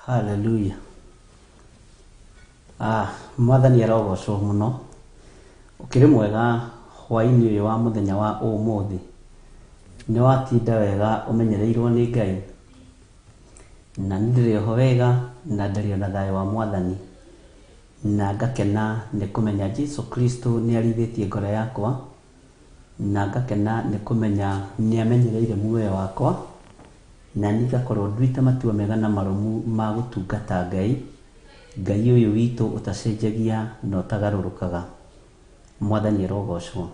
Hallelujah. Mwathani arogocwo mũno. Ũkĩrĩ mwega hwaĩ-inĩ ũyũ wa mũthenya wa ũmũthĩ. Nĩ watinda wega ũmenyereirwo nĩ Ngai. Na niĩ ndĩrĩ oho wega na ndĩrĩ ona thayũ wa Mwathani. Na ngakena nĩ kũmenya Jesu Kristo nĩ arĩithĩtie ngoro yakwa. Na ngakena nĩ kũmenya nĩ amenyereire muoyo wakwa. Na niĩ ngakorwo nduĩte matua mega na marũmu ma gũtungata Ngai. Ngai ũyũ witũ ũtacenjagia na ũtagarũrũkaga. Mwathani arogocwo.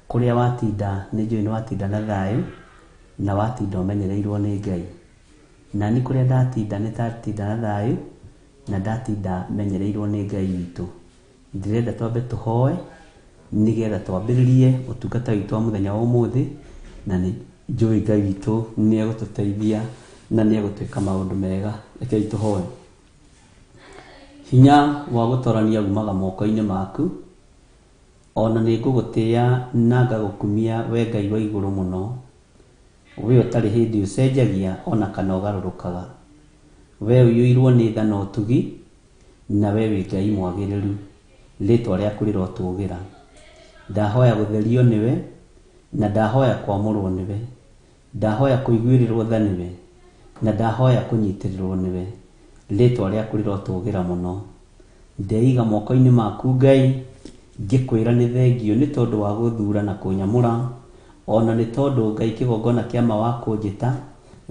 Kũrĩa watinda nĩ njũĩ nĩ watinda na thayũ na watinda ũmenyereirwo nĩ Ngai. Na niĩ kũrĩa ndatinda nĩ ndatinda na thayũ na ndatinda menyereirwo nĩ Ngai witũ. Ndĩrenda twambe tũhoe nĩgetha twambĩrĩrie ũtungata witũ wa mũthenya wa ũmũthĩ, na nĩ njũĩ Ngai witũ nĩ egũtũteithia na nĩ egũtwĩka maũndũ mega. Rekei tũhoe. Hinya wa gũtorania umaga moko-inĩ maku, ona nĩ ngũgũtĩĩa na ngagũkumia we Ngai wa igũrũ mũno. We ũtarĩ hĩndĩ ũcenjagia ona kana ũgarũrũkaga. We ũiyũirwo nĩ tha na ũtugi, na we wĩ Ngai mwagĩrĩru. Rĩtwa rĩaku rĩrotũgĩra. Ndahoya gũtherio nĩwe, na ndahoya kwamũrwo nĩwe. Ndahoya kũiguĩrĩrwo tha nĩwe, na ndahoya kũnyitĩrĩrwo nĩwe. Rĩtwa rĩaku rĩrotũgĩra mũno. Ndeiga moko-inĩ maku Ngai, ngĩkwĩra nĩ thengio nĩ tondũ wa gũthura na kũnyamũra, ona nĩ tondũ Ngai kĩgongona kĩa ma wa kũnjĩta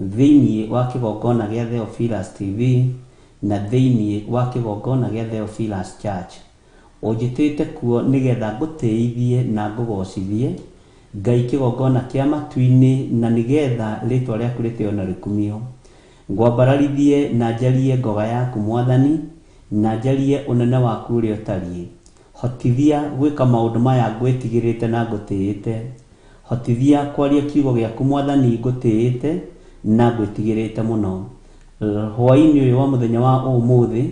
thĩinĩ wa kĩgongona gĩa Theophilus TV na thĩinĩ wa kĩgongona gĩa Theophilus Church. Ũnjĩtĩte kuo nĩgetha ngũtĩithie na ngũgocithie Ngai kĩgongona kĩa matu-inĩ, na nĩgetha rĩtwa rĩaku rĩtĩo na rĩkumio. Ngwambararithie na njarie ngoga yaku Mwathani, na njarie ũnene waku ũrĩa ũtariĩ. Hotithia gwĩka maũndũ maya ngwĩtigĩrĩte na ngũtĩĩte. Hotithia kwaria kiugo gĩaku Mwathani ngũtĩĩte na ngwĩtigĩrĩte mũno. Hwaĩ-inĩ ũyũ wa mũthenya wa ũmũthĩ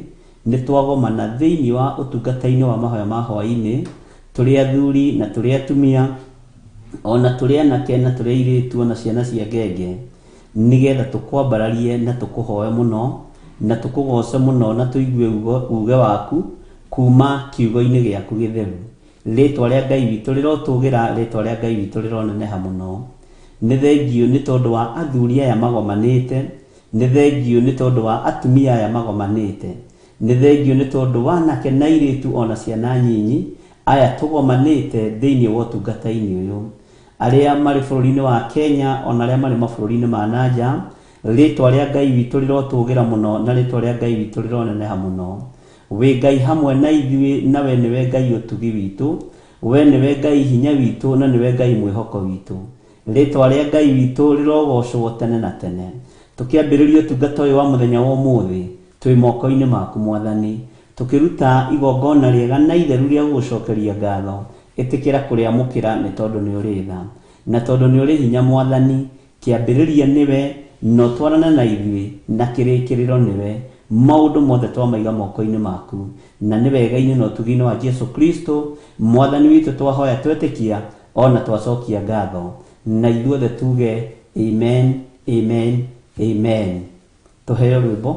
nĩ twagomana thĩinĩ wa ũtungata-inĩ wa mahoya ma hwaĩ-inĩ, tũrĩ athuri na tũrĩ atumia, ona tũrĩ anake na tũrĩ airĩtu ona ciana cia ngenge, nĩgetha tũkwambararie na tũkũhoe mũno na tũkũgoce mũno na tũigue uge waku kuma kiugo-inĩ gĩaku gĩtheru. Rĩtwa rĩa Ngai witũ rĩrotũgĩra, rĩtwa rĩa Ngai witũ rĩroneneha mũno. Nĩ thengio nĩ tondũ wa athuri aya magomanĩte, nĩ thengio nĩ tondũ wa atumia aya magomanĩte, nĩ thengio nĩ tondũ wa anake na airĩtu ona ciana nyinyi aya tũgomanĩte thĩinĩ wa ũtungata-inĩ ũyũ. Arĩa marĩ bũrũri-inĩ wa Kenya ona arĩa marĩ mabũrũri-inĩ ma nanja, rĩtwa rĩa Ngai witũ rĩrotũgĩra mũno na rĩtwa rĩa Ngai witũ rĩroneneha mũno. Wĩ Ngai hamwe na ithuĩ, na we nĩwe Ngai ũtugi witũ, we nĩwe Ngai hinya witũ, na nĩwe Ngai mwĩhoko witũ. Rĩtwa rĩa Ngai witũ rĩrogocwo tene na tene. Tũkĩambĩrĩria ũtungata ũyũ wa mũthenya wa ũmũthĩ, twĩ moko-inĩ maku Mwathani, tũkĩruta igongona rĩega na itheru rĩa gũgũcokeria ngatho. Ĩtĩkĩra kũrĩamũkĩra nĩ tondũ nĩ ũrĩ tha, na tondũ nĩ ũrĩ hinya Mwathani. Kĩambĩrĩria nĩwe, na ũtwarane na ithuĩ, na kĩrĩkĩrĩro nĩwe. Maũndũ mothe twamaiga moko-inĩ maku, na nĩ wega-inĩ na ũtugi-inĩ wa Jesu Kristo Mwathani witũ twahoya twetĩkia ona twacokia ngatho, na ithuothe tuge amen, amen, amen. Tũheo rwĩmbo.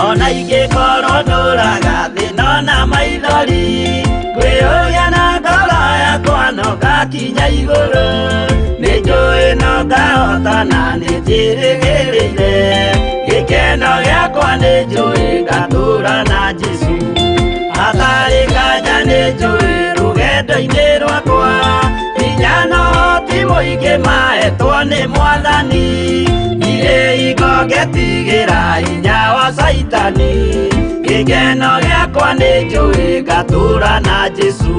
Ona ingĩkorwo ndũraga thĩna na maithori, ngwĩyũria na ngoro yakwa no ngakinya igũrũ. Nĩ njũĩ no ngahota na nĩ njĩrĩgĩrĩire, gĩkeno gĩakwa nĩ njũĩ ngatũũra na Jesũ. Hatarĩ nganja nĩ njũĩ rũgendo-inĩ rwakwa, hinya na ũhoti mũingĩ mahetwo nĩ Mwathani. Ndirĩ hingo ngetigĩra hinya wa Caitani, gĩkeno gĩakwa nĩ njũĩ ngatũũra na Jesũ.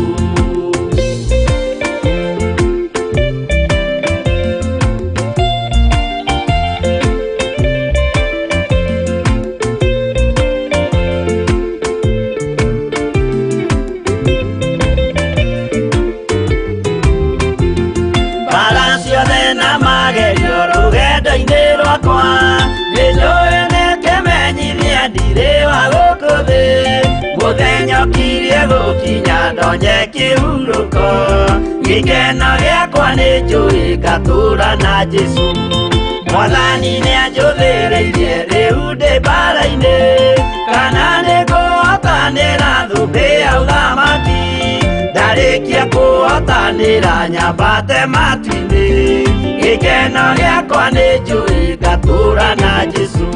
Bara ciothe na magerio rũgendo-inĩ rwakwa, nĩ njũĩ nĩ Nĩokirie gũkinya ndonye kĩhurũko gĩkeno gĩakwa nĩ njũĩ ngatũũra na Jesũ Mwathani nĩanjũthĩrĩirie rĩu ndĩ mbara-inĩ kana nĩngũhotanĩra thũmbĩ ya ũthamaki ndarĩkia kũhotanĩra nyambate matu-inĩ gĩkeno gĩakwa nĩ njũĩ ngatũũra na Jesũ.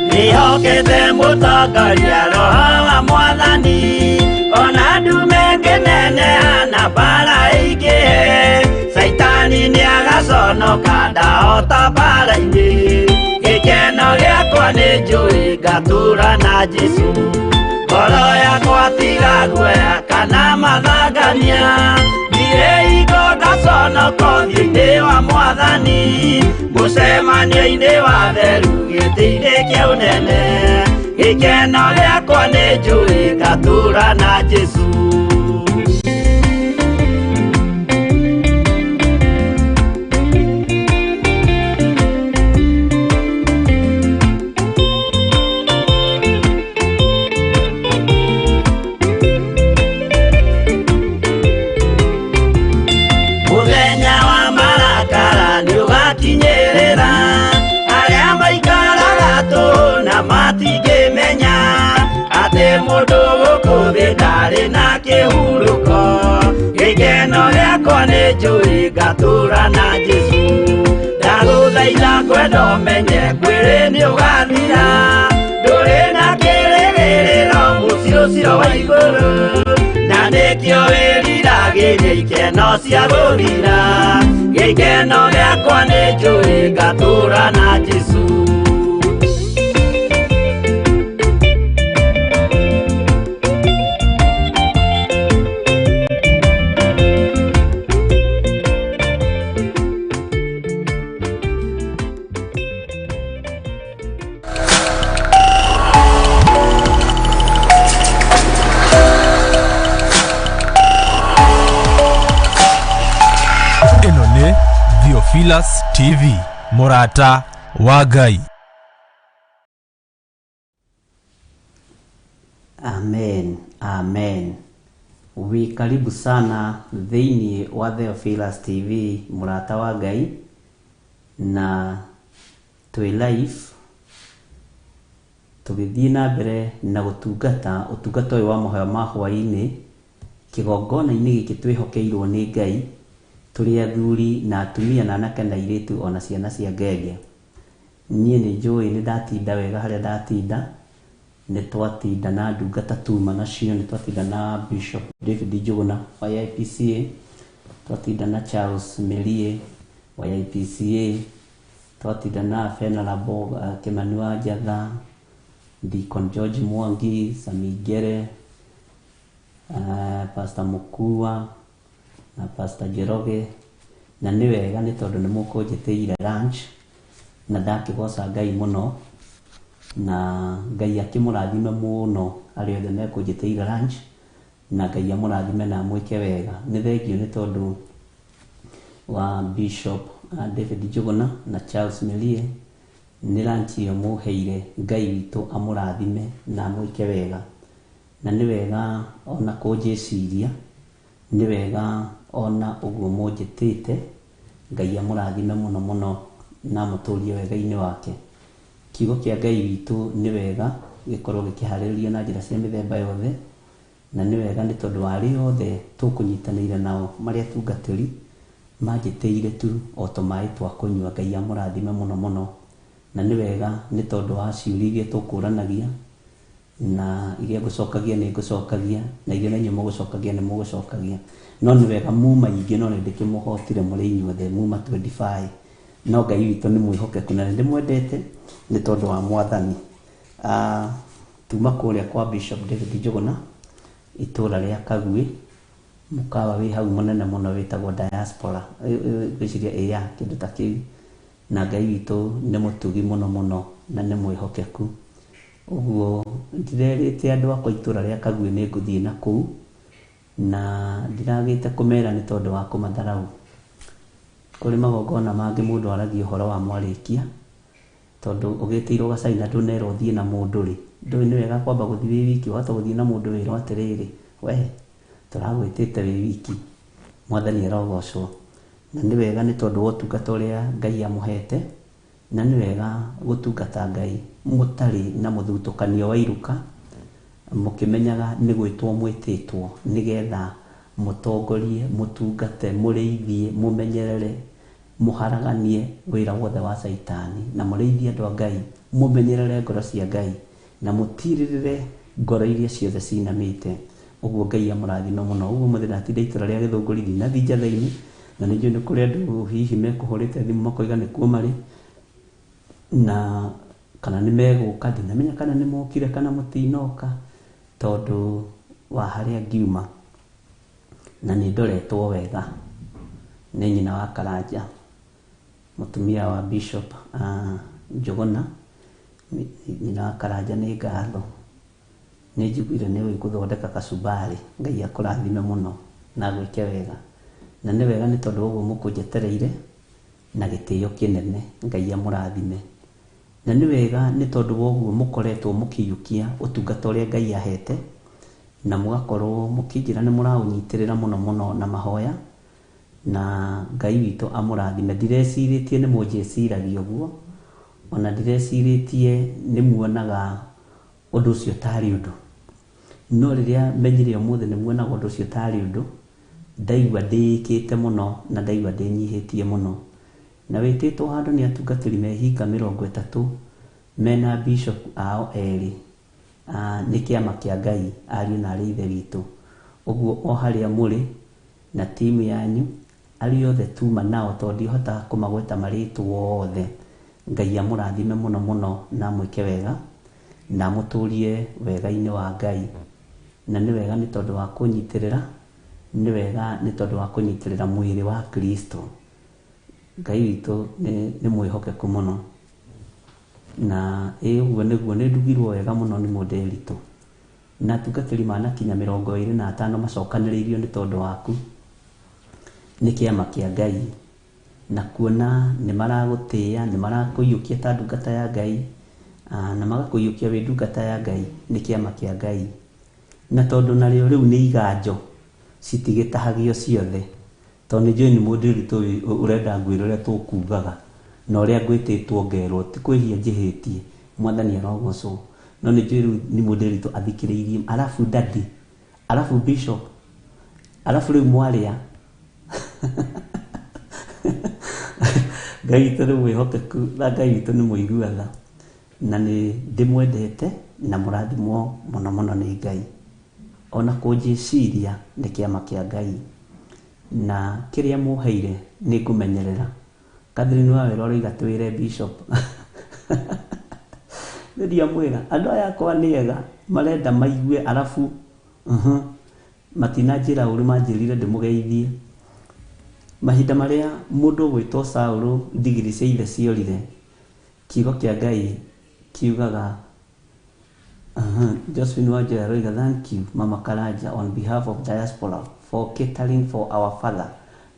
Nĩhokete mũtongoria roho wa mwathani ona ndume ngĩneneha na mbara ĩingĩhe Caitani nĩagaconoka ndahota mbara-inĩ gĩkeno gĩakwa nĩ njũĩ ngatũũra na Jesũ ngoro yakwa tiga guoya kana mathangania ndirĩ hingo ngaconoka ũthiũ-inĩ wa mwathani mũcemanio-inĩ wa theru gĩtĩ-inĩ kĩa ũnene gĩkeno gĩakwa nĩ njũĩ ngatũũra na Jesũ. Mũthenya wa marakara nĩũgakinyĩrĩra arĩa maikaraga tũhũ na matingĩmenya atĩ mũndũ gũkũ thĩ ndarĩ na kĩhurũko gĩkeno gĩakwa nĩ njũĩ ngatũũra na Jesũ ndagũthaitha kwenda ũmenye mwĩrĩ nĩũgathira ndũrĩ na kĩrĩgĩrĩro mũciĩ ũcio wa igũrũ na nĩkĩo wĩriragĩria ikeno cia gũthira gĩkeno gĩakwa nĩ njũĩ ngatũũra na Jesũ. Ĩno nĩ Theophilus TV, mũrata wa Ngai. Amen, amen. Wi karibu sana thĩinĩ wa Theophilus TV, mũrata wa Ngai, na twĩ live tũgĩthiĩ na mbere na gũtungata ũtungata ũyũ wa mahoya ma hwaĩ-inĩ kĩgongona-inĩ gĩkĩ twĩhokeirwo nĩ Ngai tũrĩ athuri na atumia na anake na airĩtu ona ciana cia ngenge. Niĩ nĩ njũĩ nĩ ndatinda wega harĩa ndatinda, nĩ twatinda na ndungata tuma nacio, nĩ twatinda na Bishop David Njuguna wa IPCA, twatinda na Charles Merie wa IPCA, twatinda na Venerable Kimani wa Njatha, Deacon George Mwangi, Sami Ngere, Pastor Mukua na Pastor Njoroge, na nĩ wega nĩ tondũ nĩ mũkũnjĩtĩire lunch na ndakĩgoca Ngai mũno na Ngai akĩmũrathime mũno arĩa othe mekũnjĩtĩire lunch na Ngai amũrathime na amwĩke wega. Nĩ thengio nĩ tondũ wa Bishop David Njuguna na Charles Merie nĩ lunch ĩyo mũheire. Ngai witũ amũrathime na amwĩke wega. Na nĩ wega ona kũnjĩciria, nĩ wega ona ũguo mũnjĩtĩte, Ngai amũrathime mũno mũno na amũtũrie wega-inĩ wake. Kiugo kĩa Ngai witũ nĩ wega gĩkorwo gĩkĩharĩrĩrio na njĩra cia mĩthemba yothe, na nĩ wega nĩ tondũ wa arĩa othe tũkũnyitanĩire nao marĩa atungatĩri manjĩtĩire tu o tũmaĩ twa kũnyua. Ngai amũrathime mũno mũno. Na nĩ wega nĩ tondũ wa ciũria iria tũkũranagia na iria ngũcokagia nĩ ngũcokagia na iria na inyuĩ mũgũcokagia nĩ mũgũcokagia. No nĩ wega muma ingĩ no nĩ ndĩkĩmũhotire mũrĩ inyuothe muma 25. No Ngai witũ nĩ mwĩhokeku na nĩ ndĩmwendete nĩ tondũ wa mwathani. Tuma kũrĩa kwa Bishop David Njuguna itũra rĩa Kagui mũkawa wĩ hau mũnene mũno wĩtagwo diaspora, ngwĩciria ĩya kĩndũ ta kĩu. Na Ngai witũ nĩ mũtugi mũno mũno na nĩ mwĩhokeku. Ũguo ndirerĩte andũ akwa itũra rĩa Kaguĩ nĩ ngũthiĩ na kũu, na ndiragĩte kũmera nĩ tondũ wa kũmatharau. Kũrĩ magongona mangĩ mũndũ aragia ũhoro wa mwarĩkia, tondũ ũgĩtĩirwo gacai na ndũnerwo ũthiĩ na mũndũ rĩ, ndũĩ nĩ wega kwamba gũthiĩ wĩ wiki, wahota gũthiĩ na mũndũ wĩrwo atĩrĩrĩ, we tũragwĩtĩte wĩ wiki. Mwathani arogocwo. Na nĩ wega nĩ tondũ wa ũtungata ũrĩa Ngai amũhete, na nĩ wega gũtungata Ngai mũtarĩ na mũthutũkanio wa iruka, mũkĩmenyaga nĩ gwĩtwo mwĩtĩtwo nĩgetha mũtongorie, mũtungate, mũrĩithie, mũmenyerere, mũharaganie wĩra wothe wa caitani, na mũrĩithie andũ a Ngai, mũmenyerere ngoro cia Ngai, na mũtirĩrĩre ngoro iria ciothe cinamĩte. Ũguo Ngai amũrathime mũno. Ũguo mũthĩ ndatinda itũra rĩa Gĩthũngũri, ndinathiĩ Njatheinĩ, na nĩ njũĩ nĩ kũrĩ andũ hihi mekũhũrĩte thimũ makoiga nĩkuo marĩ, na kana nĩ megũka, ndinamenya kana nĩ mokire kana mũtinoka, tondũ wa harĩa ngiuma. Na nĩ ndoretwo wega nĩ nyina wa Karanja, mũtumia wa Bishop Njũgũna. Nyina wa Karanja nĩ ngatho. Nĩ njiguire nĩ ũĩ gũthondeka kacumbari. Ngai akũrathime mũno na agwĩke wega. Na nĩ wega nĩ tondũ wa ũguo mũkũnjetereire na gĩtĩo kĩnene. Ngai amũrathime. Na nĩ wega nĩ tondũ wa ũguo mũkoretwo mũkĩiyũkia ũtungata ũrĩa Ngai ahete, na mũgakorwo mũkĩnjĩra nĩ mũraũnyitĩrĩra mũno mũno na mahoya, na Ngai witũ amũrathime. Ndirecirĩtie nĩ mũnjĩciragia ũguo, ona ndirecirĩtie nĩ muonaga ũndũ ũcio tarĩ ũndũ. No rĩrĩa menyire ũmũthĩ nĩ muonaga ũndũ ũcio tarĩ ũndũ, ndaigua ndĩĩkĩte mũno na ndaigua ndĩnyihĩtie mũno. Na wĩtĩtwo handũ nĩ atungatĩri mehinga 30 mena bishop ao erĩ, nĩ kĩama kĩa Ngai, ariũ na arĩ ithe witũ. Ũguo o harĩa mũrĩ na timu yanyu, arĩa othe tuma nao, tondũ ndihotaga kũmagweta marĩtwa othe, Ngai amũrathime mũno mũno na amwĩke wega, na amũtũrie wega-inĩ wa Ngai. Na nĩ wega nĩ tondũ wa kũnyitĩrĩra, nĩ wega nĩ tondũ wa kũnyitĩrĩra mwĩrĩ wa Kristo. Ngai witũ nĩ mwĩhokeku mũno. Na ĩ ũguo nĩguo nĩ ndugirwo wega mũno nĩ mũndĩritũ. Na atungatĩri manakinya 25 macokanĩrĩirio nĩ tondũ waku. Nĩ kĩama kĩa Ngai. Na kuona nĩ maragũtĩĩa, nĩ marakũiyũkia ta ndungata ya Ngai, na magakũiyũkia wĩ ndungata ya Ngai, nĩ kĩama kĩa Ngai. Na tondũ narĩo rĩu nĩ iganjo, citigĩtahagio ciothe. Tondũ nĩ njũĩ nĩ mũndĩritũ ũrenda ngwĩre ũrĩa tũkugaga, na ũrĩa ngwĩtĩtwo ngerwo, ti kwĩhia njĩhĩtie, Mwathani arogocwo. No nĩ njũĩ rĩu nĩ mũndĩritũ athikĩrĩirie, arabu daddy, arabu bishop, arabu rĩu mwarĩa. Ngai witũ nĩ mwĩhokeku na Ngai witũ nĩ mũigua tha. Na nĩ ndĩmwendete na mũrathimwo mũno mũno nĩ Ngai. Ona kũnjĩciria nĩ kĩama kĩa Ngai. Na kĩrĩa mũheire nĩ ngũmenyerera. Catherine wa wĩra ũroiga twĩre bishop. Nĩ ndiamwĩra, andũ aya akwa nĩ ega, marenda maigue arabu, matinanjĩra ũru, manjĩrire ndĩmũgeithie. Mahinda marĩa mũndũ ũgwĩtwo Saũlũ ndigiri cia ithe ciorire, kiugo kĩa Ngai kiugaga, Josephine Wanjoya aroiga, thank you Mama Karanja on behalf of diaspora for catering for our father,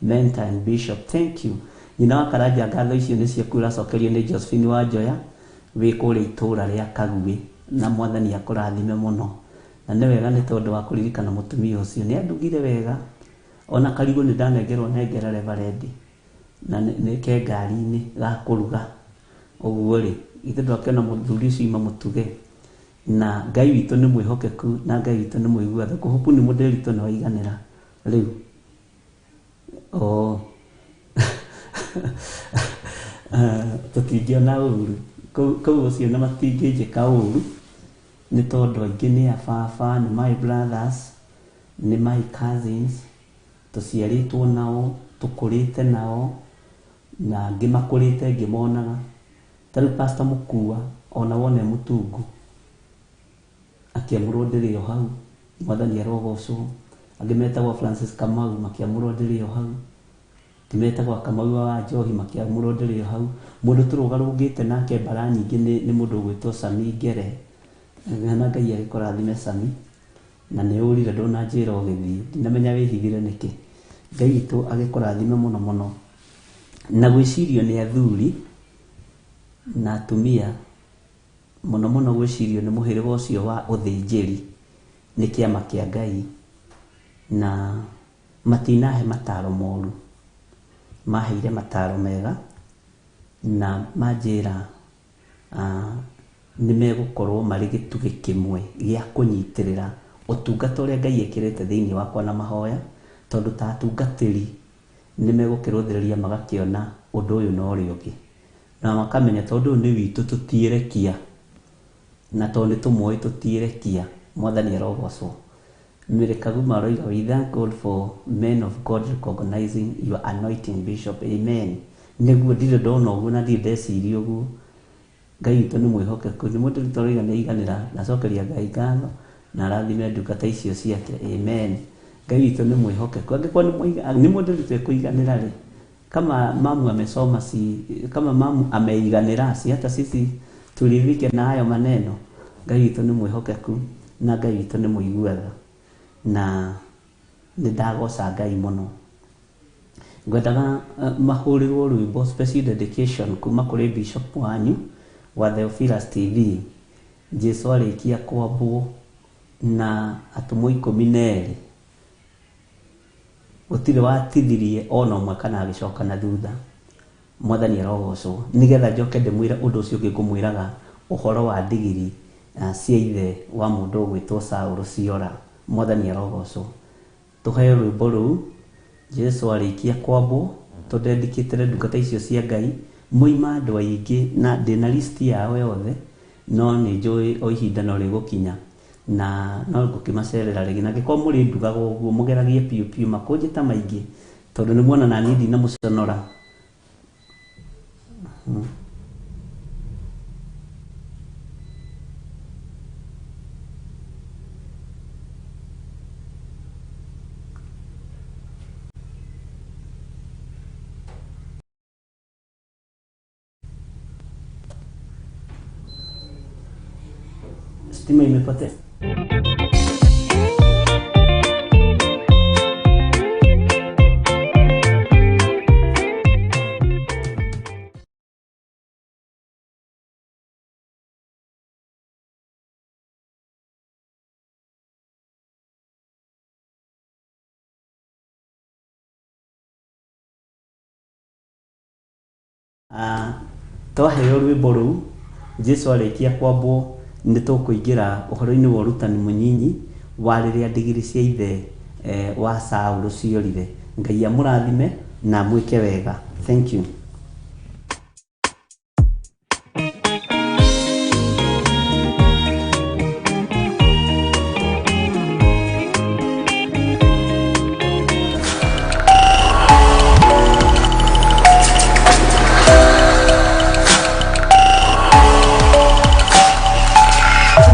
mentor and bishop. Thank you. Nyina wa Karanja, ngatho icio nĩ ciaku ũracokerio nĩ Josephine Wanjoya wĩ kũrĩa itũra rĩa Kaguĩ, na Mwathani akũrathime mũno. Na nĩ wega nĩ tondũ wa kũririkana mũtumia ũcio, nĩ andugire wega. Ona karigũ nĩ ndanengerwo nengera reverend, na nĩ ke ngari-inĩ ga kũruga. Ũguo rĩ, ithe ndwakĩona mũthuri ũcio ima mũtuge. Na Ngai witũ nĩ mwĩhokeku na Ngai witũ nĩ mũigua tha. Kũhuku nĩ mũndĩritũ nĩ waiganĩra rĩu. Oh. Tũtingĩona ũru. Kũu ũcio na matingĩnjĩka ũru, nĩ tondũ aingĩ nĩ a baba, nĩ my brothers, nĩ my cousins, tũciarĩtwo nao, tũkũrĩte nao, na angĩ makũrĩte ngĩmonaga. Ta rĩu Pastor Mũkua, ona wona e mũtungu, akĩamũrwo ndĩrĩ o hau, Mwathani arogocwo. Angĩ metagwo Francis Kamau, makĩamũrwo ndĩrĩ o hau. Angĩ metagwo Kamau wa Njohi, makĩamũrwo ndĩrĩ o hau. Mũndũ tũrũgarũngĩte nake mbara nyingĩ nĩ mũndũ ũgwĩtwo Sami Ngere. Na Ngai agĩkũrathime Sami, na nĩ ũrire ndũnanjĩra ũgĩthiĩ, ndinamenya wĩhithire nĩkĩ. Ngai witũ agĩkũrathime mũno mũno. Na gwĩcirio nĩ athuri na atumia, mũno mũno gwĩcirio nĩ mũhĩrĩga ũcio wa ũthĩnjĩri nĩ kĩama kĩa Ngai, na matinahe mataro moru, maheire mataro mega na manjĩra nĩ megũkorwo marĩ gĩtugĩ kĩmwe gĩa kũnyitĩrĩra ũtungata ũrĩa Ngai ekĩrĩte thĩinĩ wakwa na mahoya, tondũ ta atungatĩri nĩ megũkĩrũthĩrĩria magakĩona ũndũ ũyũ na ũrĩa ũngĩ, na makamenya tondũ ũyũ nĩ witũ tũtiĩrekia, na tondũ nĩ tũmũĩ tũtiĩrekia. Mwathani arogocwo. Mary Kaguma aroiga, we thank God for men of God recognizing your anointing, Bishop. Amen. Nĩguo ndirĩ ndona ũguo na ndirĩ ndeciria ũguo. Ngai witũ nĩ mwĩhokeku, nĩ mũndũ witũ aroiga nĩ aiganĩra, ndacokeria Ngai ngatho na arathime ndungata icio ciake. Amen. Ngai witũ nĩ mwĩhokeku, angĩkorwo nĩ mũndũ witũ ekũiganĩra rĩ, kama mamu amesoma, si kama mamu ameiganĩra, si hata sisi turidhike na hayo maneno. Ngai witũ nĩ mwĩhokeku na Ngai witũ nĩ mũiguaga, na nĩ ndagoca Ngai mũno. Ngwendaga mahũrĩrwo rwĩmbo special dedication kuma kũrĩ Bishop wanyu wa Theophilus TV. Jesu arĩkia kwambwo na atũmwo 12, gũtirĩ watithirie ona ũmwe kana agĩcoka na thutha. Mwathani arogocwo. Nĩgetha njoke ndĩmwĩre ũndũ ũcio ũngĩ ngũmwĩraga ũhoro wa ndigiri cia ithe wa mũndũ ũgwĩtwo Saũlũ ciora. Mwathani arogocwo. Tũheo rwĩmbo rũu Jesu arĩkia kwambwo, tũndendikĩtĩre ndungata icio cia Ngai, moima andũ aingĩ na ndĩna list yao yothe, no nĩ njũĩ o ihinda no rĩgũkinya na no ngũkĩmacerera rĩngĩ. Na angĩkorwo mũrĩ ndugaga ũguo, mũgeragie piũ piũ makũnjĩ ta maingĩ, tondũ nĩ muona naniĩ ndinamũconora. Stima imepotea. Twaheo rwĩmbo rũu Jesu arĩkia kwambwo, nĩ tũkũingĩra ũhoro-inĩ wa ũrutani mũnyinyi wa rĩrĩa ndigiri cia ithe wa Saũlũ ciorire. Ngai amũrathime na amwĩke wega. Thank you.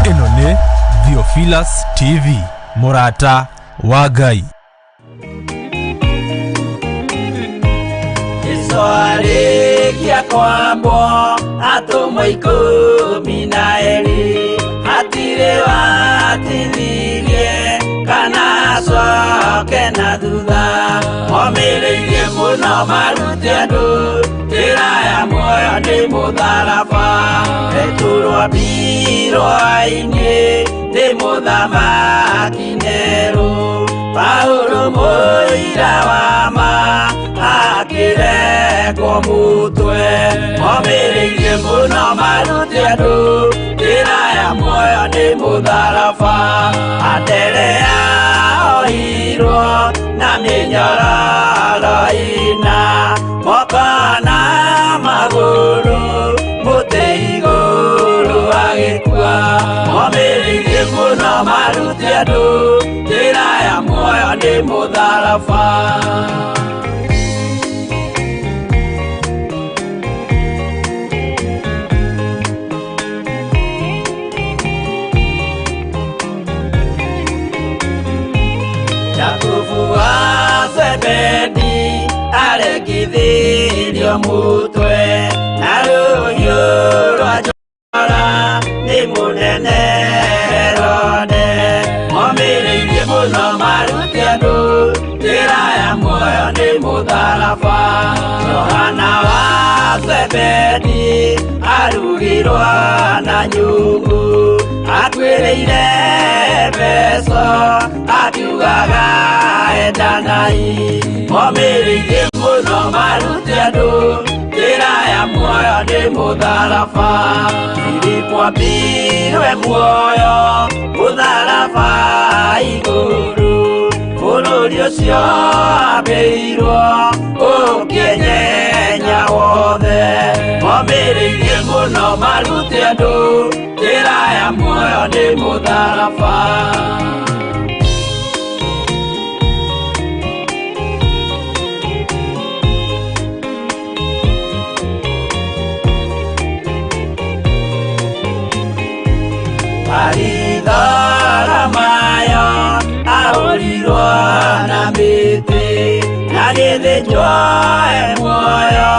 Ĩno nĩ Theophilus TV, mũrata wa Ngai. Jesu arĩkia kwambwo, atũmwo 12, hatirĩ watithirie kana acoke na thutha. Momĩrĩirie mũno marute andũ njĩra ya muoyo nĩ mũtharaba. Petero ambirwo ainĩ nĩ mũthamaki Nero, Paulo mũira wa ma akĩrekwo mũtwe. Momĩrĩirie mũno marute andũ njĩra ya muoyo nĩ mũtharaba. Anderea oirwo na mĩnyororo ĩna, moko na magũrũ mũtĩ igũrũ agĩkua. Momĩrĩirie mũno marute andũ njĩra ya muoyo nĩ mũtharaba. Jakubu wa Zebedi arekithirio mũtwe na rũhiũ rwa njora nĩ mũnene Zebedi arugirwo na nyungu atuĩrĩire mbeca akiugaga endanai momĩrĩirie mũno marute andũ njĩra ya muoyo nĩ mũtharaba Filipo ambirwe muoyo mũtharaba igũrũ bũrũri ũcio ambĩirwo ũkĩenyenya wothe momĩrĩirie mũno marute andũ njĩra ya muoyo nĩ mũtharaba. Mayo ahũrirwo na mĩtĩ agĩthĩnjwo e muoyo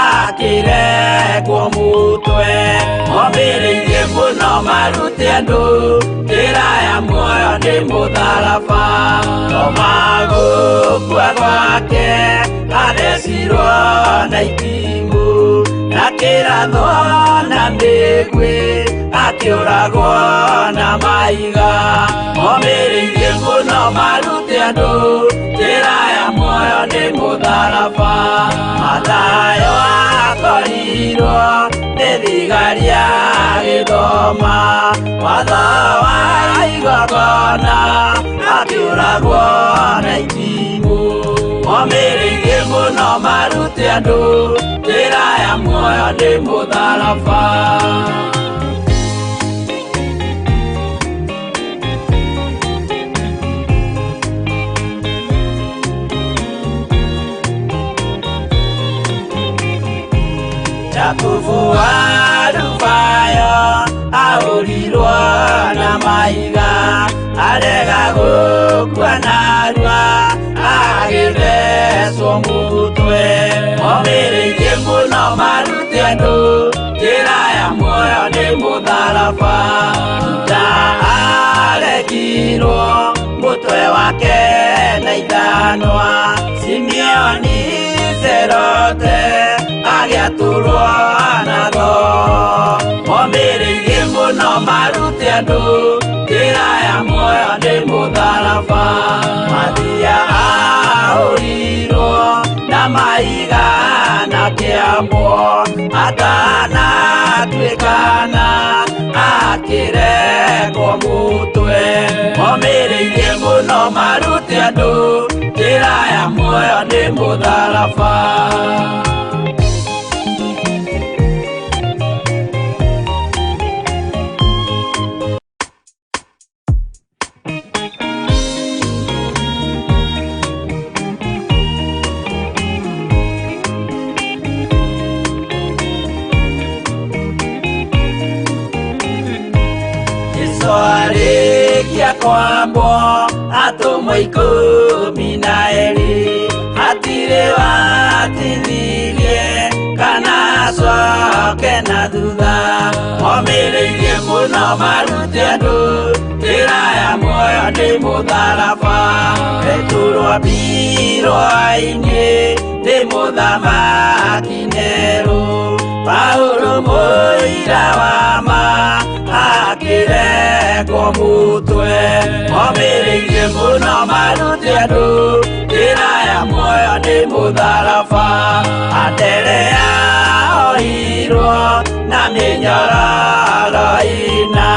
akĩrekwo mũtwe momĩrĩirie mũno marute andũ njĩra ya muoyo nĩ mũtharaba Toma gũkua gwake athecirwo na itimũ na kĩrathwo na mĩguĩ akĩũragwo na mahiga momĩrĩirie mũno marute andũ njĩra ya muoyo nĩ mũtharaba Mathayo akorirwo nĩ thigari agĩthoma watho wa igongona akĩũragwo na itimũ momĩrĩirie mũno marute andũ njĩra ya muoyo nĩ mũtharaba. Jakubu wa Alufayo ahũrirwo na mahiga arega gũkua narua agĩthecwo mũtwe momĩrĩirie mũno marute andũ njĩra ya muoyo nĩ mũtharaba Juda aregirwo mũtwe wake na ithanwa Simeoni Zerote agĩatũrwo na thoo momĩrĩirie mũno marute andũ njĩra ya muoyo nĩ mũtharaba Mathia ahũrirwo na mahiga na kĩambwo atanatuĩkana akĩrekwo mũtwe momĩrĩirie mũno marute andũ njĩra ya muoyo nĩ mũtharaba. Arĩkia kwambwo atũmwo ikũmi na erĩ hatirĩ watithirie kana acoke na thutha momĩrĩirie mũno marute andũ njĩra ya muoyo nĩ mũtharaba Petero ambirwo inĩ nĩ mũthamaki Nero Paulo mũira wa ma akĩrekwo mũtwe momĩrĩirie mũno marute andũ njĩra ya muoyo nĩ mũtharaba Anderea ohirwo na mĩnyororo ĩna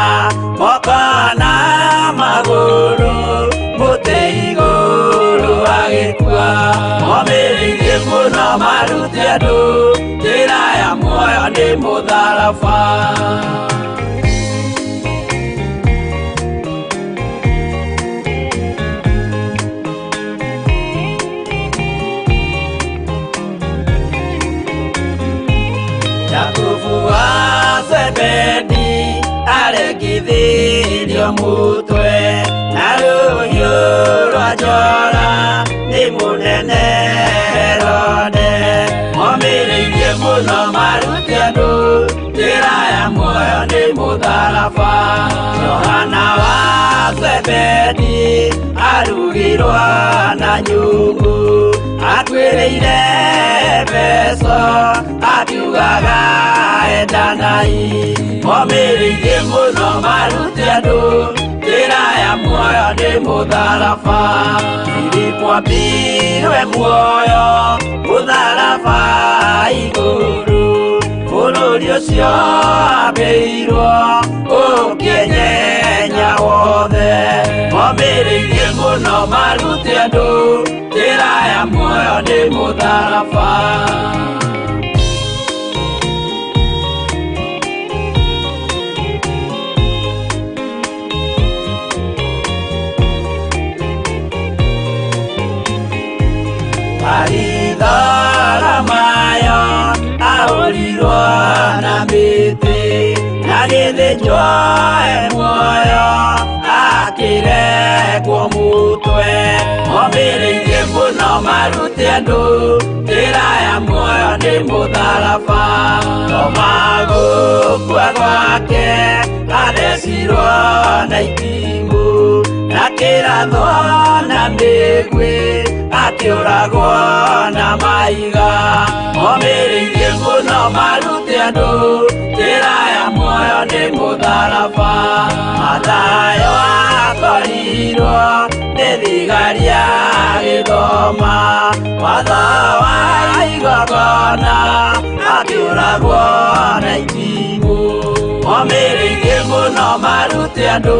moko na magũrũ mũtĩ igũrũ agĩkua momĩrĩirie mũno marute andũ njĩra ya muoyo nĩ mũtharaba. Jakubu wa Zebedi aregithirio mũtwe na rũhiũ rwa njora nĩ mũnene Herode momĩrĩirie mũno marute andũ njĩra ya muoyo nĩ mũtharaba Johana wa Zebedi arugirwo na nyungu atuĩrĩire mbeca. Ngai Momĩrĩirie mũno marute andũ njĩra ya muoyo nĩ mũtharaba Filipo ambirwe muoyo mũtharaba igũrũ Bũrũri ũcio ambĩirwo ũkĩenyenya wothe Momĩrĩirie mũno marute andũ njĩra ya muoyo nĩ mũtharaba Maritharamayo ahũrirwo na mĩtĩ na gĩthĩnjwo e muoyo akĩrekwo mũtwe Momĩrĩirie mũno marute andũ njĩra ya muoyo nĩ mũtharaba Toma gũkua gwake athecirwo na itimũ na kĩrathwo na mĩguĩ akĩũragwo na mahiga Momĩrĩirie mũno marute andũ njĩra ya muoyo nĩ mũtharaba Mathayo akorirwo nĩ thigari agĩthoma watho wa igongona akĩũragwo na itimũ Momĩrĩirie mũno marute andũ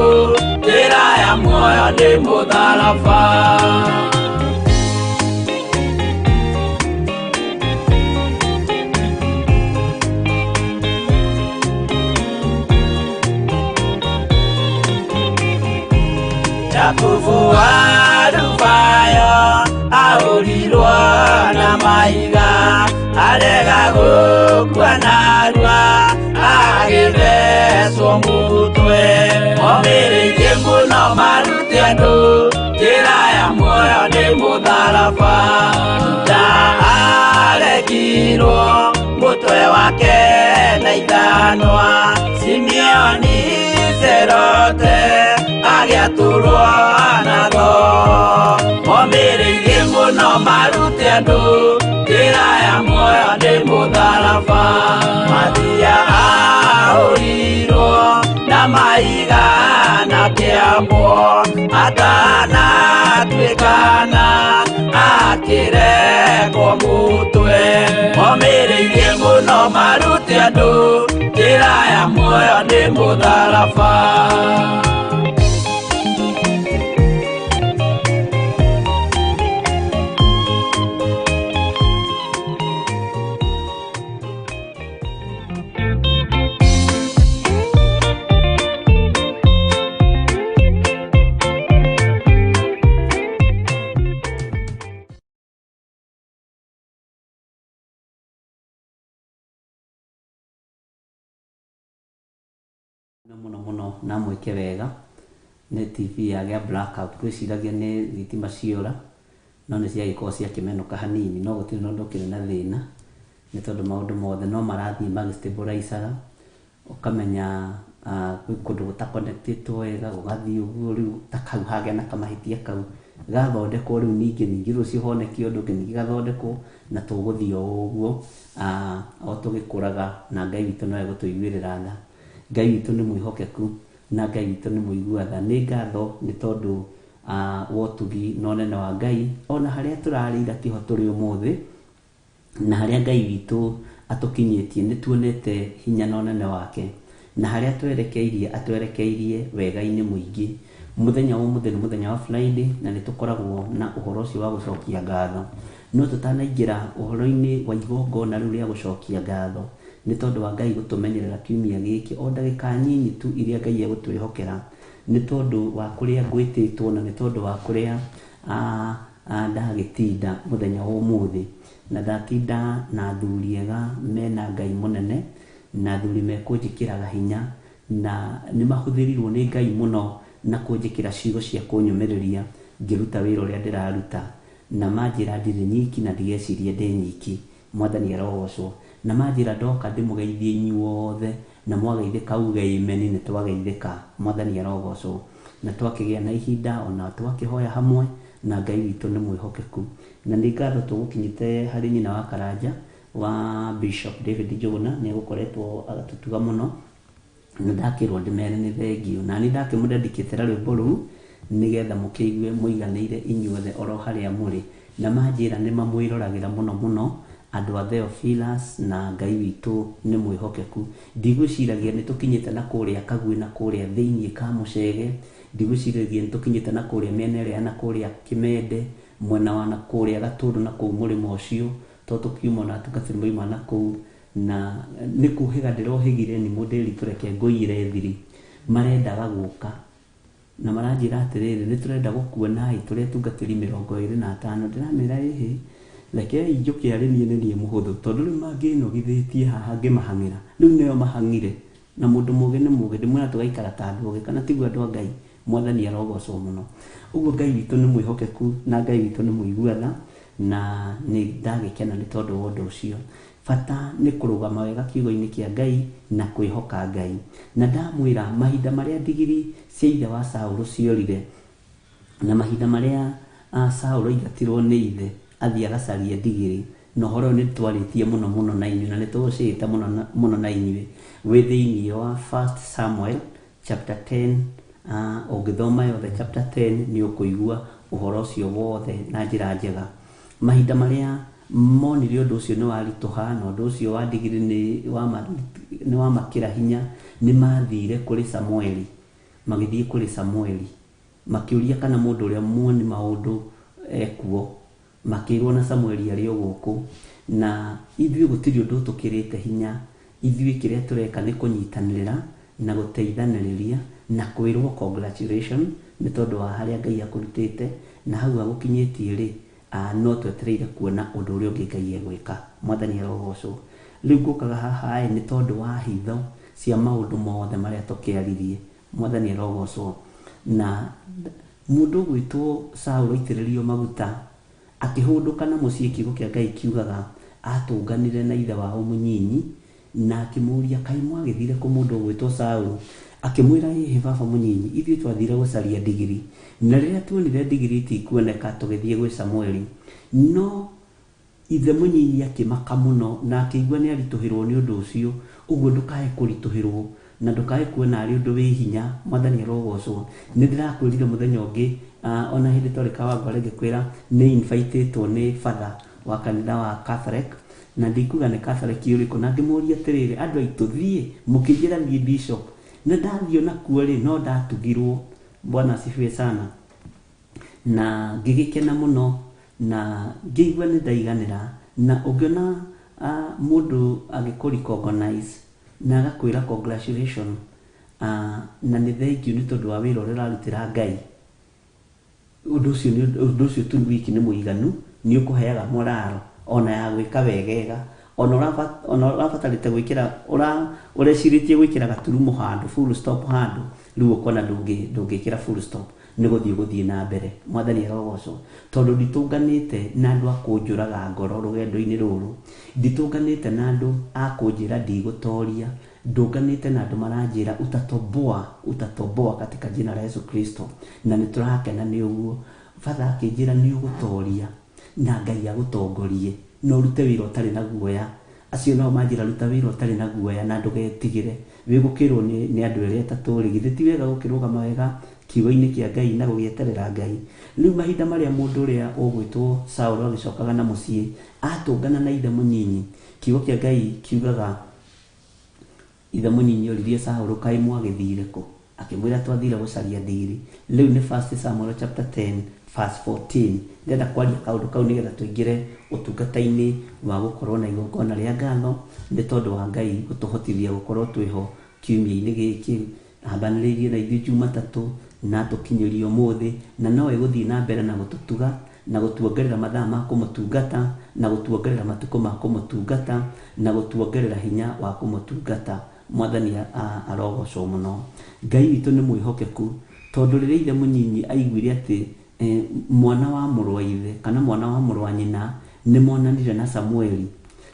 njĩra ya muoyo nĩ mũtharaba Jakubu wa Alufayo ahũrirwo na mahiga arega gũkua narua agĩthecwo mũtwe Momĩrĩirie mũno marute andũ njĩra ya muoyo nĩ mũtharaba Juda aregirwo mũtwe wake na ithanwa Simeoni Zerote agĩatũrwo na thoo Momĩrĩirie mũno marute andũ njĩra ya muoyo nĩ mũtharaba Mathia ahũrirwo na mahiga na kĩambwo atanatuĩkana akĩrekwo mũtwe Momĩrĩirie mũno marute andũ njĩra ya muoyo nĩ mũtharaba Muno muno na mwĩke wega nĩ TV yagĩa blackout gwĩciragia nĩ thitima ciora no nĩ ciagĩkorwo ciakĩmenũka hanini no gũtirĩ na ũndũ ũkĩrĩ na thĩna nĩ tondũ maũndũ mothe no marathiĩ magĩstabilizaga ũkamenya kwĩ kũndũ gũtaconnectĩtwo wega gũgathiĩ ũguo rĩu ta kau hagĩa na kamahĩtia kau gathondekwo rĩu ningĩ rũciũ honeke ũndũ ũngĩ ningĩ gathondekwo na tũgũthiĩ o ũguo o tũgĩkũraga na Ngai witũ no egũtũiguĩrĩra tha Ngai witũ nĩ mwĩhokeku na Ngai witũ nĩ mũigua tha nĩ ngatho nĩ tondũ wa ũtugi na ũnene wa Ngai ona harĩa tũrarĩira tiho tũrĩ ũmũthĩ na harĩa Ngai witũ atũkinyĩtie nĩ tuonete hinya na ũnene wake na harĩa twerekeirie atwerekeirie wega-inĩ mũingĩ mũthenya wa ũmũthĩ nĩ mũthenya wa Friday na nĩ tũkoragwo na ũhoro ũcio wa gũcokia ngatho no tũtanaingĩra ũhoro-inĩ wa igongona rĩu rĩa gũcokia ngatho nĩ tondũ wa Ngai gũtũmenyerera kiumia gĩkĩ o ndagĩka nyinyi tu iria Ngai egũtwĩhokera nĩ tondũ wa kũrĩa ngwĩtĩtwo na nĩ tondũ wa kũrĩa ndagĩtinda mũthenya wa ũmũthĩ na ndatinda na athuri ega mena Ngai mũnene na athuri mekũnjĩkĩraga hinya na nĩ mahũthĩrirwo nĩ Ngai mũno na kũnjĩkĩra ciugo cia kũnyũmĩrĩria ngĩruta wĩra ũrĩa ndĩraruta na manjĩra ndirĩ nyiki na ndigecirie ndĩ nyiki Mwathani arogocwo na manjĩra ndoka ndĩmũgeithie inyuothe na mwageithĩka uge imeni nĩ twageithĩka Mwathani arogocwo na twakĩgĩa na ihinda ona twakĩhoya hamwe na Ngai witũ nĩ mwĩhokeku na nĩ ngatho tũgũkinyĩte harĩ nyina wa Karanja Wa Bishop David Njũgũna nĩ egũkoretwo agĩtũtuga mũno, na ndakĩrwo ndĩmere nĩ thengiũ, na nĩ ndakĩmũdedicatĩra rwĩmbo rũu nĩgetha mũkĩigue mũiganĩire inyuothe oro harĩa mũrĩ. Na manjĩra nĩ mamwĩroragĩra mũno mũno andũ a Theophilus, na Ngai witũ nĩ mwĩhokeku. Ndigwĩciragia nĩ tũkinyĩte na kũrĩa Kaguĩ na kũrĩa thĩiniĩ ka Mũcege, ndigwĩciragia nĩ tũkinyĩte na kũrĩa mĩena ĩrĩa ya na kũrĩa Kĩmende, mwena wa na kũrĩa Gatũndũ na kũu mũrĩmo ũcio, tondũ tũkiuma na atungatĩri mauma na kũu, na nĩ kũhĩga ndĩrohĩgire nĩ mũndĩri reke ngũiyĩre thiri. Marendaga gũka na maranjĩra atĩrĩrĩ, nĩ tũrenda gũkuona ĩ tũrĩ atungatĩri 25. Ndĩramera ĩhĩ, rekei njũke arĩ niĩ nĩ niĩ mũhũthũ, tondũ rĩu mangĩnogithĩtie haha ngĩmahang'ĩra, rĩu nĩo mahang'ire. Na mũndũ mũgĩ nĩ mũgĩ, ndĩmwĩra tũgaikara ta andũ ogĩ, kana tiguo andũ a Ngai? Mwathani arogocwo mũno. Ũguo Ngai witũ nĩ mwĩhokeku na Ngai witũ nĩ mũigua tha, na nĩ ndagĩkena nĩ tondũ wa ũndũ ũcio. Bata nĩ kũrũgama wega kiugo-inĩ kĩa Ngai na kwĩhoka Ngai. Na ndamwĩra mahinda marĩa ndigiri cia ithe wa Saũlũ ciorire, na mahinda marĩa Saũlũ aingatirwo nĩ ithe athiĩ agacarie ndigiri, na ũhoro ũyũ nĩ twarĩtie mũno mũno na inyuĩ, na nĩ tũgũcĩte mũno mũno na inyuĩ, wĩ thĩiniĩ wa 1 Samuel chapter 10. Ũngĩthoma yothe chapter 10 nĩ ũkũigua ũhoro ũcio wothe na njĩra njega. Mahinda marĩa monire ũndũ ũcio nĩ waritũha, na ũndũ ũcio wa ndigiri nĩ wamakĩra hinya, nĩ mathire kũrĩ Samueli. Magĩthiĩ kũrĩ Samueli makĩũria kana mũndũ ũrĩa muoni maũndũ ekuo. Makĩrwo na Samueli arĩ o gũkũ. Na ithuĩ gũtirĩ ũndũ ũtũkĩrĩte hinya. Ithuĩ kĩrĩa tũreka nĩ kũnyitanĩrĩra na gũteithanĩrĩria na kwĩrwo congratulation nĩ tondũ wa harĩa Ngai akũrutĩte na hau agũkinyĩtie rĩ, no twetereire kuona ũndũ ũrĩa ũngĩ Ngai egwĩka. Mwathani arogocwo. Rĩu ngũkaga haha ĩ nĩ tondũ wa hitho cia maũndũ mothe marĩa tũkĩaririe. Mwathani arogocwo. Na mũndũ ũgwĩtwo Saũlũ aitĩrĩrio maguta akĩhũndũka na mũciĩ, kiugo kĩa Ngai kiugaga atũnganire na ithe wao mũnyinyi na akĩmũria, kaĩ mwagĩthire kũ mũndũ ũgwĩtwo Saũlũ? Akĩmwĩra, ĩhĩ baba mũnyinyi, ithuĩ twathire gũcaria ndigiri, na rĩrĩa tuonire ndigiri itikuoneka tũgĩthiĩ gwĩ Samueli. No ithe mũnyinyi akĩmaka mũno na akĩigua nĩ aritũhĩrwo nĩ ũndũ ũcio. Ũguo ndũkae kũritũhĩrwo na ndũkae kuona arĩ ũndũ wĩ hinya. Mwathani arogocwo. Nĩ ndĩrakwĩrire mũthenya ũngĩ, ona hĩndĩ twarĩ Kawangware, ngĩkwĩra nĩ invitĩtwo nĩ father wa kanitha wa Catholic, na ndikuga nĩ Catholic ũrĩkũ, na ngĩmũria atĩrĩrĩ, andũ aitũ thiĩ mũkĩnjĩra thiĩ bishop, na ndathiĩ onakuo rĩ, no ndatugirwo. Bwana asifiwe sana. Na ngĩgĩkena mũno na ngĩigua nĩ ndaiganĩra. Na ũngĩona mũndũ agĩkũ recognize na agakwĩra congratulation, na nĩ thengiũ nĩ tondũ wa wĩra ũrĩa ũrarutĩra Ngai, ũndũ ũcio nĩ ũndũ ũcio tu wiki nĩ mũiganu, nĩ ũkũheaga moraro ona ya gwĩka wegega, ona ũrabatarĩte gwĩkĩra ũrecirĩtie gwĩkĩra gaturumo handũ, full stop handũ, rĩu ũkona ndũngĩkĩra full stop, nĩ gũthiĩ gũthiĩ na mbere. Mwathani arogocwo. Tondũ nditũnganĩte na andũ a kũnjũraga ngoro rũgendo-inĩ rũrũ, nditũnganĩte na andũ a kũnjĩra ndigũtoria, ndũnganĩte na andũ maranjĩra utatoboa, utatoboa katika jina la Yesu Kristo. Na nĩ tũrakena nĩ ũguo. Father akĩnjĩra nĩ ũgũtoria na Ngai agũtongorie, na ũrute wĩra ũtarĩ na guoya. Acio nao manjĩra ruta wĩra ũtarĩ na guoya na ndũgetigĩre, wĩgũkĩrwo nĩ andũ erĩ atatũ rĩ, githĩ ti wega gũkĩrũgama wega kiugo-inĩ kĩa Ngai na gũgĩeterera Ngai? Rĩu mahinda marĩa mũndũ ũrĩa ũgwĩtwo Saũlũ agĩcokaga na mũciĩ atũngana na ithe mũnyinyi, kiugo kĩa Ngai kiugaga ithe mũnyinyi oririe Saũlũ, kaĩ mwagĩthire kũ? Akĩmwĩra twathire gũcaria ndigiri. Rĩu nĩ 1 Samuel chapter 10 verse 14. Ndĩrenda kwaria kaũndũ kau nĩgetha tũingĩre ũtungata-inĩ wa gũkorwo na igongona rĩa ngatho nĩ tondũ wa Ngai gũtũhotithia gũkorwo twĩho kiumia-inĩ gĩkĩ, ambanĩrĩirie na ithuĩ Jumatatũ na tũkinyĩrie ũmũthĩ, na no ĩgũthiĩ na mbere na gũtũtuga na gũtuongerera mathaa ma kũmũtungata na gũtuongerera matukũ ma kũmũtungata na gũtuongerera hinya wa kũmũtungata. Mwathani arogocwo mũno. Ngai witũ nĩ mwĩhokeku, tondũ rĩrĩa ithe mũnyinyi aiguire atĩ mwana wa mũrũ wa ithe kana mwana wa mũrũ wa nyina nĩ monanire na Samueli,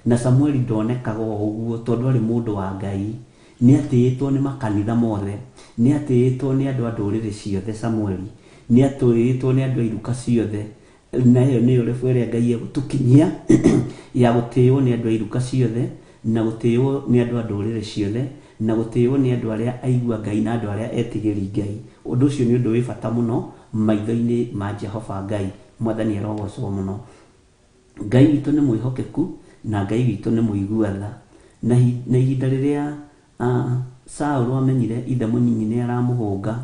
na Samueli ndonekaga o ũguo tondũ arĩ mũndũ wa Ngai, nĩ atĩĩtwo nĩ makanitha mothe, nĩ atĩĩtwo nĩ andũ a ndũrĩrĩ ciothe. Samueli nĩ atĩĩtwo nĩ andũ a iruka ciothe. Na ĩyo nĩyo rebu ĩrĩa Ngai egũtũkinyia ya gũtĩĩo nĩ andũ a iruka ciothe, na gũtĩĩo nĩ andũ a ndũrĩrĩ ciothe, na gũtĩĩo nĩ andũ arĩa aigua Ngai na andũ arĩa etigĩri Ngai. Ũndũ ũcio nĩ ũndũ wĩ bata mũno maitho-inĩ ma Jehova Ngai. Mwathani arogocwo mũno. Ngai witũ nĩ mwĩhokeku na Ngai witũ nĩ mũigua tha. Na ihinda rĩrĩa Saũlũ amenyire ithe mũnyinyi nĩ aramũhũnga,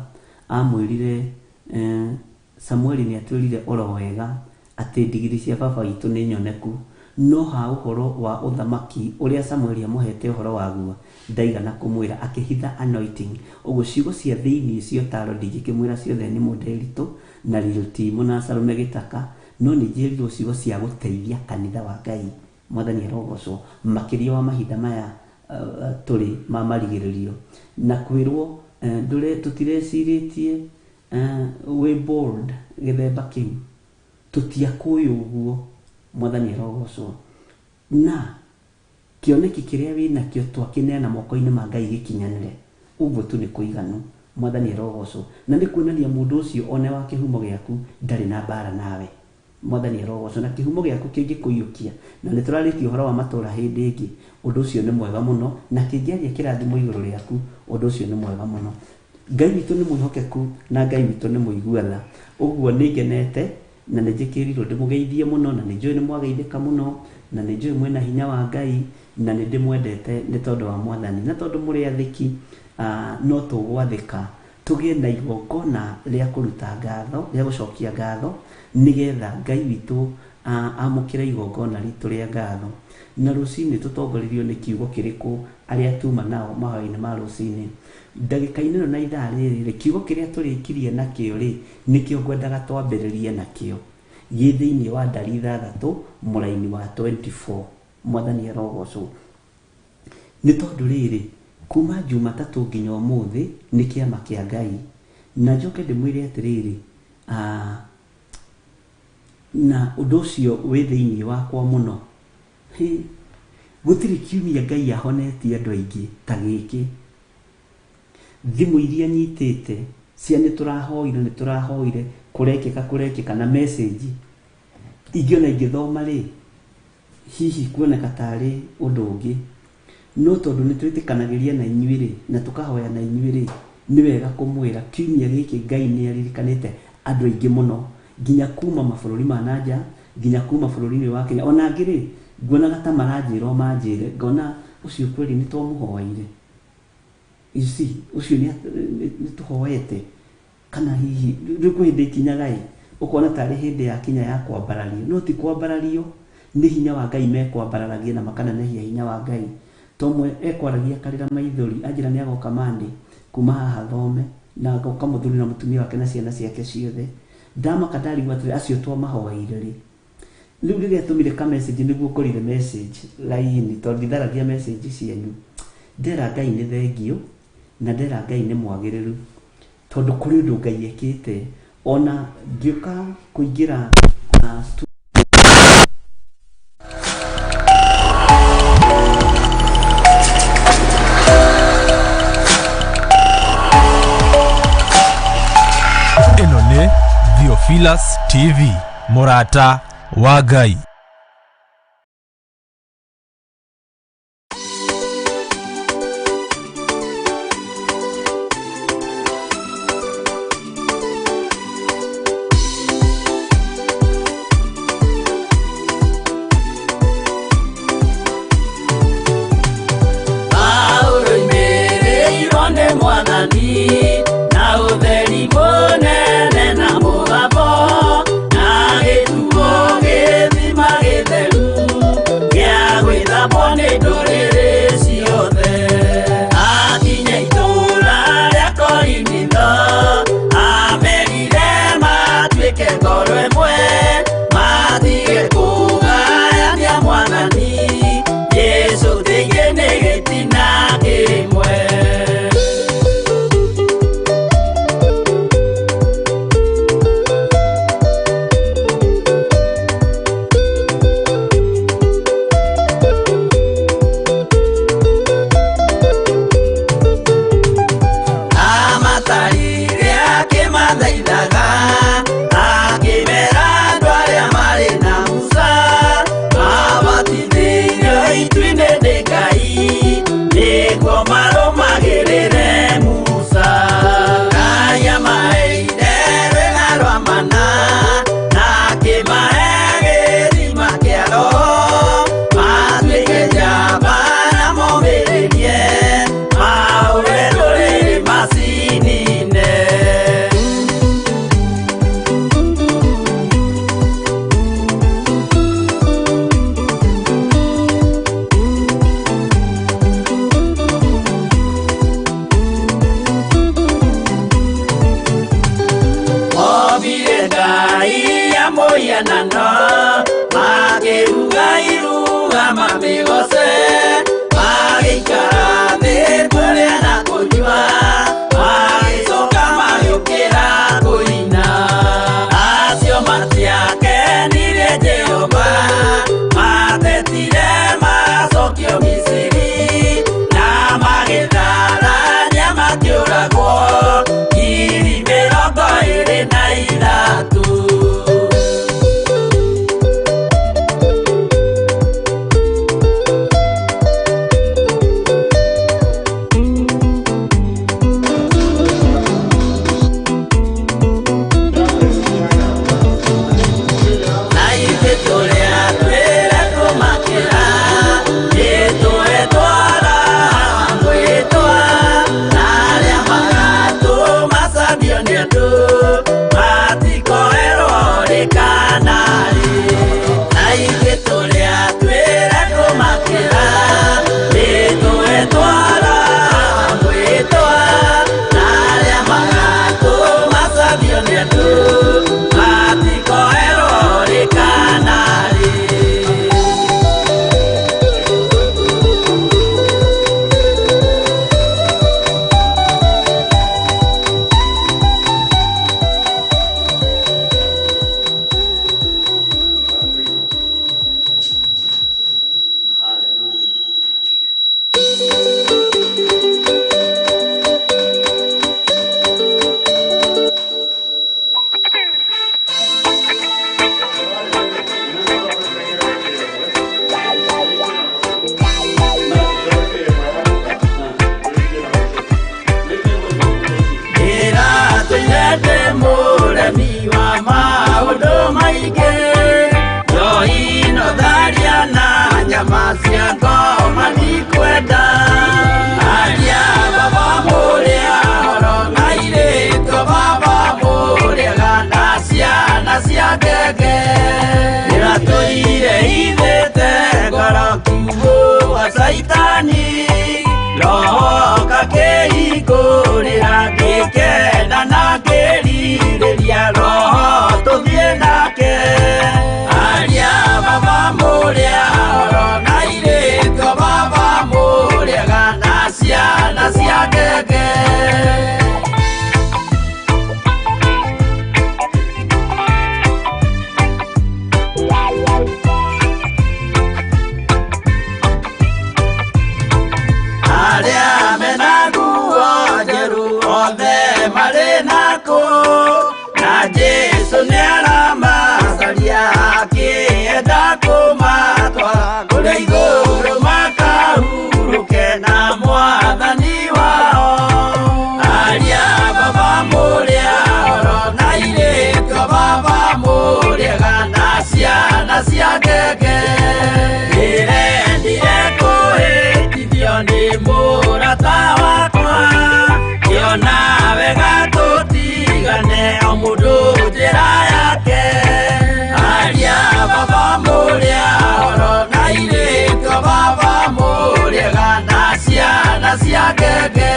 amwĩrire Samueli nĩ atwĩrire oro wega atĩ ndigiri cia baba witũ nĩ nyoneku, no ha ũhoro wa ũthamaki ũrĩa Samueli amũhete ũhoro waguo ndaigana kũmwĩra, akĩhitha anointing. Ũguo ciugo cia thĩinĩ cia ũtaaro ndingĩkĩmwĩra ciothe nĩ Mũnderitũ na Real Team na Salome Gĩtaka, no nĩ njĩrirwo ciugo cia gũteithia kanitha wa Ngai. Mwathani arogocwo makĩria wa mahinda maya tũrĩ ma marigĩrĩrio. Na kwĩrwo tũtirecirĩtie wĩ bold gĩthemba kĩu, tũtiakũĩ ũguo. Mwathani arogocwo. Na kĩoneki kĩrĩa wĩnakĩo twakĩneana moko-inĩ ma Ngai gĩkinyanĩre, ũguo tu nĩ kũiganu. Mwathani arogocwo. Na nĩ kuonania mũndũ ũcio one wa kĩhumo gĩaku ndarĩ na mbara nawe. Mwathani arogocwo. Na kĩhumo gĩaku kĩngĩkũiyũkia, na nĩ tũrarĩtie ũhoro wa matũũra hĩndĩ ĩngĩ, ũndũ ũcio nĩ mwega mũno, na kĩngĩaria kĩrathimo igũrũ rĩaku, ũndũ ũcio nĩ mwega mũno. Ngai witũ nĩ mwĩhokeku na Ngai witũ nĩ mũigua tha. Ũguo nĩ ngenete na nĩ njĩkĩrirwo ndĩmũgeithie mũno, na nĩ njũĩ nĩ mwageithĩka mũno, na nĩ njũĩ mwĩna hinya wa Ngai, na nĩ ndĩmwendete nĩ tondũ wa Mwathani, na tondũ mũrĩ athĩki, no tũgwathĩka tũgĩe na igongona rĩa kũruta ngatho, rĩa gũcokia ngatho, nĩgetha Ngai witũ amũkĩre igongona ritũ rĩa ngatho. Na rũcinĩ tũtongoririo nĩ kiugo kĩrĩkũ arĩa tuma nao mahoya-inĩ ma rũcinĩ. Ndagĩka-inĩ ĩno na ithaa rĩrĩ rĩ, kiugo kĩrĩa tũrĩkirie nakĩo rĩ, nĩkĩo ngwendaga twambĩrĩrie nakĩo. Gĩ thĩinĩ wa ndari 6 mũraini wa 24. Mwathani arogocwo. Nĩ tondũ rĩrĩ, kuma Jumatatũ nginya ũmũthĩ nĩ kĩama kĩa Ngai. Na njoke ndĩmwĩre atĩrĩrĩ, na ũndũ ũcio wĩ thĩinĩ wakwa mũno. Gũtirĩ kiumia Ngai ahonetie andũ aingĩ ta gĩkĩ. Thimũ iria nyitĩte cia nĩ tũrahoire, nĩ tũrahoire, kũrekĩka, kũrekĩka, na message ingĩ ona ingĩthoma rĩ, hihi kuoneka tarĩ ũndũ ũngĩ. No tondũ nĩ twĩtĩkanagĩria na inyuĩ rĩ, na tũkahoya na inyuĩ rĩ, nĩ wega kũmwĩra kiumia gĩkĩ Ngai nĩ aririkanĩte andũ aingĩ mũno, nginya kuma mabũrũri ma na nja, nginya kuma bũrũri-inĩ wa Kenya. Ona angĩ rĩ, nguonaga ta maranjĩra o manjĩre, ngona ũcio kweli nĩ twamũhoeire. You see, ũcio nĩ tũhoete, kana hihi rĩu kwĩ hĩndĩ ikinyaga ĩ, ũkona tarĩ hĩndĩ yakinya ya kwambarario, no ti kwambarario, nĩ hinya wa Ngai mekwambararagia na makanenehia hinya wa Ngai. Tomwe ekwaragia akarĩra maithori, anjĩra nĩ agoka Monday kuma haha thome, na agoka mũthuri na mũtumia wake na ciana ciake ciothe. Ndamaka ndarigwo atĩrĩ, acio twamahoeire rĩ. Rĩu rĩrĩa tũmire ka message nĩguo ngorire message laini, tondũ nditharagia message cianyu. Ndera Ngai nĩ thengio, na ndera Ngai nĩ mwagĩrĩru, tondũ kũrĩ ũndũ Ngai ekĩte. Ona ngĩũka kũingĩra Ĩno nĩ Theophilus TV, mũrata wa Ngai. Na ũtheri mũnene na mũgambo, na gĩtuo gĩthima gĩtheru gĩa gwĩthambwo nĩ ndũrĩrĩ ciothe. Akinya itũũra rĩa Korinitho, amerire matuĩke ngoro ĩmwe, matige kũgayania Mwathani Jesũ thĩinĩ nĩ gĩtina kĩmwe. Nĩguo marũmagĩrĩre Musa. Ngai amaheire rwĩga rwa mana, na akĩmahe gĩthima kĩa roho. Matuĩke njamba na momĩrĩrie, mahũre ndũrĩrĩ macinine. Mobire Ngai ya mũhianano, makĩruga iruga mamĩgoce, magĩikara thĩ kũrĩa na kũnyua, magĩcoka magĩũkĩra kũina. Acio matiakenirie Jehova, matetire macokio Misiri, na magĩtharania makĩũragwo 23,000. Na ithuĩ tũrĩa twĩre kũmakĩra, nĩtũretwara mwĩtwa, na arĩa magatũmacambio nĩ andũ, matikoerwo rĩ kana rĩ. Na ithuĩ tũrĩa twĩre kũmakĩra, nĩtũretwara mwĩtwa, na arĩa magatũmacambio nĩ andũ, matikoerwo rĩ kana rĩ. Hallelujah. Ndĩratũire ndĩ mũremi wa maũndũ maingĩ, njohi no tharia na nyama cia ngoma ndikwenda. Aria baba mũrĩa horo na airĩtu baba mũrĩa ganda ciana cia ngenge. Ndĩratũire hithĩte ngoro kiugũ wa Caitani, roho ngakĩhingũrĩra ngĩkena na ngĩrirĩria roho tũthiĩ nake. Aria baba mũrĩa horo na airĩtu baba mũrĩa ganda ciana cia ngenge. Arĩa mena nguo njerũ othe marĩ nakũ, na Jesũ nĩaramacaria akĩenda kũmatwara kũrĩa igũrũ makahurũke na mwathani wao. Aria baba mũrĩa horo na airĩtu baba mũrĩa ganda ciana cia ngenge. Ndĩrendire kũhĩtithio nĩ mũrata wakwa, ngĩona wega tũtigane o mũndũ njĩra yake. Aria baba mũrĩa horo na airĩtu baba mũrĩa ganda ciana cia ngenge.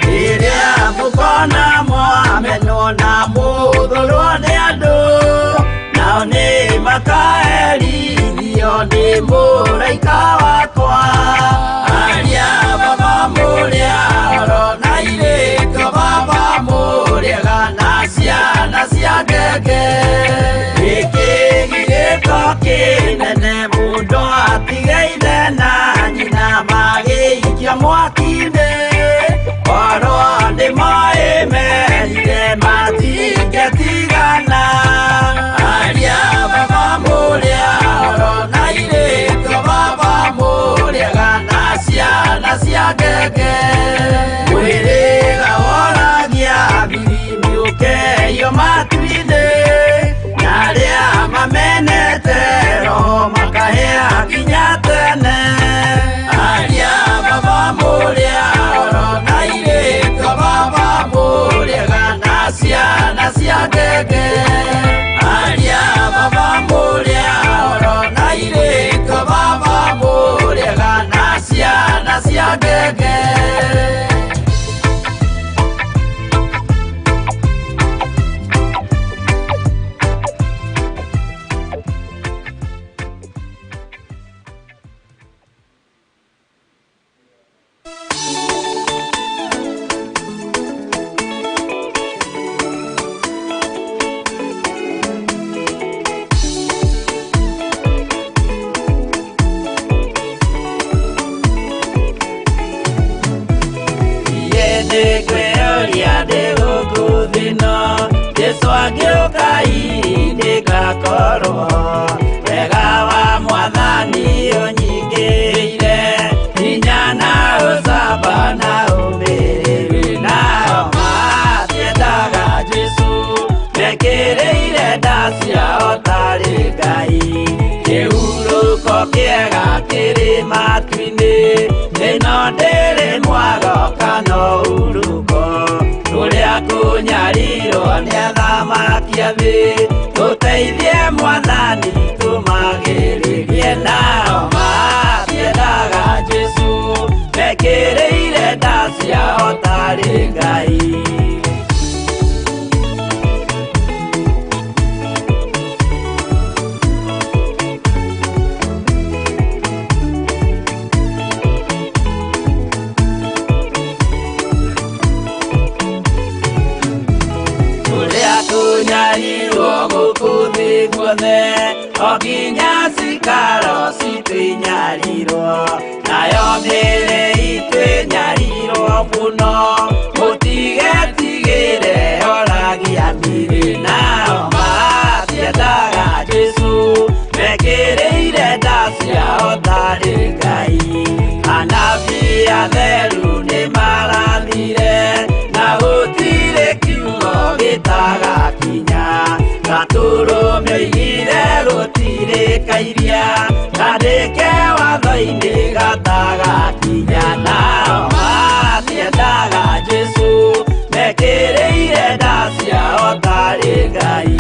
Rĩrĩa mũkona mwamenwo na mũthũrwo nĩ andũ, nao nĩ makaherithio nĩ mũraika wakwa. Aria baba mũrĩa horo na airĩtu baba mũrĩa ganda ciana cia ngenge. Gĩkĩ gĩgĩko kĩnene mũndũ atige ithe na nyina magĩikia mwaki-inĩ. Korwo nĩ ciana cia ngenge Mũhĩrĩga woragia thiri ũkeio matu-inĩ Na arĩa mamenete roho makahĩa nginya tene Aria baba mũrĩa oro na airĩtu a baba mũrĩega na ciana cia ngenge Aria baba mũrĩa oro na airĩtu a baba mũrĩega na ciana cia ngenge Jesu agĩũka nĩngakorwo wega wa mwathani ũnyingĩrĩire hinya na ũcamba na ũmĩrĩru nao matiendaga Jesu mekĩrĩire nda ciao tarĩ Ngai kĩhurũko kĩega kĩrĩ matu-inĩ ĩno ndĩrĩ mwago kana ũhurũko Ũrĩa kũnyarirwo nĩ athamaki a thĩ tũteithie mwathani tũmagĩrĩrie nao matiendaga Jesu mekĩrĩire nda ciao tarĩ Ngai Kũnyarirwo gũkũ thĩ guothe o nginya cikaro citũ inyarirwo nayo mĩĩrĩ itũ ĩnyarirwo mũno mũtigetigĩre oragia mĩĩrĩ nao matiendaga Jesu mekĩrĩire nda ciao tarĩ Ngai anabii atheru nĩmarathire na gũtirĩ kiugo gĩtagakinya Gatũrũme oigire gũtirĩ kairia kandĩke watho-inĩ gatagakinya nao matiendaga Jesu mekĩrĩire nda ciao tarĩ Ngai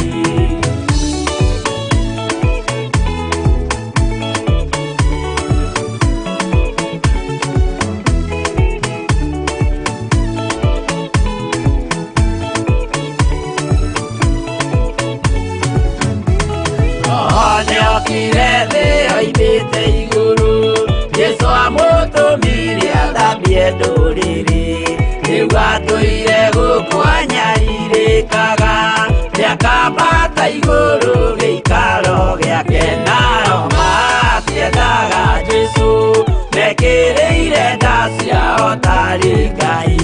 Nĩokire thĩ oimĩte igũrũ Jesu amũtũmire athambie ndũrĩrĩ Rĩu atũire gũkũ anyarirĩkaga Nĩakambata igũrũ gĩikaro gĩake nao matiendaga Jesu mekĩrĩire nda ciao tarĩ Ngai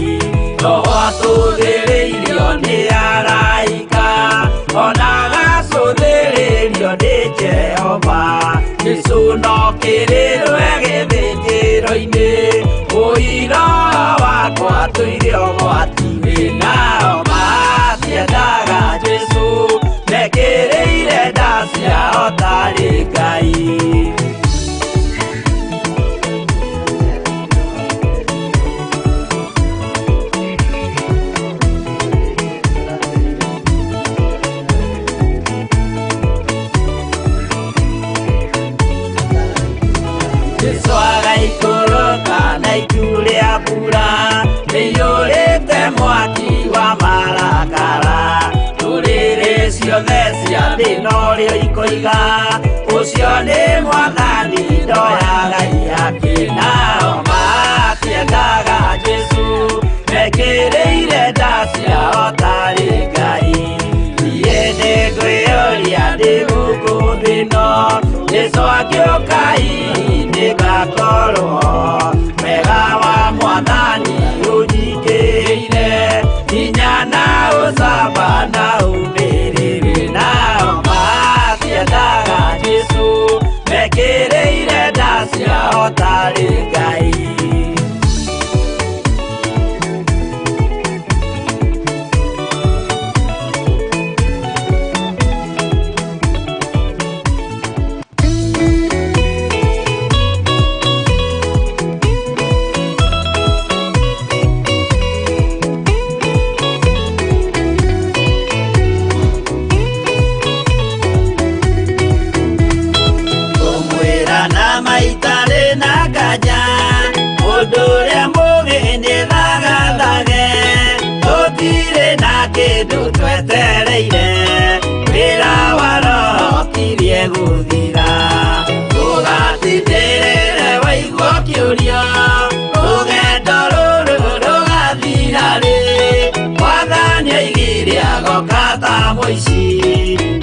Roho atũthĩrĩirio nĩ araika ona agacũthĩrĩrio nĩ Jehova Jesu no kĩrĩrwe gĩthĩnjĩro-inĩ ũira wakwa tũire ũgwati-inĩ nao matiendaga Jesu mekĩrĩire nda ciao tarĩ Ngai Jesu agaikũrũka na itu rĩa mbura rĩiyũrĩte mwaki wa marakara Ndũrĩrĩ ciothe cia thĩ norĩo ikoiga ũcio nĩ mwathani ndoyaga ihaki nao matiendaga Jesu mekĩrĩire nda ciao tarĩ Ngai Niĩ nĩngwĩyũria ndĩ gũkũ thĩ ĩno Jesu agĩũka nĩngakorwo wega wa mwathani ũnyingĩrĩire hinya na ũcamba na ũmĩrĩru nao matiendaga Jesu mekĩrĩire nda ciao tarĩ Ngai. kĩndũ twetereire wĩra wa Roho kirie gũthira ũgatindĩrĩre waigua kĩũria rũgendo rũrũ rũgathira rĩ Mwathani oigire agoka ta mũici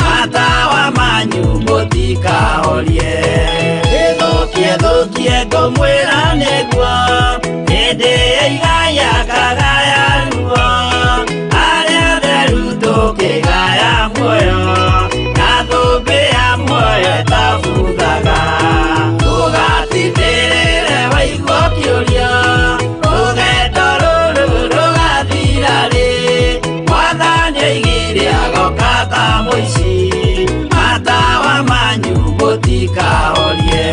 matawa manyu mũtikahorie ĩthũkie thũkie ngũmwĩra nĩguo hĩndĩ ĩigaya kagaya ruo arĩa atheru tũkĩgaya muoyo na thũmbĩ ya muoyo ĩtabuthaga ũgatindĩrĩre waigua kĩũria rũgendo rũrũ rũgathira rĩ Mwathani oigire agoka ta mũici matawa manyu mũtikahorie.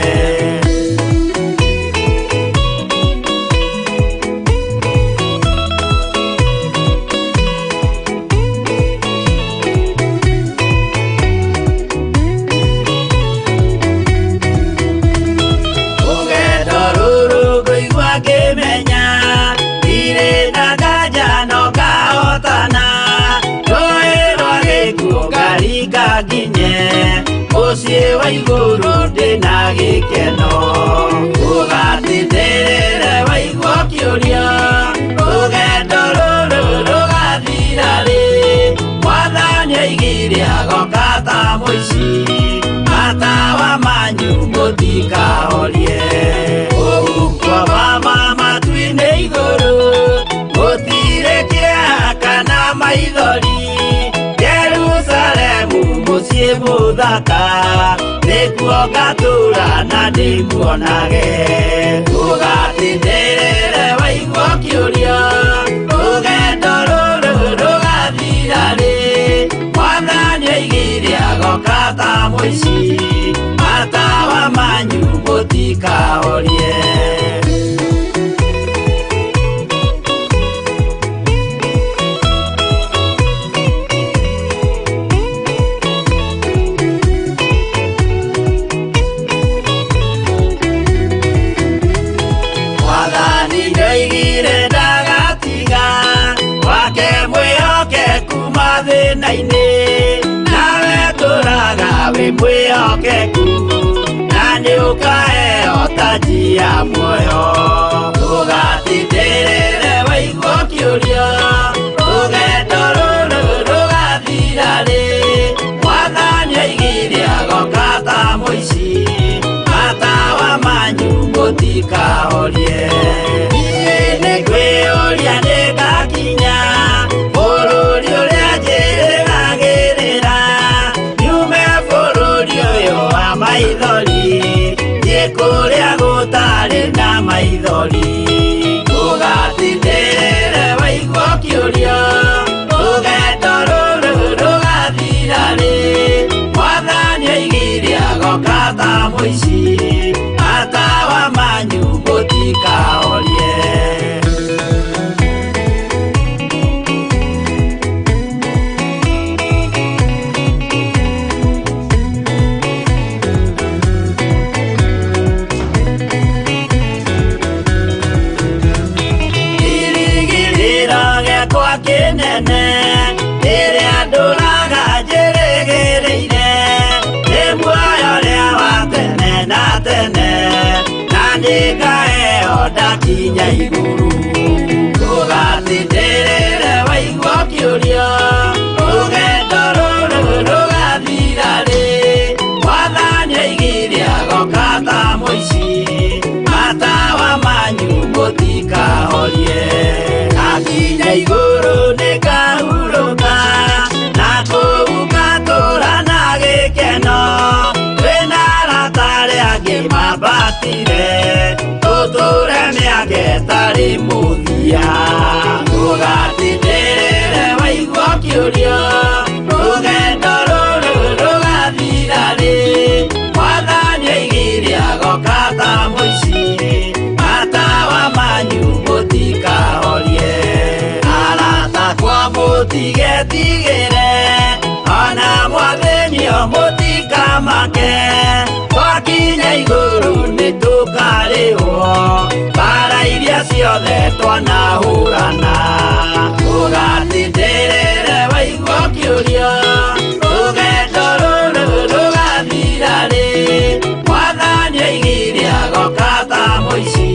Rũgendo rũrũ ngũigua ngĩmenya ndirĩ na nganja no ngahotana rũĩ rwa gĩkuũ ngaringa nginye mũciĩ wa igũrũ ndĩna gĩkeno ũgatindĩrĩre waigua kĩũria rũgendo rũrũ rũgathira rĩ Mwathani oigire agoka ta mũici matawa manyu mũtikahorie ũhuko wa matu-inĩ igũrũ gũtirĩ kĩeha kana maithori Jerusalemu mũciĩ mũthaka nĩkuo ngatũũra na ndĩmuonage ũgatindĩrĩre waigua kĩũria rũgendo rũrũ rũgathira rĩ Mwathani oigire agoka ta mũici matawa manyu mũtikahorie. Mwathani nĩoigire ndagatiga wake mwĩhokeku mathĩna-inĩ nawe tũraga wĩ mwĩhokeku na nĩũkaheo taji ya muoyo ũgatindĩrĩre waigua kĩũria rũgendo rũrũ rũgathira rĩ Mwathani oigire agoka ta mũici matawa manyu mũtikahorie niĩ nĩngwĩyũria nĩngakinya bũrũri ũrĩa njĩrĩgagĩrĩra nyume bũrũri ũyũ wa maithori thiĩ kũrĩa gũtarĩ na maithori ũgatindĩrĩre waigua kĩũria rũgendo rũrũ rũgathira rĩ Mwathani oigire agoka ta mũici matawa manyu mũtikahorie. Kĩrigĩrĩro gĩakwa kĩnene rĩrĩa ndũraga njĩrĩgĩrĩire nĩ muoyo ũrĩa wa tene na tene na nĩngaheo ndakinya igũrũ ũgatindĩrĩre waigua kĩũria rũgendo rũrũ rũgathira rĩ Mwathani oigire agoka ta mũici matawa manyu mũtikahorie ndakinya igũrũ nĩngahurũka na kũu ngatũũra na gĩkeno twĩna arata arĩa angĩ mambatire tũtũũre mĩaka ĩtarĩ mũthia ũgatindĩrĩre waigua kĩũria rũgendo rũrũ rũgathira rĩ Mwathani oigire agoka ta mũici matawa manyu mũtikahorie arata kwa mũtigetigĩre ona mwathĩnio mũtikamake twakinya igũrũ nĩtũkarĩhwo mbara iria ciothe twanahũrana ũgatindĩrĩre Ndingĩũria rũgendo rũrũ rũgathira rĩ. Mwathani oigire agoka ta mũici,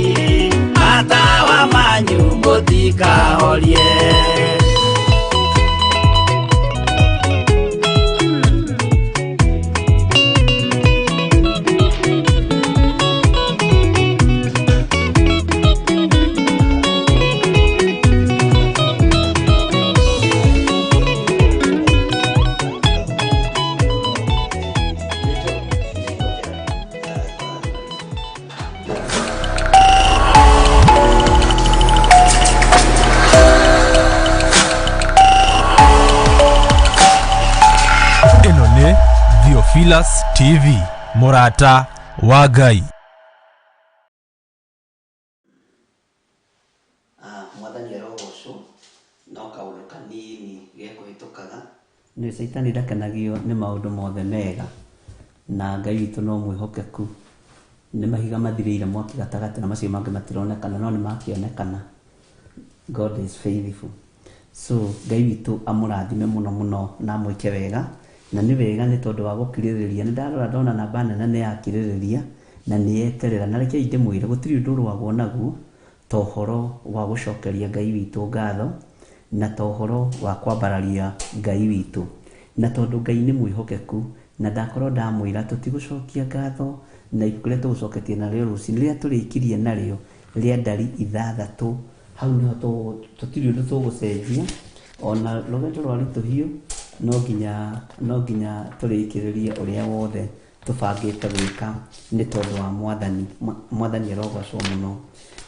matawa manyu mũtikahorie. Ĩno nĩ Theophilus TV, mũrata wa Ngai. Mwathani arogocwo. No kaũndũ kanini gekũhĩtũkaga. Nĩ caitani ndakenagio nĩ maũndũ mothe mega, na Ngai witũ no mwĩhokeku. Nĩ mahiga mathirĩire mwaki gatagatĩ, na macio mangĩ matironekana, no nĩ makĩonekana. God is faithful. So Ngai witũ amũrathime mũno mũno na amwĩke wega. Na nĩ wega nĩ tondũ wa gũkirĩrĩria. Nĩ ndarora ndona namba nene nĩ yakirĩrĩria na nĩ yeterera. Na rekei ndĩmwĩre, gũtirĩ ũndũ ũrũagwo naguo ta ũhoro wa gũcokeria Ngai witũ ngatho, na ta ũhoro wa kwambararia Ngai witũ. Na tondũ Ngai nĩ mwĩhokeku, na ndakorwo ndamwĩra tũtigũcokia ngatho na ibuku rĩrĩa tũgũcoketie narĩo rũcinĩ, rĩrĩa tũrĩkirie narĩo rĩa ndari 6, hau nĩho tũtirĩ ũndũ tũgũcenjia. Ona rũgendo rwa ritũhiũ no nginya tũrĩkĩrĩrie ũrĩa wothe tũbangĩte gwĩka nĩ tondũ wa Mwathani. Mwathani arogocwo mũno.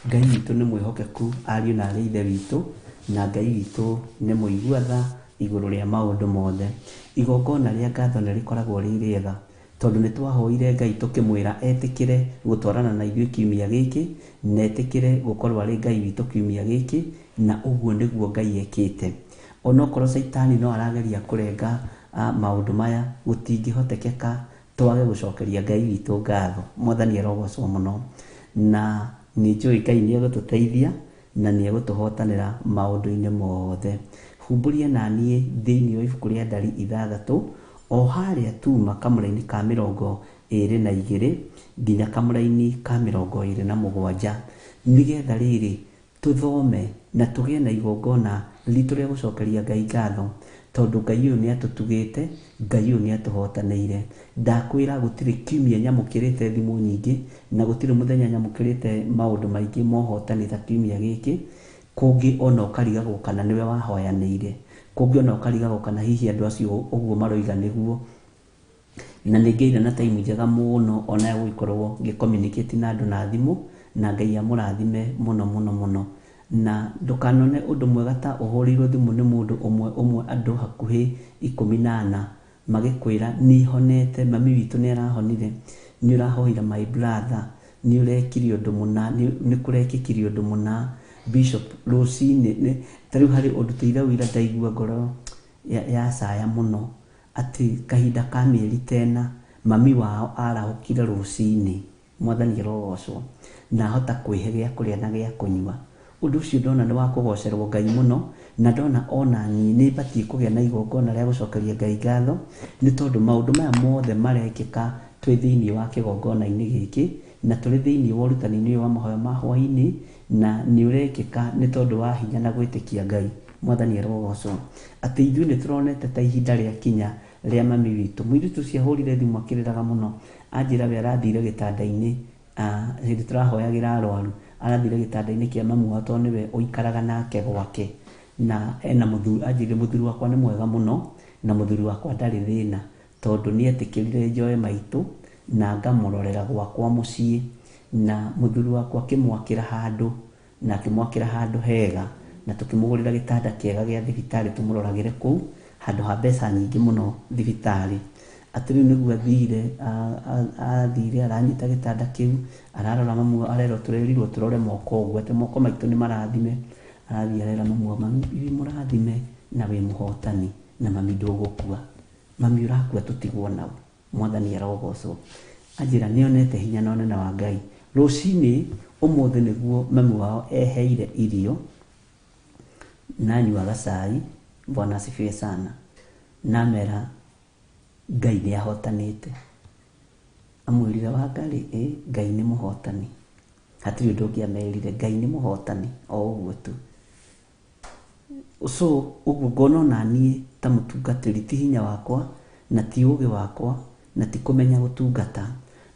Ngai witũ nĩ mwĩhokeku, ariũ na arĩ ithe witũ, na Ngai witũ nĩ mũigua tha igũrũ rĩa maũndũ mothe. Igongona rĩa ngatho nĩ rĩkoragwo rĩ rĩega, tondũ nĩ twahoire Ngai tũkĩmwĩra etĩkĩre gũtwarana na ithuĩ kiumia gĩkĩ, na etĩkĩre gũkorwo arĩ Ngai witũ kiumia gĩkĩ, na ũguo nĩguo Ngai ekĩte. Onokorwo caitani no arageria kũrenga maũndũ maya, gũtingĩhotekeka twage gũcokeria Ngai witũ ngatho. Mwathani arogocwo mũno. Na nĩ njũĩ Ngai nĩ egũtũteithia na nĩ egũtũhotanĩra maũndũ-inĩ mothe. Humbũria na niĩ thĩinĩ wa ibuku rĩa ndari 6, o harĩa tuma kamũra-inĩ ka 22 nginya kamũra-inĩ ka 27, nĩgetha rĩrĩ tũthome na tũgĩe na igongona ritũ rĩa gũcokeria Ngai ngatho, tondũ Ngai ũyũ nĩ atũtugĩte, Ngai ũyũ nĩ atũhotanĩire. Ndakwĩra gũtirĩ kiumia nyamũkĩrĩte thimũ nyingĩ, na gũtirĩ mũthenya nyamũkĩrĩte maũndũ maingĩ mohotani ta kiumia gĩkĩ. Kũngĩ ona ũkarigagwo kana nĩwe wahoyanĩire, kũngĩ ona ũkarigagwo kana hihi andũ acio ũguo maroiga nĩguo. Na nĩ ngĩire na time njega mũno ona ya gũgĩkorwo ngĩ-communicate na andũ na thimũ, na Ngai amũrathime mũno mũno mũno. Na ndũkanone ũndũ mwega ta ũhũrĩirwo thimũ nĩ mũndũ ũmwe ũmwe andũ hakuhĩ 14 magĩkwĩra nĩ honete, mami witũ nĩ arahonire, nĩ ũrahoire my brother, nĩ ũrekire ũndũ mũna, nĩ kũrekĩkire ũndũ mũna, Bishop rũcinĩ. Ta rĩu harĩ ũndũ tũira ũira ndaigua ngoro yacaya mũno, atĩ kahinda ka mĩeri tena mami wao arahũkire rũcinĩ, Mwathani arogocwo, na ahota kwĩhe gĩa kũrĩa na gĩa kũnyua. Ũndũ ũcio ndona nĩ wa kũgocerwo Ngai mũno, na ndona ona niĩ nĩ batiĩ kũgĩa na igongona rĩa gũcokeria Ngai ngatho, nĩ tondũ maũndũ maya mothe marekĩka twĩ thĩinĩ wa kĩgongona-inĩ gĩkĩ, na tũrĩ thĩinĩ wa ũrutani-inĩ ũyũ wa mahoya ma hwaĩ-inĩ, na nĩ ũrekĩka nĩ tondũ wa hinya na gwĩtĩkia Ngai. Mwathani arogocwo. Atĩ ithuĩ nĩ tũronete ta ihinda rĩa kinya rĩa mami witũ. Mũirĩtu ũcio ahũrire thimũ akĩrĩraga mũno, anjĩra we arathire gĩtanda-inĩ, hĩndĩ tũrahoyagĩra arwaru, arathire gĩtanda-inĩ kĩa mamu wao tondũ nĩwe ũikaraga nake gwake. Na ena mũthuri, anjĩrire mũthuri wakwa nĩ mwega mũno, na mũthuri wakwa ndarĩ thĩna, tondũ nĩ etĩkĩrire njoe maitũ na ngamũrorera gwakwa mũciĩ, na mũthuri wakwa akĩmwakĩra handũ, na akĩmwakĩra handũ hega, na tũkĩmũgũrĩra gĩtanda kĩega gĩa thibitarĩ tũmũroragĩre kũu, handũ ha mbeca nyingĩ mũno thibitarĩ. Atĩ rĩu nĩguo athire aranyita gĩtanda kĩu, ararora mamu, arerwo tũrerirwo tũrore moko ũguo, atĩ moko maitũ nĩ marathime. Arathiĩ arera mamu, mami wĩ mũrathime na wĩ mũhotani, na mami ndũgũkua, mami ũrakua tũtigwo nau. Mwathani arogocwo. Anjĩra nĩonete hinya na ũnene wa Ngai. Rũcinĩ ũmũthĩ nĩguo mami wao eheire irio, na anyuaga cai. Bwana asifiwe sana. Na amera Ngai nĩ ahotanĩte. Amwĩrire Wangarĩ, ĩ Ngai nĩ mũhotani. Hatirĩ ũndũ ũngĩ amerire, Ngai nĩ mũhotani o ũguo tu. So ũguo ngona ona niĩ ta mũtungatĩri ti hinya wakwa na ti ũgĩ wakwa na ti kũmenya gũtungata,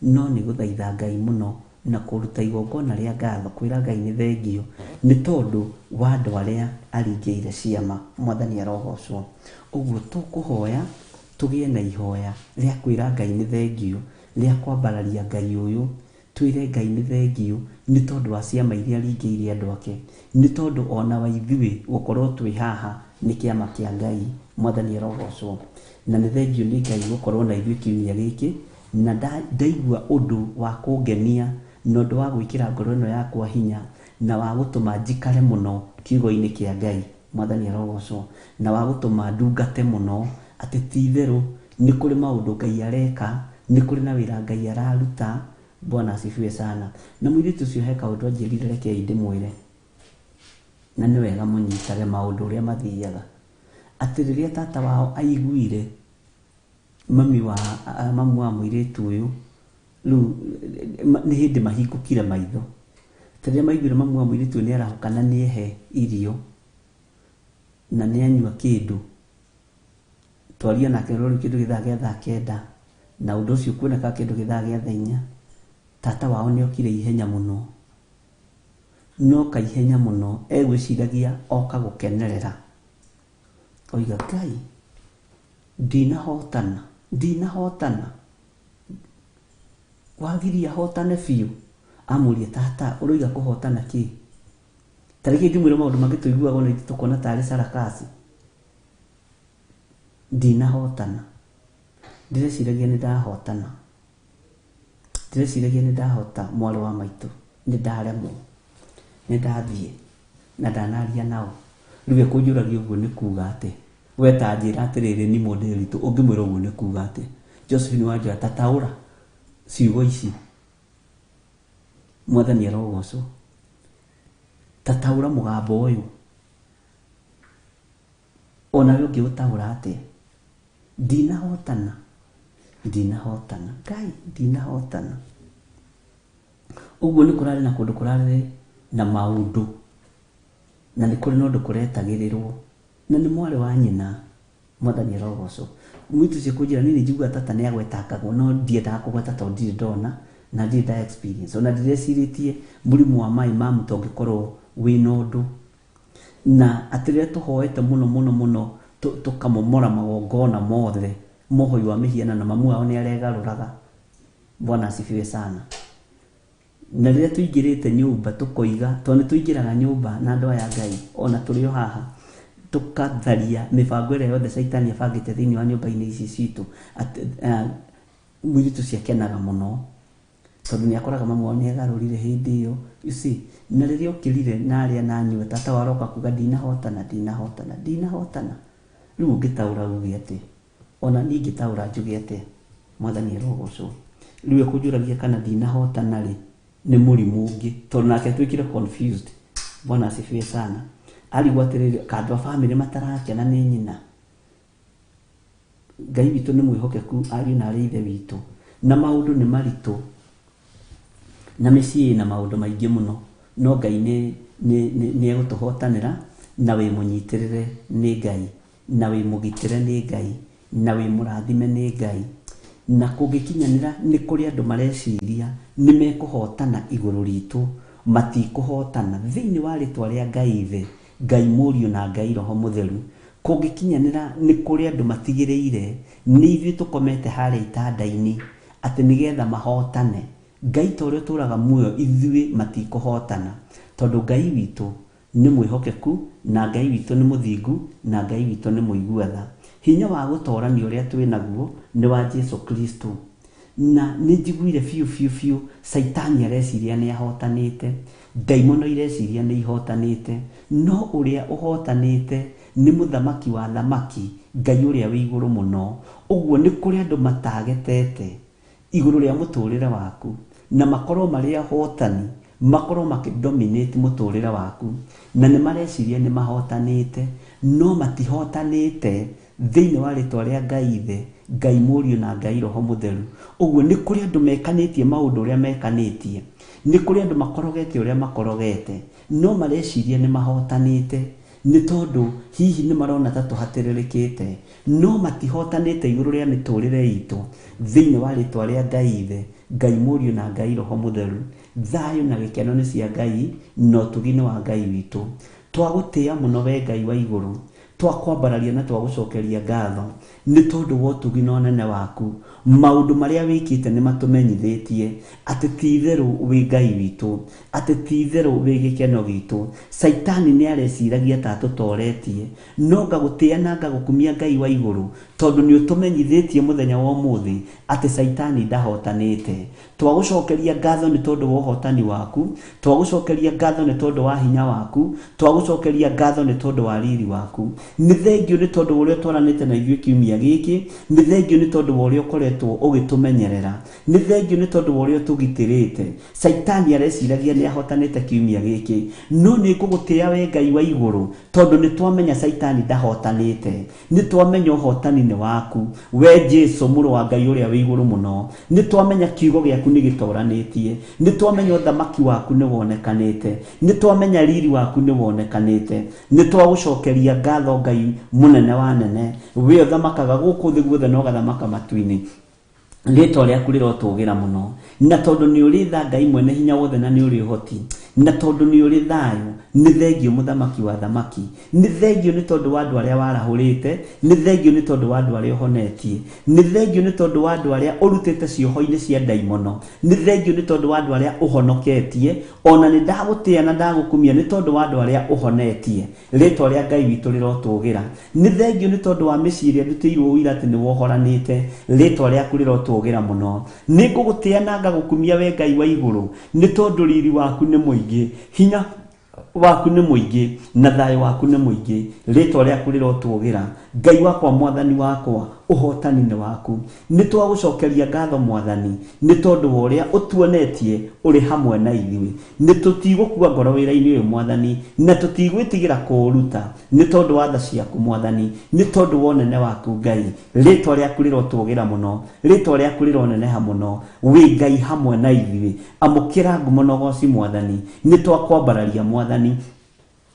no nĩ gũthaitha Ngai mũno na kũruta igongona rĩa ngatho kwĩra Ngai nĩ thengio nĩ tondũ wa andũ arĩa aringĩire ciama. Mwathani arogocwo. Ũguo tũkũhoya tũgĩe na ihoya rĩa kwĩra Ngai nĩ thengio, rĩa kwambararia Ngai ũyũ, twĩre Ngai nĩ thengio nĩ tondũ wa ciama iria aringĩire andũ ake, nĩ tondũ ona wa ithuĩ gũkorwo twĩ haha nĩ kĩama kĩa Ngai. Mwathani arogocwo. Na nĩ thengio nĩ Ngai gũkorwo na ithuĩ kiumia gĩkĩ, na ndaigua ũndũ wa kũngenia na ũndũ wa gwĩkĩra ngoro ĩno yakwa hinya na wa gũtũma njikare mũno kiugo-inĩ kĩa Ngai. Mwathani arogocwo. Na wa gũtũma ndungate mũno atĩ ti itherũ nĩ kũrĩ maũndũ Ngai areka, nĩ kũrĩ na wĩra Ngai araruta. Bwana asifiwe sana. Na mũirĩtu ũcio he kaũndũ anjĩrire, rekei ndĩmwĩre, na nĩ wega mũnyitage maũndũ ũrĩa mathiaga, atĩ rĩrĩa tata wao aiguire mami wa mamu wa mũirĩtu ũyũ, rĩu nĩ hĩndĩ mahingũkire maitho, atĩ rĩrĩa maiguire mamu wa mũirĩtu ũyũ nĩ arahũka na nĩ ehe irio na nĩ anyua kĩndũ, twaria nake rĩu kĩndũ gĩthaa gĩa thaa 9, na ũndũ ũcio kuoneka kĩndũ gĩthaa gĩa thaa 4, tata wao nĩ okire ihenya mũno, no kaihenya mũno egwĩciragia oka gũkenerera, oiga Ngai ndinahotana, ndinahotana, wagiria hotane biũ. Amũria tata ũroiga kũhotana kĩ? Ta rĩngĩ ngĩmwĩra maũndũ mangĩ tũiguaga ona ithuĩ tũkona tarĩ sarakasi. Ndinahotana, ndĩreciragia nĩ ndahotana, ndĩreciragia nĩ ndahota mwarĩ wa maitũ, nĩ ndaremwo, nĩ ndathiĩ na ndanaria nao. Rĩu ekũnjũragia ũguo nĩ kuga atĩ we ta njĩra atĩrĩrĩ ni mũndĩritũ, ũngĩmwĩra ũguo nĩ kuga atĩ Josephine Wanjoya tataũra ciugo ici. Mwathani arogocwo. Tataũra mũgambo ũyũ, onawe ũngĩũtaũra atĩa? Ndinahotana, ndinahotana, Ngai ndinahotana. Ũguo nĩ kũrarĩ na kũndũ kũrarĩ na maũndũ, na nĩ kũrĩ na ũndũ kũretagĩrĩrwo, na nĩ mwarĩ wa nyina. Mwathani arogocwo. Mũirĩtu ũcio kũnjĩra niĩ nĩ njiguaga tata nĩ agwetangagwo, no ndiendaga kũgweta tondũ ndirĩ ndona na ndirĩ nda experience, ona ndirecirĩtie mũrimũ wa maĩ ma mũtu ũngĩkorwo wĩna ũndũ, na atĩ rĩrĩa tũhoete mũno mũno mũno tũkamomora magongona mothe mohoi wa mĩhianano, mamu wao nĩ aregarũraga. Bwana asifiwe sana. Na rĩrĩa tũingĩrĩte nyũmba tũkoiga, tondũ nĩ tũingĩraga nyũmba na andũ aya Ngai ona tũrĩ o haha, tũkatharia mĩbango ĩrĩa yothe caitani abangĩte thĩinĩ wa nyũmba-inĩ ici citũ. Mũirĩtu ũcio akenaga mũno tondũ nĩ akoraga mamu wao nĩ agarũrire hĩndĩ ĩyo. You see, na rĩrĩa okĩrire na arĩa na anyua, tata wao aroka kuga ndinahotana, ndinahotana, ndinahotana. Rĩu ũngĩtaũra uge atĩa? Ona niĩ ingĩtaũra njuge atĩa? Mwathani arogocwo. Rĩu ekũnjũragia kana ndinahotana rĩ, nĩ mũrimũ ũngĩ, tondũ nake atuĩkire confused. Bwana asifiwe sana. Arigwo atĩrĩrĩ, kandũ a bamĩrĩ matarakena nĩ nyina. Ngai witũ nĩ mwĩhokeku, ariũ na arĩ ithe witũ, na maũndũ nĩ maritũ, na mĩciĩ ĩna maũndũ maingĩ mũno, no Ngai nĩ egũtũhotanĩra, na wĩ mũnyitĩrĩre nĩ Ngai, na wĩ mũgitĩre nĩ Ngai, na wĩ mũrathime nĩ Ngai. Na kũngĩkinyanĩra nĩ kũrĩ andũ mareciria nĩ mekũhotana igũrũ ritũ, matikũhotana thĩinĩ wa rĩtwa rĩa Ngai Ithe, Ngai Mũriũ na Ngai Roho Mũtheru. Kũngĩkinyanĩra nĩ kũrĩ andũ matigĩrĩire nĩ ithuĩ tũkomete harĩa itanda-inĩ atĩ nĩgetha mahotane. Ngai ta ũrĩa ũtũũraga muoyo, ithuĩ matikũhotana, tondũ Ngai witũ nĩ mwĩhokeku, na Ngai witũ nĩ mũthingu, na Ngai witũ nĩ mũigua tha. Hinya wa gũtorania ũrĩa twĩ naguo nĩ wa Jesu Kristo. Na nĩ njiguire biũ biũ biũ Caitani areciria nĩ ahotanĩte, ndaimono ireciria nĩ ihotanĩte, no ũrĩa ũhotanĩte nĩ mũthamaki wa thamaki, Ngai ũrĩa wĩ igũrũ mũno. Ũguo nĩ kũrĩ andũ matagetete igũrũ rĩa mũtũrĩre waku, na makorwo marĩ ahotani, makorwo makĩdominate mũtũrĩre waku, na nĩ mareciria nĩ mahotanĩte, no matihotanĩte, Thĩinĩ wa rĩtwa rĩa Ngai Ithe, Ngai Mũriũ na Ngai Roho Mũtheru. Ũguo nĩ kũrĩ andũ mekanĩtie maũndũ ũrĩa mekanĩtie, nĩ kũrĩ andũ makorogete ũrĩa makorogete, no mareciria nĩ mahotanĩte nĩ tondũ hihi nĩ marona ta tũhatĩrĩrĩkĩte, no matihotanĩte igũrũ rĩa mĩtũrĩre itũ. Thĩinĩ wa rĩtwa rĩa Ngai Ithe, Ngai Mũriũ na Ngai Roho Mũtheru, thayũ na gĩkeno nĩ cia Ngai na ũtugi nĩ wa Ngai witũ. Twagũtĩĩa mũno we Ngai wa igũrũ, twakwambararia na twagũcokeria ngatho nĩ tondũ wa ũtugi na ũnene waku. Maũndũ marĩa wĩkĩte nĩ matũmenyithĩtie atĩ ti itherũ wĩ Ngai witũ, atĩ ti itherũ wĩ gĩkeno gitũ. Caitani nĩ areciragia ta atũtoretie, no ngagũtĩĩa na ngagũkumia Ngai wa igũrũ, tondũ nĩ ũtũmenyithĩtie mũthenya wa ũmũthĩ atĩ caitani ndahotanĩte. Twagũcokeria ngatho nĩ tondũ wa ũhotani waku, twagũcokeria ngatho nĩ tondũ wa hinya waku, twagũcokeria ngatho nĩ tondũ wa riri waku. Nĩ thengio nĩ tondũ wa ũrĩa ũtwaranĩte na ithuĩ kiumia gĩkĩ, nĩ thengio nĩ tondũ wa ũrĩa ũkoretwo ũgĩtũmenyerera, nĩ thengio nĩ tondũ wa ũrĩa ũtũgitĩrĩte. Caitani areciragia nĩ ahotanĩte kiumia gĩkĩ, no nĩ ngũgũtĩĩa we Ngai wa igũrũ, tondũ nĩ twamenya caitani ndahotanĩte, nĩ twamenya ũhotani nĩ waku we Jesu mũrũ wa Ngai ũrĩa wĩ igũrũ mũno. Nĩ twamenya kiugo gĩaku nĩ gĩtoranĩtie, nĩ twamenya ũthamaki waku nĩ wonekanĩte, nĩ twamenya riri waku nĩ wonekanĩte. Nĩ twagũcokeria ngatho Ngai mũnene wa nene, we ũthamakaga gũkũ thĩ guothe na ũgathamaka matu-inĩ. Rĩtwa rĩaku rĩrotũgĩra mũno, na tondũ nĩ ũrĩ tha Ngai mwene hinya wothe na nĩ ũrĩ ũhoti, na tondũ nĩ ũrĩ thayũ, nĩ thengio mũthamaki wa thamaki, nĩ thengio nĩ tondũ wa andũ arĩa warahũrĩte, nĩ thengio nĩ tondũ wa andũ arĩa ũhonetie, nĩ thengio nĩ tondũ wa andũ arĩa ũrutĩte cioho-inĩ cia ndaimono, nĩ thengio nĩ tondũ wa andũ arĩa ũhonoketie, ona nĩ ndagũtĩĩa na ndagũkumia nĩ tondũ wa andũ arĩa ũhonetie. Rĩtwa rĩa Ngai witũ rĩrotũgĩra. Nĩ thengio nĩ tondũ wa mĩciĩ ĩrĩa ndutĩirwo ũira atĩ nĩ wohoranĩte. Rĩtwa rĩaku rĩrotũgĩra mũno. Nĩ ngũgũtĩĩa na ngagũkumia we Ngai wa igũrũ, nĩ tondũ riri waku nĩ mũingĩ, hinya waku nĩ mũingĩ, na thayũ waku nĩ mũingĩ. Rĩtwa rĩaku rĩrotũgĩra. Ngai wakwa, mwathani wakwa, ũhotani nĩ waku. Nĩ twagũcokeria ngatho mwathani nĩ tondũ wa ũrĩa ũtuonetie ũrĩ hamwe na ithuĩ. Nĩ tũtigũkua ngoro wĩra-inĩ ũyũ mwathani, na tũtigwĩtigĩra kũũruta nĩ tondũ wa tha ciaku mwathani, nĩ tondũ wa ũnene waku Ngai. Rĩtwa rĩaku rĩrotũgĩra mũno, rĩtwa rĩaku rĩroneneha mũno. Wĩ Ngai hamwe na ithuĩ. Amũkĩra ngumo na ũgoci mwathani, nĩ twakwambararia mwathani.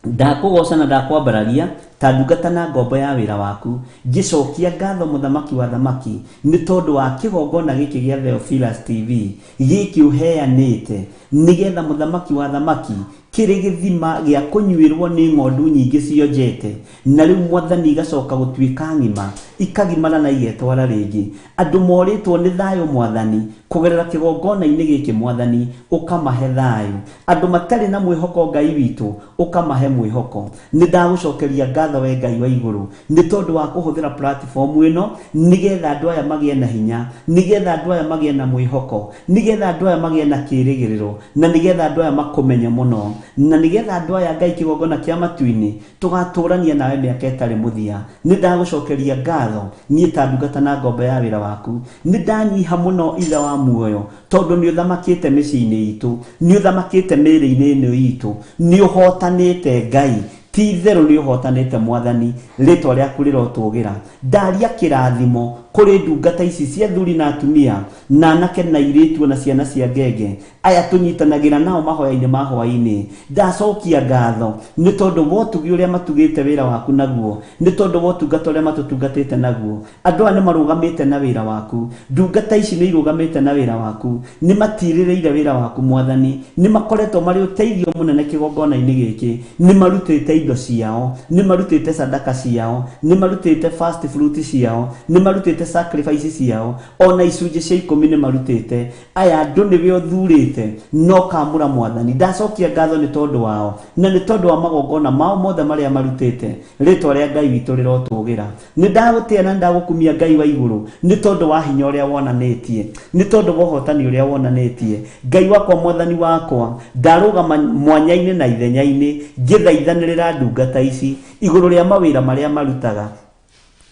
Ndakũgoca na ndakwambararia ta ndungata na ngombo ya wĩra waku, ngĩcokia ngatho mũthamaki wa thamaki nĩ tondũ wa kĩgongona gĩkĩ gĩa Theophilus TV gĩkĩ ũheanĩte, nĩgetha mũthamaki wa thamaki kĩrĩ gĩthima gĩa kũnyuĩrwo nĩ ng'ondu nyingĩ cionjete, na rĩu mwathani igacoka gũtuĩka ng'ima, ikagimara na igetwara rĩngĩ. Andũ morĩtwo nĩ thayũ mwathani, kũgerera kĩgongona-inĩ gĩkĩ mwathani ũkamahe thayũ. Andũ matarĩ na mwĩhoko Ngai witũ ũkamahe mwĩhoko. Nĩ ndagũcokeria ngatho we Ngai wa igũrũ nĩ tondũ wa kũhũthĩra platform ĩno, nĩgetha andũ aya magĩe na hinya, nĩgetha andũ aya magĩe na mwĩhoko, nĩgetha andũ aya magĩe na kĩĩrĩgĩrĩro, na nĩgetha andũ aya makũmenye mũno, na nĩgetha andũ aya Ngai kĩgongona kĩa matu-inĩ tũgatũrania nawe mĩaka ĩtarĩ mũthia. Nĩ ndagũcokeria ngatho niĩ ta ndungata na ngombo ya wĩra waku. Nĩ ndanyiha mũno Ithe wa muoyo, tondũ nĩ ũthamakĩte mĩciĩ-inĩ itũ, nĩ ũthamakĩte mĩĩrĩ-inĩ ĩno itũ, nĩ ũhotanĩte Ngai, ti itherũ nĩ ũhotanĩte mwathani. Rĩtwa rĩaku rĩrotũgĩra. Ndaria kĩrathimo kũrĩ ndungata ici cia athuri na atumia, na anake na airĩtu na ciana cia ngenge aya tũnyitanagĩra nao mahoya-inĩ ma hwaĩ-inĩ. Ndacokia ngatho nĩ tondũ wa ũtugi ũrĩa matugĩte wĩra waku naguo, nĩ tondũ wa ũtungata ũrĩa matũtungatĩte naguo. Andũ aya nĩ marũgamĩte na wĩra waku, ndungata ici nĩ irũgamĩte na wĩra waku, nĩ matirĩrĩire wĩra waku mwathani, nĩ makoretwo marĩ ũteithio mũnene kĩgongona-inĩ gĩkĩ, nĩ marutĩte indo ciao, nĩ marutĩte sadaka ciao, nĩ marutĩte first fruit ciao, nĩ marutĩte sacrifice ciao, ona icunjĩ cia ikũmi nĩ marutĩte. Aya andũ nĩwe ũthurĩte no kamũra mwathani. Ndacokia ngatho nĩ tondũ wao na nĩ tondũ wa magongona mao mothe marĩa marutĩte. Rĩtwa rĩa Ngai witũ rĩrotũgĩra. Nĩ ndagũtĩĩa na ndagũkumia Ngai wa igũrũ nĩ tondũ wa hinya ũrĩa wonanĩtie, nĩ tondũ wa ũhotani ũrĩa wonanĩtie. Ngai wakwa, mwathani wakwa, ndarũgama mwanya-inĩ na ithenya-inĩ ngĩthaithanĩrĩra ndungata ici igũrũ rĩa mawĩra marĩa marutaga.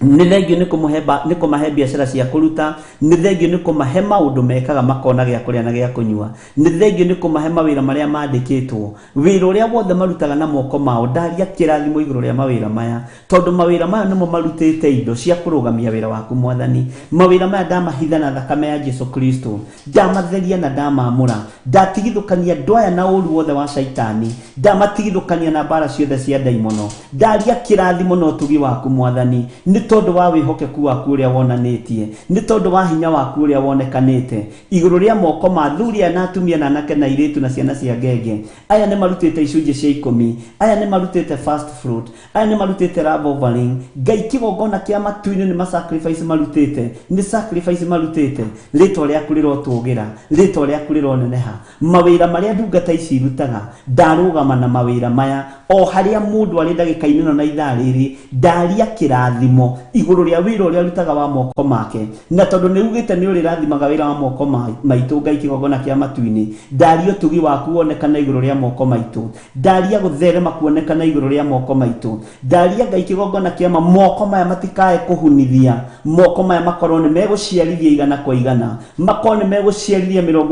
Nĩ thengio nĩ kũmahe biacara cia kũruta. Nĩ thengio nĩ kũmahe maũndũ mekaga makona gĩa kũrĩa na gĩa kũnyua. Nĩ thengio nĩ kũmahe mawĩra marĩa mandĩkĩtwo, wĩra ũrĩa wothe marutaga na moko mao. Ndaria kĩrathimo igũrũ rĩa mawĩra maya, tondũ mawĩra maya nĩmo marutĩte indo cia kũrũgamia wĩra waku Mwathani. Mawĩra maya ndamahitha na thakame ya Jesu Kristo, ndamatheria na ndamamũra, ndatigithũkania andũ aya na ũru wothe wa Shaitani, ndamatigithũkania na mbara ciothe cia ndaimono. Ndaria kĩrathimo na ũtugi waku Mwathani, nĩ tondũ wa wĩhokeku waku ũrĩa wonanĩtie, nĩ tondũ wa hinya waku ũrĩa wonekanĩte igũrũ rĩa moko ma athuri aya na atumia na anake na airĩtu na ciana cia ngenge. Aya nĩ marutĩte icunjĩ cia 10, aya nĩ marutĩte first fruit, aya nĩ marutĩte love offering. Ngai kĩgongona kĩa matu-inĩ nĩ ma sacrifice marutĩte, nĩ sacrifice marutĩte. Rĩtwa rĩaku rĩrotũgĩra, rĩtwa rĩaku rĩroneneha. Mawĩra marĩa ndungata ici irutaga, ndarũgama na mawĩra maya o harĩa mũndũ arĩ ndagĩka-inĩ ĩno na ithaa rĩrĩ. Ndaria kĩrathimo igũrũ rĩa wĩra ũrĩa arutaga wa moko make, na tondũ nĩ ugĩte nĩ ũrĩrathimaga wĩra wa moko maitũ Ngai kĩgongona kĩa matu-inĩ, ndaria ũtugi waku wonekana igũrũ rĩa moko maitũ, ndaria gũtherema kuonekana igũrũ rĩa moko maitũ, ndaria Ngai kĩgongona kĩa moko maya matikae kũhunithia, moko maya makorwo nĩ megũciarithia 100 kwa 100, makorwo nĩ megũciarithia 60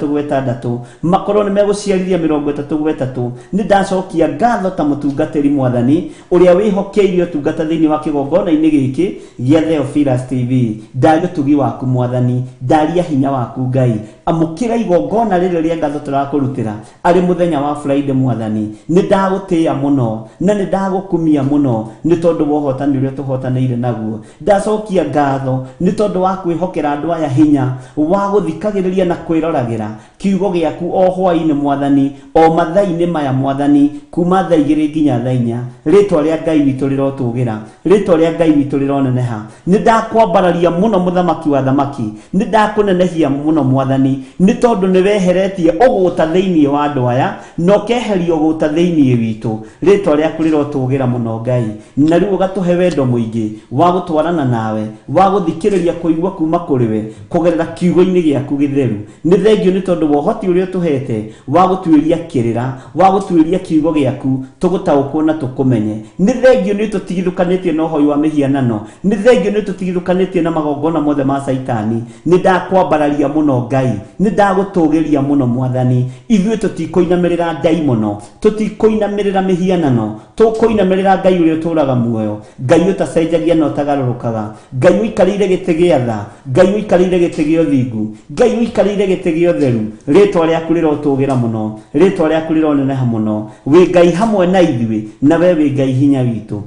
gwa 60, makorwo nĩ megũciarithia 30 gwa 3. Nĩ ndacokia ngatho ta mũtungatĩri Mwathani ũrĩa wĩhokeire ũtungata thĩinĩ wa kĩgongona-inĩ gĩkĩ gĩa Theophilus TV. Ndaria ũtugi waku Mwathani, ndaria hinya waku Ngai. Amũkĩra igongona rĩrĩ rĩa ngatho tũrakũrutĩra arĩ mũthenya wa Friday Mwathani. Nĩ ndagũtĩĩa mũno na nĩ ndagũkumia mũno nĩ tondũ wa ũhotani ũrĩa tũhotanĩire naguo. Ndacokia ngatho nĩ tondũ wa kwĩhokera andũ aya hinya wa gũthikagĩrĩria na kwĩroragĩra kiugo gĩaku o hwaĩ-inĩ Mwathani, o mathaa-inĩ maya Mwathani, kuma thaa 2 nginya thaa 4. Rĩtwa rĩa Ngai witũ rĩrotũgĩra, rĩtwa rĩa Ngai witũ rĩroneneha. Nĩ ndakwambararia mũno mũthamaki wa thamaki, nĩ ndakũnenehia mũno Mwathani, nĩ tondũ nĩ weheretie ũgũta thĩinĩ wa andũ aya na ũkeheria ũgũta thĩinĩ witũ. Rĩtwa rĩaku rĩrotũgĩra mũno Ngai, na rĩu ũgatũhe wendo mũingĩ wa gũtwarana nawe, wa gũthikĩrĩria kũigua kuma kũrĩ we kũgerera kiugo-inĩ gĩaku gĩtheru. Nĩ thengio nĩ tondũ wa ũhoti ũrĩa ũtũhete wa gũtuĩria kĩrĩra, wa gũtuĩria kiugo gĩaku tũgũtaũkwo na tũkũmenye. Nĩ thengio nĩ tũtigithũkanĩtie na ũhoi wa mĩhianano, nĩ thengio nĩ tũtigithũkanĩtie na magongona mothe ma Caitani. Nĩ ndakwambararia mũno Ngai, nĩ ndagũtũgĩria mũno Mwathani. Ithuĩ tũtikũinamĩrĩra ndaimono, tũtikũinamĩrĩra mĩhianano, tũkũinamĩrĩra Ngai ũrĩa ũtũũraga muoyo, Ngai ũtacenjagia na ũtagarũrũkaga, Ngai ũikarĩire gĩtĩ gĩa tha, Ngai ũikarĩire gĩtĩ gĩa ũthingu, Ngai ũikarĩire gĩtĩ gĩa ũtheru. Rĩtwa rĩaku rĩrotũgĩra mũno, rĩtwa rĩaku rĩroneneha mũno. Wĩ Ngai hamwe na ithuĩ, na we wĩ Ngai hinya witũ.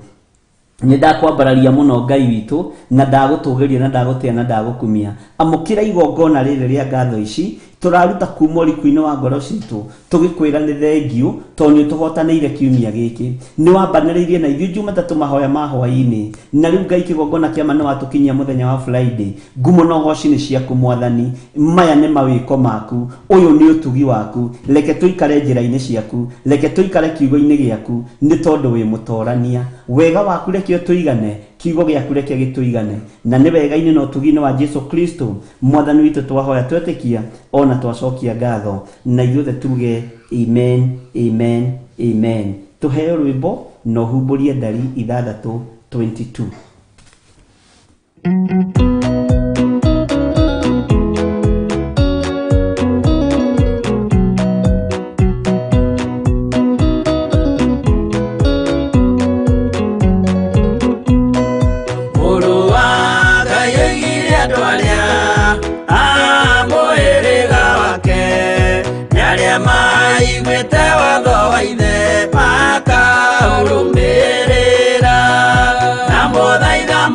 Nĩ ndakwambararia mũno Ngai witũ, na ndagũtũgĩria na ndagũtĩa na ndagũkumia. Amũkĩra igongona rĩrĩ rĩa ngatho ici tũraruta kuma ũriku-inĩ wa ngoro citũ, tũgĩkwĩra nĩ thengio tondũ nĩ ũtũhotanĩire kiumia gĩkĩ. Nĩ wambanĩrĩirie na ithuĩ Jumatatũ mahoya ma hwaĩ-inĩ, na rĩu Ngai kĩgongona kĩa ma nĩ watũkinyia mũthenya wa Friday. Ngumo na ũgoci nĩ ciaku Mwathani, maya nĩ mawĩko maku, ũyũ nĩ ũtugi waku. Reke tũikare njĩra-inĩ ciaku, reke tũikare kiugo-inĩ gĩaku, nĩ tondũ wĩ mũtorania. Wega waku reke ũtũigane, kiugo gĩaku reke gĩtũigane, na nĩ wega-inĩ na ũtugi-inĩ wa Jesu Kristo Mwathani witũ twahoya twetĩkia ona twacokia ngatho, na ithuothe tuge amen, amen, amen. Tũheo rwĩmbo na ũhumbũrie ndari 6:22.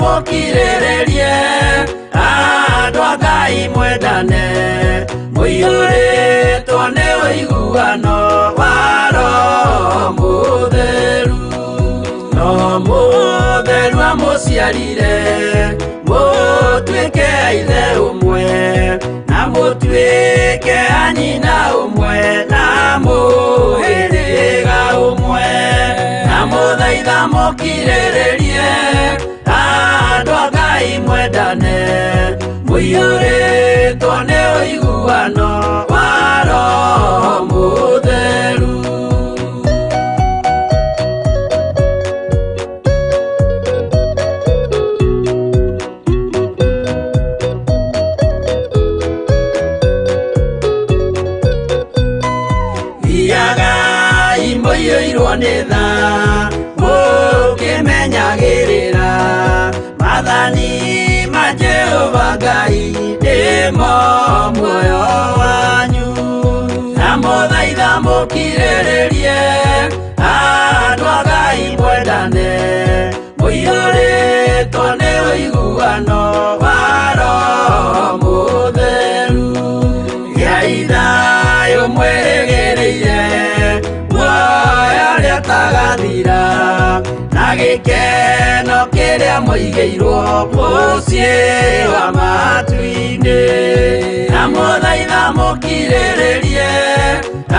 Mũkirĩrĩrie andũ a Ngai mwendane, mũiyũrĩtwo nĩ ũiguano wa Roho Mũtheru. Roho Mũtheru amũciarire mũtuĩke ithe ũmwe, na mũtuĩke a nyina ũmwe, na mũhĩrĩga ũmwe. Na mũthaitha mũkirĩrĩrie andũ a Ngai mwendane, mũiyũrĩtwo nĩ ũiguano wa Roho Mũtheru. Maathani ma Jehova Ngai nĩmo muoyo wanyu. Ndamũthaitha mũkirĩrĩrie, andũ a Ngai mwendane, mũiyũrĩtwo nĩ ũiguano wa Roho Mũtheru. Gĩai thayũ mwĩrĩgĩrĩire, muoyo ũrĩa ũtagathira, na gĩkeno kĩrĩa mũigĩirwo mũciĩ wa matu-inĩ. Ndamũthaitha mũkirĩrĩrie,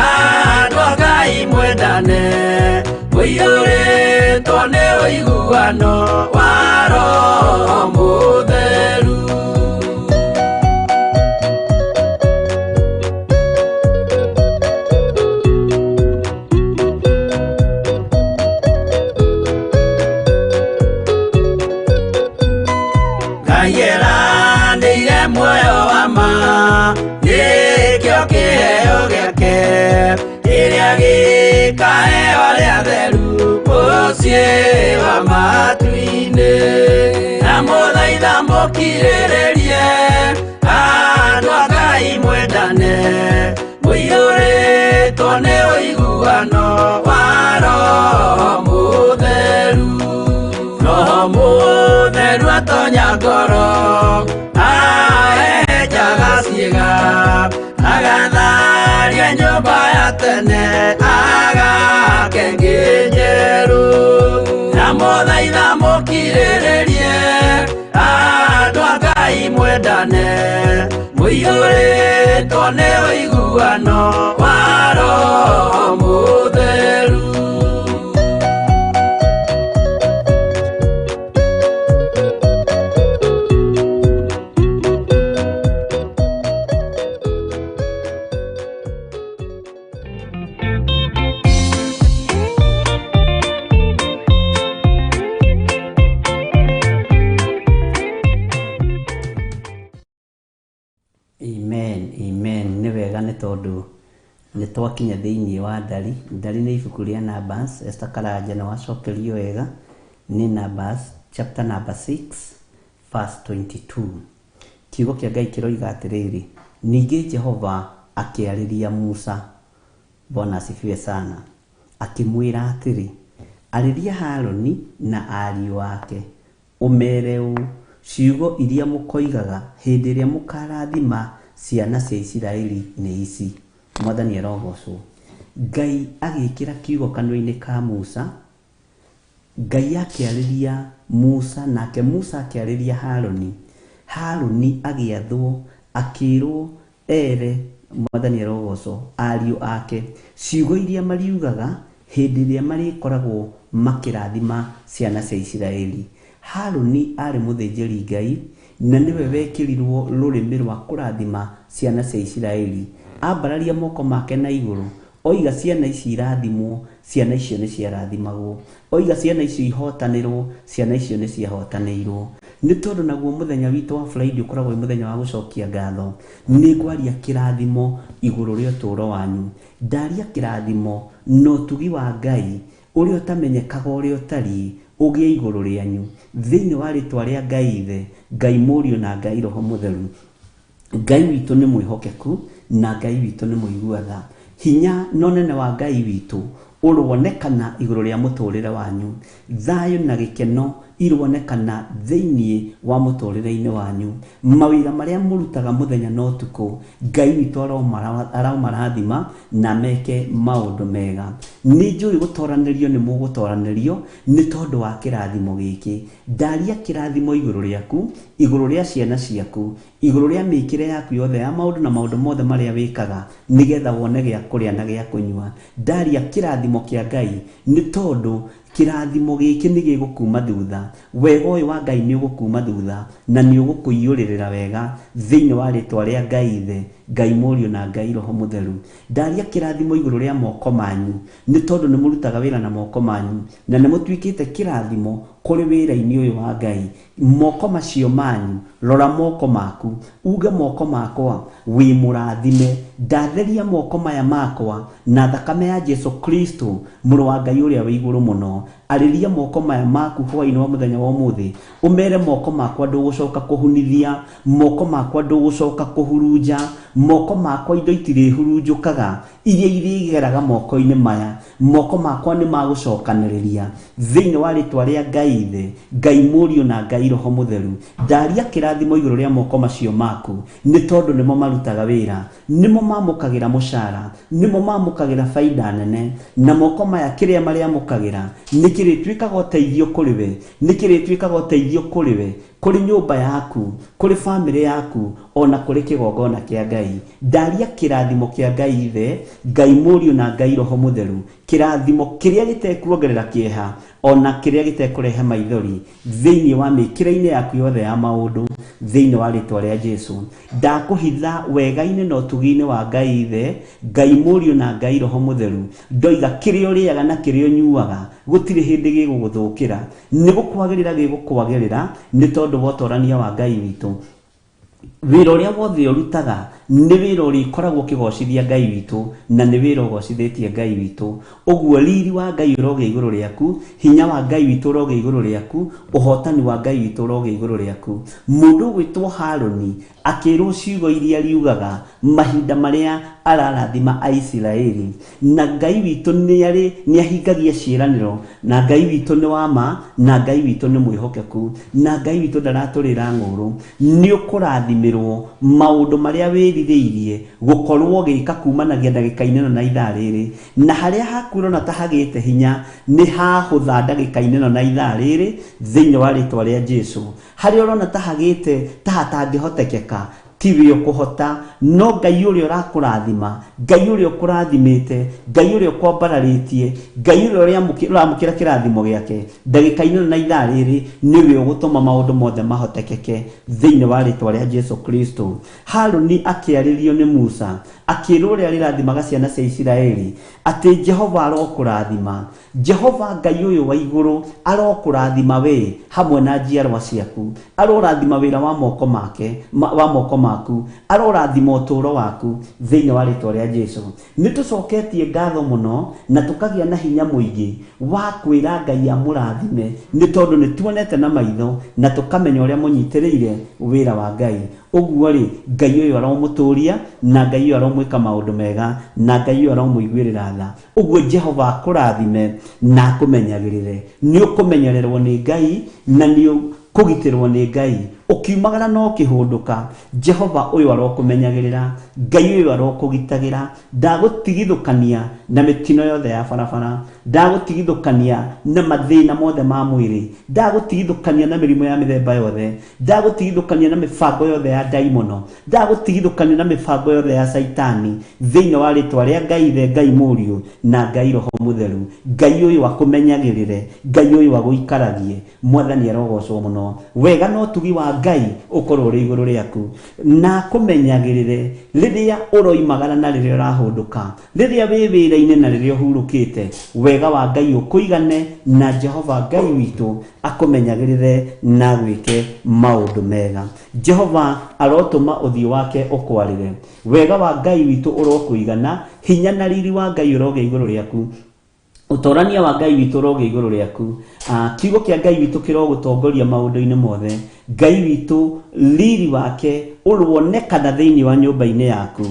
andũ a Ngai mwendane, mũiyũrĩtwo nĩ ũiguano wa Roho Mũtheru. Ngai eranĩire muoyo wa ma, nĩkĩo kĩheo gĩake, kĩrĩa gĩkaheo arĩa atheru mũciĩ wa matu-inĩ. Ndamũthaitha mũkirĩrĩrie, andũ a Ngai mwendane, mũiyũrĩtwo nĩ ũiguano wa Roho Mũtheru. Roho Mũtheru atonya ngoro, ahehenjaga ciĩga, agatharia nyũmba ya tene, agake ĩngĩ njerũ. Ndamũthaitha mũkirĩrĩrie, andũ a Ngai mwendane, mũiyũrĩtwo nĩ ũiguano wa Roho Mũtheru. Amen, amen. Nĩ wega nĩ tondũ nĩ twakinya thĩinĩ wa ndari. Ndari nĩ ibuku rĩa Numbers. Esther Karanja nĩ wacokerio wega nĩ Numbers chapter number 6 verse 22. Kiugo kĩa Ngai kĩroiga atĩrĩrĩ, ningĩ Jehova akĩarĩria Musa, Bwana asifiwe sana, akĩmwĩra atĩrĩ, arĩria Harũni na ariũ ake, ũmeere ũũ, ciugo iria mũkoigaga hĩndĩ ĩrĩa mũkarathima ciana cia Isiraeli nĩ ici. Mwathani arogocwo. Ngai agĩkĩra kiugo kanua-inĩ ka Musa, Ngai akĩarĩria Musa, nake Musa akĩarĩria Harũni. Harũni agĩathwo, akĩrwo ere, Mwathani arogocwo, ariũ ake, ciugo iria mariugaga hĩndĩ ĩrĩa marĩkoragwo makĩrathima ciana cia Isiraeli. Harũni arĩ mũthĩnjĩri Ngai, na nĩwe wekĩrirwo rũrĩmĩ rwa kũrathima ciana cia Isiraeli. Ambararia moko make na igũrũ, oiga ciana ici irathimwo, ciana icio nĩ ciarathimagwo. Oiga ciana icio ihotanĩrwo, ciana icio nĩ ciahotanĩirwo. Nĩ tondũ naguo mũthenya witũ wa Friday ũkoragwo wĩ mũthenya wa gũcokia ngatho, nĩ ngwaria kĩrathimo igũrũ rĩa ũtũũro wanyu. Ndaria kĩrathimo na ũtugi wa Ngai ũrĩa ũtamenyekaga ũrĩa ũtariĩ ũgĩe igũrũ rĩanyu. Thĩinĩ wa rĩtwa rĩa Ngai Ithe, Ngai Mũriũ na Ngai Roho Mũtheru. Ngai witũ nĩ mwĩhokeku na Ngai witũ nĩ mũigua tha. Hinya na ũnene wa Ngai witũ ũronekana igũrũ rĩa mũtũrĩre wanyu. Thayũ na gĩkeno ironekana thĩinĩ wa mũtũrĩre-inĩ wanyu. Mawĩra marĩa mũrutaga mũthenya na ũtukũ, Ngai witũ aromarathima na meke maũndũ mega. Nĩ njũĩ gũtoranĩrio nĩ mũgũtoranĩrio nĩ tondũ wa kĩrathimo gĩkĩ. Ndaria kĩrathimo igũrũ rĩaku, igũrũ rĩa ciana ciaku, igũrũ rĩa mĩkĩre yaku yothe ya maũndũ na maũndũ mothe marĩa wĩkaga, nĩgetha wone gĩa kũrĩa na gĩa kũnyua. Ndaria kĩrathimo kĩa Ngai nĩ tondũ kĩrathimo gĩkĩ nĩ gĩgũkuma thutha. Wega ũyũ wa Ngai nĩ ũgũkuma thutha na nĩ ũgũkũiyũrĩrĩra wega thĩinĩ wa rĩtwa rĩa Ngai Ithe, Ngai Mũriũ na Ngai Roho Mũtheru. Ndaria kĩrathimo igũrũ rĩa moko manyu nĩ tondũ nĩ mũrutaga wĩra na moko manyu na nĩ mũtuĩkĩte kĩrathimo kũrĩ wĩra-inĩ ũyũ wa Ngai. Moko macio manyu, rora moko maku, uge moko makwa wĩ mũrathime. Ndatheria moko maya makwa na thakame ya Jesu Kristo, mũrũ wa Ngai ũrĩa wĩ igũrũ mũno. Arĩria moko maya maku hwaĩ-inĩ wa mũthenya wa ũmũthĩ, ũmere moko makwa ndũgũcoka kũhunithia, moko makwa ndũgũcoka kũhurunja, moko makwa indo itirĩhurunjũkaga iria irĩgeraga moko-inĩ maya, moko makwa nĩ magũcokanĩrĩria thĩinĩ wa rĩtwa rĩa Ngai Ithe, Ngai Mũriũ na Ngai Roho Mũtheru. Ndaria kĩrathimo igũrũ rĩa moko macio maku, nĩ tondũ nĩmo marutaga wĩra, nĩmo mamũkagĩra mũcara, nĩmo mamũkagĩra baida nene, na moko maya kĩrĩa marĩamũkagĩra nĩ kĩrĩtuĩkaga ũteithio kũrĩ we, nĩ kĩrĩtuĩkaga ũteithio kũrĩ we, kũrĩ nyũmba yaku, kũrĩ bamĩrĩ yaku, ona kũrĩ kĩgongona kĩa Ngai. Ndaria kĩrathimo kĩa Ngai Ithe, Ngai Mũriũ na Ngai Roho Mũtheru, kĩrathimo kĩrĩa gĩtekuongerera kĩeha ona kĩrĩa gĩtekũrehe maithori thĩinĩ wa mĩkĩre-inĩ yaku yothe ya maũndũ thĩinĩ wa rĩtwa rĩa Jesu. Ndakũhitha wega-inĩ na ũtugi-inĩ wa Ngai Ithe, Ngai Mũriũ na Ngai Roho Mũtheru. Ndoiga kĩrĩa ũrĩaga na kĩrĩa ũnyuaga gũtirĩ hĩndĩ gĩgũgũthũkĩra, nĩ gũkwagĩrĩra gĩgũkwagĩrĩra nĩ tondũ wa ũtorania wa Ngai witũ. Wĩra ũrĩa wothe ũrutaga nĩ wĩra ũrĩkoragwo ũkĩgocithia Ngai witũ, na nĩ wĩra ũgocithĩtie Ngai witũ. Ũguo riri wa Ngai ũrogĩa igũrũ rĩaku, hinya wa Ngai witũ ũrogĩa igũrũ rĩaku, ũhotani wa Ngai witũ ũrogĩa igũrũ rĩaku. Mũndũ ũgwĩtwo Harũni akĩrwo ciugo iria riugaga mahinda marĩa ararathima Aisiraeli, na Ngai witũ nĩ ahingagia ciĩranĩro, na Ngai witũ nĩ wa ma, na Ngai witũ nĩ mwĩhokeku, na Ngai witũ ndaratũrĩra ng'ũrũ. Nĩ ũkũrathimĩrwo maũndũ marĩa wĩrirĩirie gũkorwo ũgĩka kumanagia ndagĩka-inĩ ĩno na ithaa rĩrĩ, na harĩa haku ũrona ta hagĩte hinya nĩ hahũtha ndagĩka-inĩ ĩno na ithaa rĩrĩ thĩinĩ wa rĩtwa rĩa Jesu. Harĩa ũrona ta hagĩte ta hatangĩhotekeka tiwe ũkũhota, no Ngai ũrĩa ũrakũrathima, Ngai ũrĩa ũkũrathimĩte, Ngai ũrĩa ũkwambararĩtie, Ngai ũrĩa ũramũkĩra kĩrathimo gĩake ndagĩka-inĩ ĩno na ithaa rĩrĩ nĩwe ũgũtũma maũndũ mothe mahotekeke thĩinĩ wa rĩtwa rĩa Jesu Kristo. Harũni akĩarĩrio nĩ Musa akĩrwo ũrĩa rĩrathimaga ciana cia Isiraeli atĩ Jehova arokũrathima, Jehova Ngai ũyũ wa igũrũ arokũrathima we hamwe na njiarwa ciaku, arorathima wĩra wa moko make, wa moko maku, arorathima ũtũũro waku thĩinĩ wa rĩtwa rĩa Jesu. Nĩ tũcoketie ngatho mũno na tũkagĩa na hinya mũingĩ wa kwĩra Ngai amũrathime, nĩ tondũ nĩ tuonete na maitho na tũkamenya ũrĩa mũnyitĩrĩire wĩra wa Ngai. Ũguo rĩ, Ngai ũyũ aromũtũria, na Ngai ũyũ aromwĩka maũndũ mega, na Ngai ũyũ aromũiguĩrĩra tha. Ũguo Jehova akũrathime na akũmenyagĩrĩre. Nĩ ũkũmenyererwo nĩ Ngai na nĩ ũkũgitĩrwo nĩ Ngai. Ũkiumagara na ũkĩhũndũka, Jehova ũyũ arokũmenyagĩrĩra, Ngai ũyũ arokũgitagĩra, ndagũtigithũkania na mĩtino yothe ya barabara, ndagũtigithũkania na mathĩna mothe ma mwĩrĩ, ndagũtigithũkania na mĩrimũ ya mĩthemba yothe, ndagũtigithũkania na mĩbango yothe ya ndaimono, ndagũtigithũkania na mĩbango yothe ya Caitani thĩinĩ wa rĩtwa rĩa Ngai Ithe, Ngai Mũriũ na Ngai Roho Mũtheru. Ngai ũyũ akũmenyagĩrĩre, Ngai ũyũ agũikaragie. Mwathani arogocwo mũno. Wega na ũtugi wa Ngai ũkorwo ũrĩ igũrũ rĩaku na akũmenyagĩrĩre rĩrĩa ũroimagara na rĩrĩa ũrahũndũka, rĩrĩa wĩ wĩra-inĩ na rĩrĩa ũhurũkĩte. Wega wa Ngai ũkũigane na Jehova Ngai witũ akũmenyagĩrĩre na agwĩke maũndũ mega. Jehova arotũma ũthiũ wake ũkwarĩre. Wega wa Ngai witũ ũrokũigana, hinya na riri wa Ngai ũrogĩa igũrũ rĩaku, ũtorania wa Ngai witũ ũrogĩa igũrũ rĩaku. Kiugo kĩa Ngai witũ kĩrogũtongoria maũndũ-inĩ mothe. Ngai witũ riri wake ũronekana thĩinĩ wa nyũmba-inĩ yaku.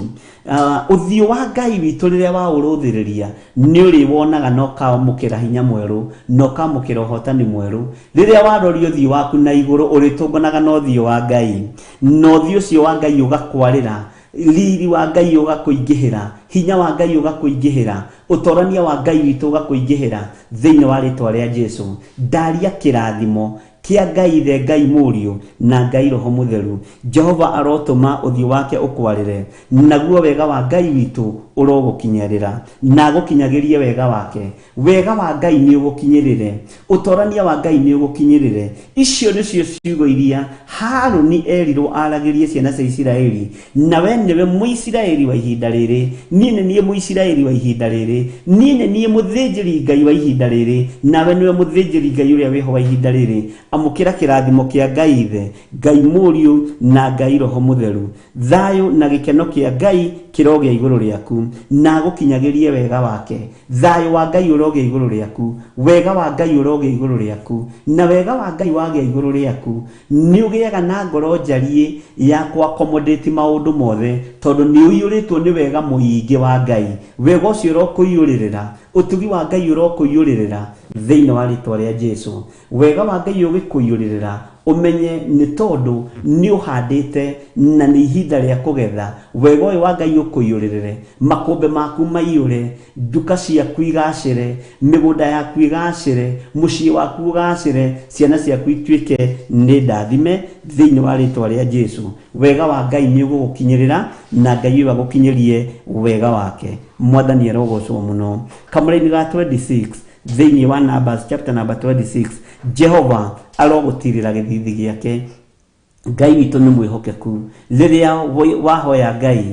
Ũthiũ wa Ngai witũ rĩrĩa waũrũthĩrĩria nĩ ũrĩwonaga na ũkamũkĩra hinya mwerũ na ũkamũkĩra ũhotani mwerũ. Rĩrĩa waroria ũthiũ waku na igũrũ ũrĩtũnganaga na ũthiũ wa Ngai, na ũthiũ ũcio wa Ngai ũgakwarĩra, riri wa Ngai ũgakũingĩhĩra, hinya wa Ngai ũgakũingĩhĩra, ũtorania wa Ngai witũ ũgakũingĩhĩra thĩinĩ wa rĩtwa rĩa Jesu. Ndaria kĩrathimo kĩa Ngai Ithe, Ngai Mũriũ na Ngai Roho Mũtheru. Jehova arotũma ũthiũ wake ũkwarĩre, naguo wega wa Ngai witũ ũrogũkinyĩrĩra, na agũkinyagĩrie wega wake. Wega wa Ngai nĩ ũgũkinyĩrĩre, ũtorania wa Ngai nĩ ũgũkinyĩrĩre. Icio nĩcio ciugo iria Harũni erirwo aragĩrie ciana cia Isiraeli, na we nĩwe Mũisiraeli wa ihinda rĩrĩ, niĩ nĩ niĩ Mũisiraeli wa ihinda rĩrĩ, niĩ nĩ niĩ mũthĩnjĩri Ngai wa ihinda rĩrĩ, nawe nĩwe mũthĩnjĩri Ngai ũrĩa wĩho wa ihinda rĩrĩ. Amũkĩra kĩrathimo kĩa Ngai Ithe, Ngai Mũriũ na Ngai Roho Mũtheru. Thayũ na gĩkeno kĩa Ngai kĩrogĩa igũrũ rĩaku, na agũkinyagĩrie wega wake. Thayũ wa Ngai ũrogĩa igũrũ rĩaku, wega wa Ngai ũrogĩa igũrũ rĩaku, na wega wa Ngai wagĩa igũrũ rĩaku, nĩ ũgĩaga na ngoro njariĩ ya kũ accommodate maũndũ mothe, tondũ nĩ ũiyũrĩtwo nĩ wega mũingĩ wa Ngai. Wega ũcio ũrokũiyũrĩrĩra, ũtugi wa Ngai ũrokũiyũrĩrĩra thĩinĩ wa rĩtwa rĩa Jesu. Wega wa Ngai ũgĩkũiyũrĩrĩra, ũmenye nĩ tondũ nĩ ũhandĩte na nĩ ihinda rĩa kũgetha. Wega ũyũ wa Ngai ũkũiyũrĩrĩre, makũmbĩ maku maiyũre, nduka ciaku igacĩre, mĩgũnda yaku ĩgacĩre, mũciĩ waku ũgacĩre, ciana ciaku ituĩke nĩ ndathime thĩinĩ wa rĩtwa rĩa Jesu. Wega wa Ngai nĩ ũgũgũkinyĩrĩra, na Ngai ũyũ agũkinyĩrie wega wake. Mwathani arogocwo mũno. Kamũraini ga 26 thĩinĩ wa Numbers chapter number 26, Jehova arogũtirĩra gĩthithi gĩake. Ngai witũ nĩ mwĩhokeku. Rĩrĩa wahoya Ngai,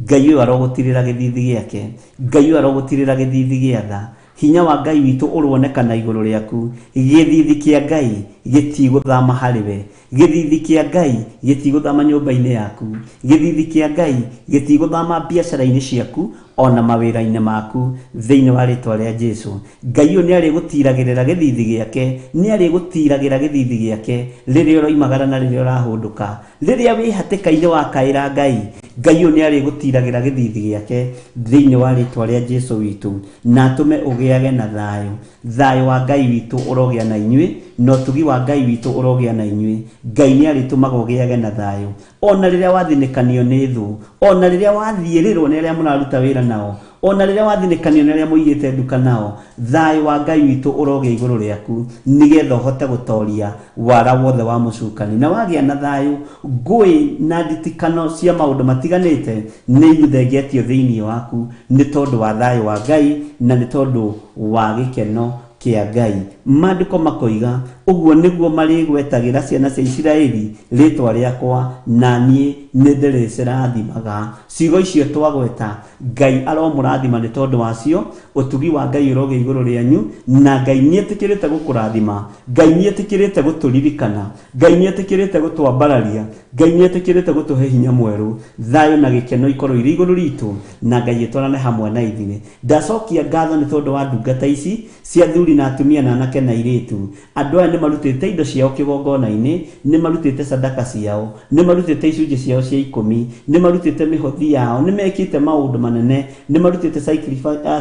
Ngai ũyũ arogũtirĩra gĩthithi gĩake. Ngai ũyũ arogũtirĩra gĩthithi gĩa tha. Hinya wa Ngai witũ ũronekana igũrũ rĩaku. Gĩthithi kĩa Ngai gĩtigũthama harĩ we. Gĩthithi kĩa Ngai gĩtigũthama nyũmba-inĩ yaku. Gĩthithi kĩa Ngai gĩtigũthama biacara-inĩ ciaku ona mawĩra-inĩ maku thĩinĩ wa rĩtwa rĩa Jesu. Ngai ũyũ nĩ arĩgũtiragĩrĩra gĩthithi gĩake, nĩ arĩgũtiragĩra gĩthithi gĩake rĩrĩa ũroimagara na rĩrĩa ũrahũndũka. Rĩrĩa wĩ hatĩka-inĩ wakaĩra Ngai, Ngai ũyũ nĩ arĩgũtiragĩra gĩthithi gĩake thĩinĩ wa rĩtwa rĩa Jesu witũ, na atũme ũgĩage na thayũ. Thayũ wa Ngai witũ ũrogĩa na inyuĩ, na ũtugi wa Ngai witũ ũrogĩa na inyuĩ. Ngai nĩ arĩtũmaga ũgĩage na thayũ ona rĩrĩa wathinĩkanio nĩ thũ, ona rĩrĩa wathiĩrĩrwo nĩ arĩa mũraruta wĩra nao, ona rĩrĩa wathinĩkanio nĩ arĩa mũigĩte nduka nao. Thayũ wa Ngai witũ ũrogĩa igũrũ rĩaku, nĩgetha ũhote gũtoria wara wothe wa mũcukani. Na wagĩa na thayũ, ngũĩ na nditikano cia maũndũ matiganĩte nĩ imũthengetio thĩinĩ waku, nĩ tondũ wa thayũ wa Ngai na nĩ tondũ wa gĩkeno kĩa Ngai. Maandĩko makoiga ũguo nĩguo marĩgwetagĩra ciana cia Isiraeli rĩtwa rĩakwa, na niĩ nĩ ndĩrĩcirathimaga. Ciugo icio twagweta, Ngai aromũrathima nĩ tondũ wacio. Ũtugi wa Ngai ũrogĩa igũrũ rĩanyu, na Ngai nĩetĩkĩrĩte gũkũrathima, Ngai nĩetĩkĩrĩte gũtũririkana, Ngai nĩetĩkĩrĩte gũtwambararia, Ngai nĩetĩkĩrĩte gũtũhe hinya mwerũ. Thayũ na gĩkeno ikorwo irĩ igũrũ ritũ, na Ngai ĩtwarane hamwe na ithuĩ. Ndacokia ngatho nĩ tondũ wa ndungata ici cia athuri na atumia na anake na airĩtu. Andũ aya nĩ marutĩte indo ciao kĩgongona-inĩ, nĩ marutĩte sadaka ciao, nĩ marutĩte icunjĩ ciao cia ikũmi, nĩ marutĩte mĩhothi yao, nĩ mekĩte maũndũ manene, nĩ marutĩte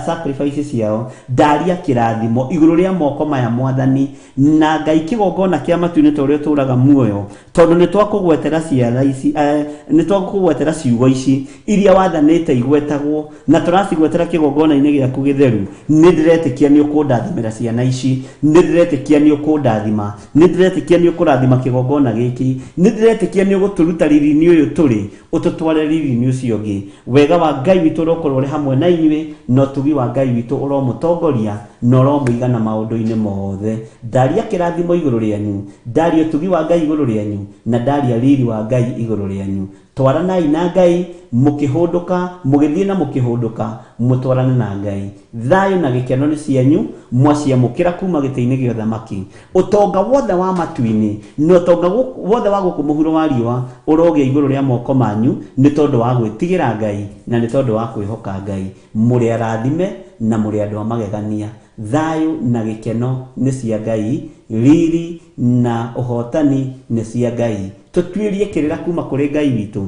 sacrifice ciao. Ndaria kĩrathimo igũrũ rĩa moko maya Mwathani, na Ngai kĩgongona kĩa matu-inĩ ta ũrĩa ũtũũraga muoyo, tondũ nĩ twakũgwetera ciara ici, nĩ twakũgwetera ciugo ici iria wathanĩte igwetagwo, na tũracigwetera kĩgongona-inĩ gĩaku gĩtheru. Nĩ ndĩretĩkia nĩ ũkũndathimĩra ciana ici, nĩ ndĩretĩkia nĩ ũkũndathima, nĩ ndĩretĩkia nĩ ũkũrathima kĩgongona gĩkĩ, nĩ ndĩretĩkia nĩ ũgũtũruta riri-inĩ ũyũ tũrĩ ũtũtware riri-inĩ ũcio ũngĩ. Wega wa Ngai witũ ũrokorwo ũrĩ hamwe na inyuĩ, na ũtugi wa Ngai witũ ũromũtongoria na ũromũigana maũndũ-inĩ mothe. Ndaria kĩrathimo igũrũ rĩanyu, ndaria ũtugi wa Ngai igũrũ rĩanyu, na ndaria riri wa Ngai igũrũ rĩanyu. Twaranai na Ngai mũkĩhũndũka, mũgĩthiĩ na mũkĩhũndũka, mũtwarane na Ngai. Thayũ na gĩkeno nĩ cianyu, mwaciamũkĩra kuma gĩtĩ-inĩ gĩa ũthamaki. Ũtonga wothe wa matu-inĩ na ũtonga wothe wa gũkũ mũhuro wa riũa ũrogĩa igũrũ rĩa moko manyu, nĩ tondũ wa gwĩtigĩra Ngai na nĩ tondũ wa kwĩhoka Ngai. Mũrĩ arathime na mũrĩ andũ a magegania. Thayũ na gĩkeno nĩ cia Ngai, riri na ũhotani nĩ cia Ngai. Tũtuĩrie kĩrĩra kuma kũrĩ Ngai witũ,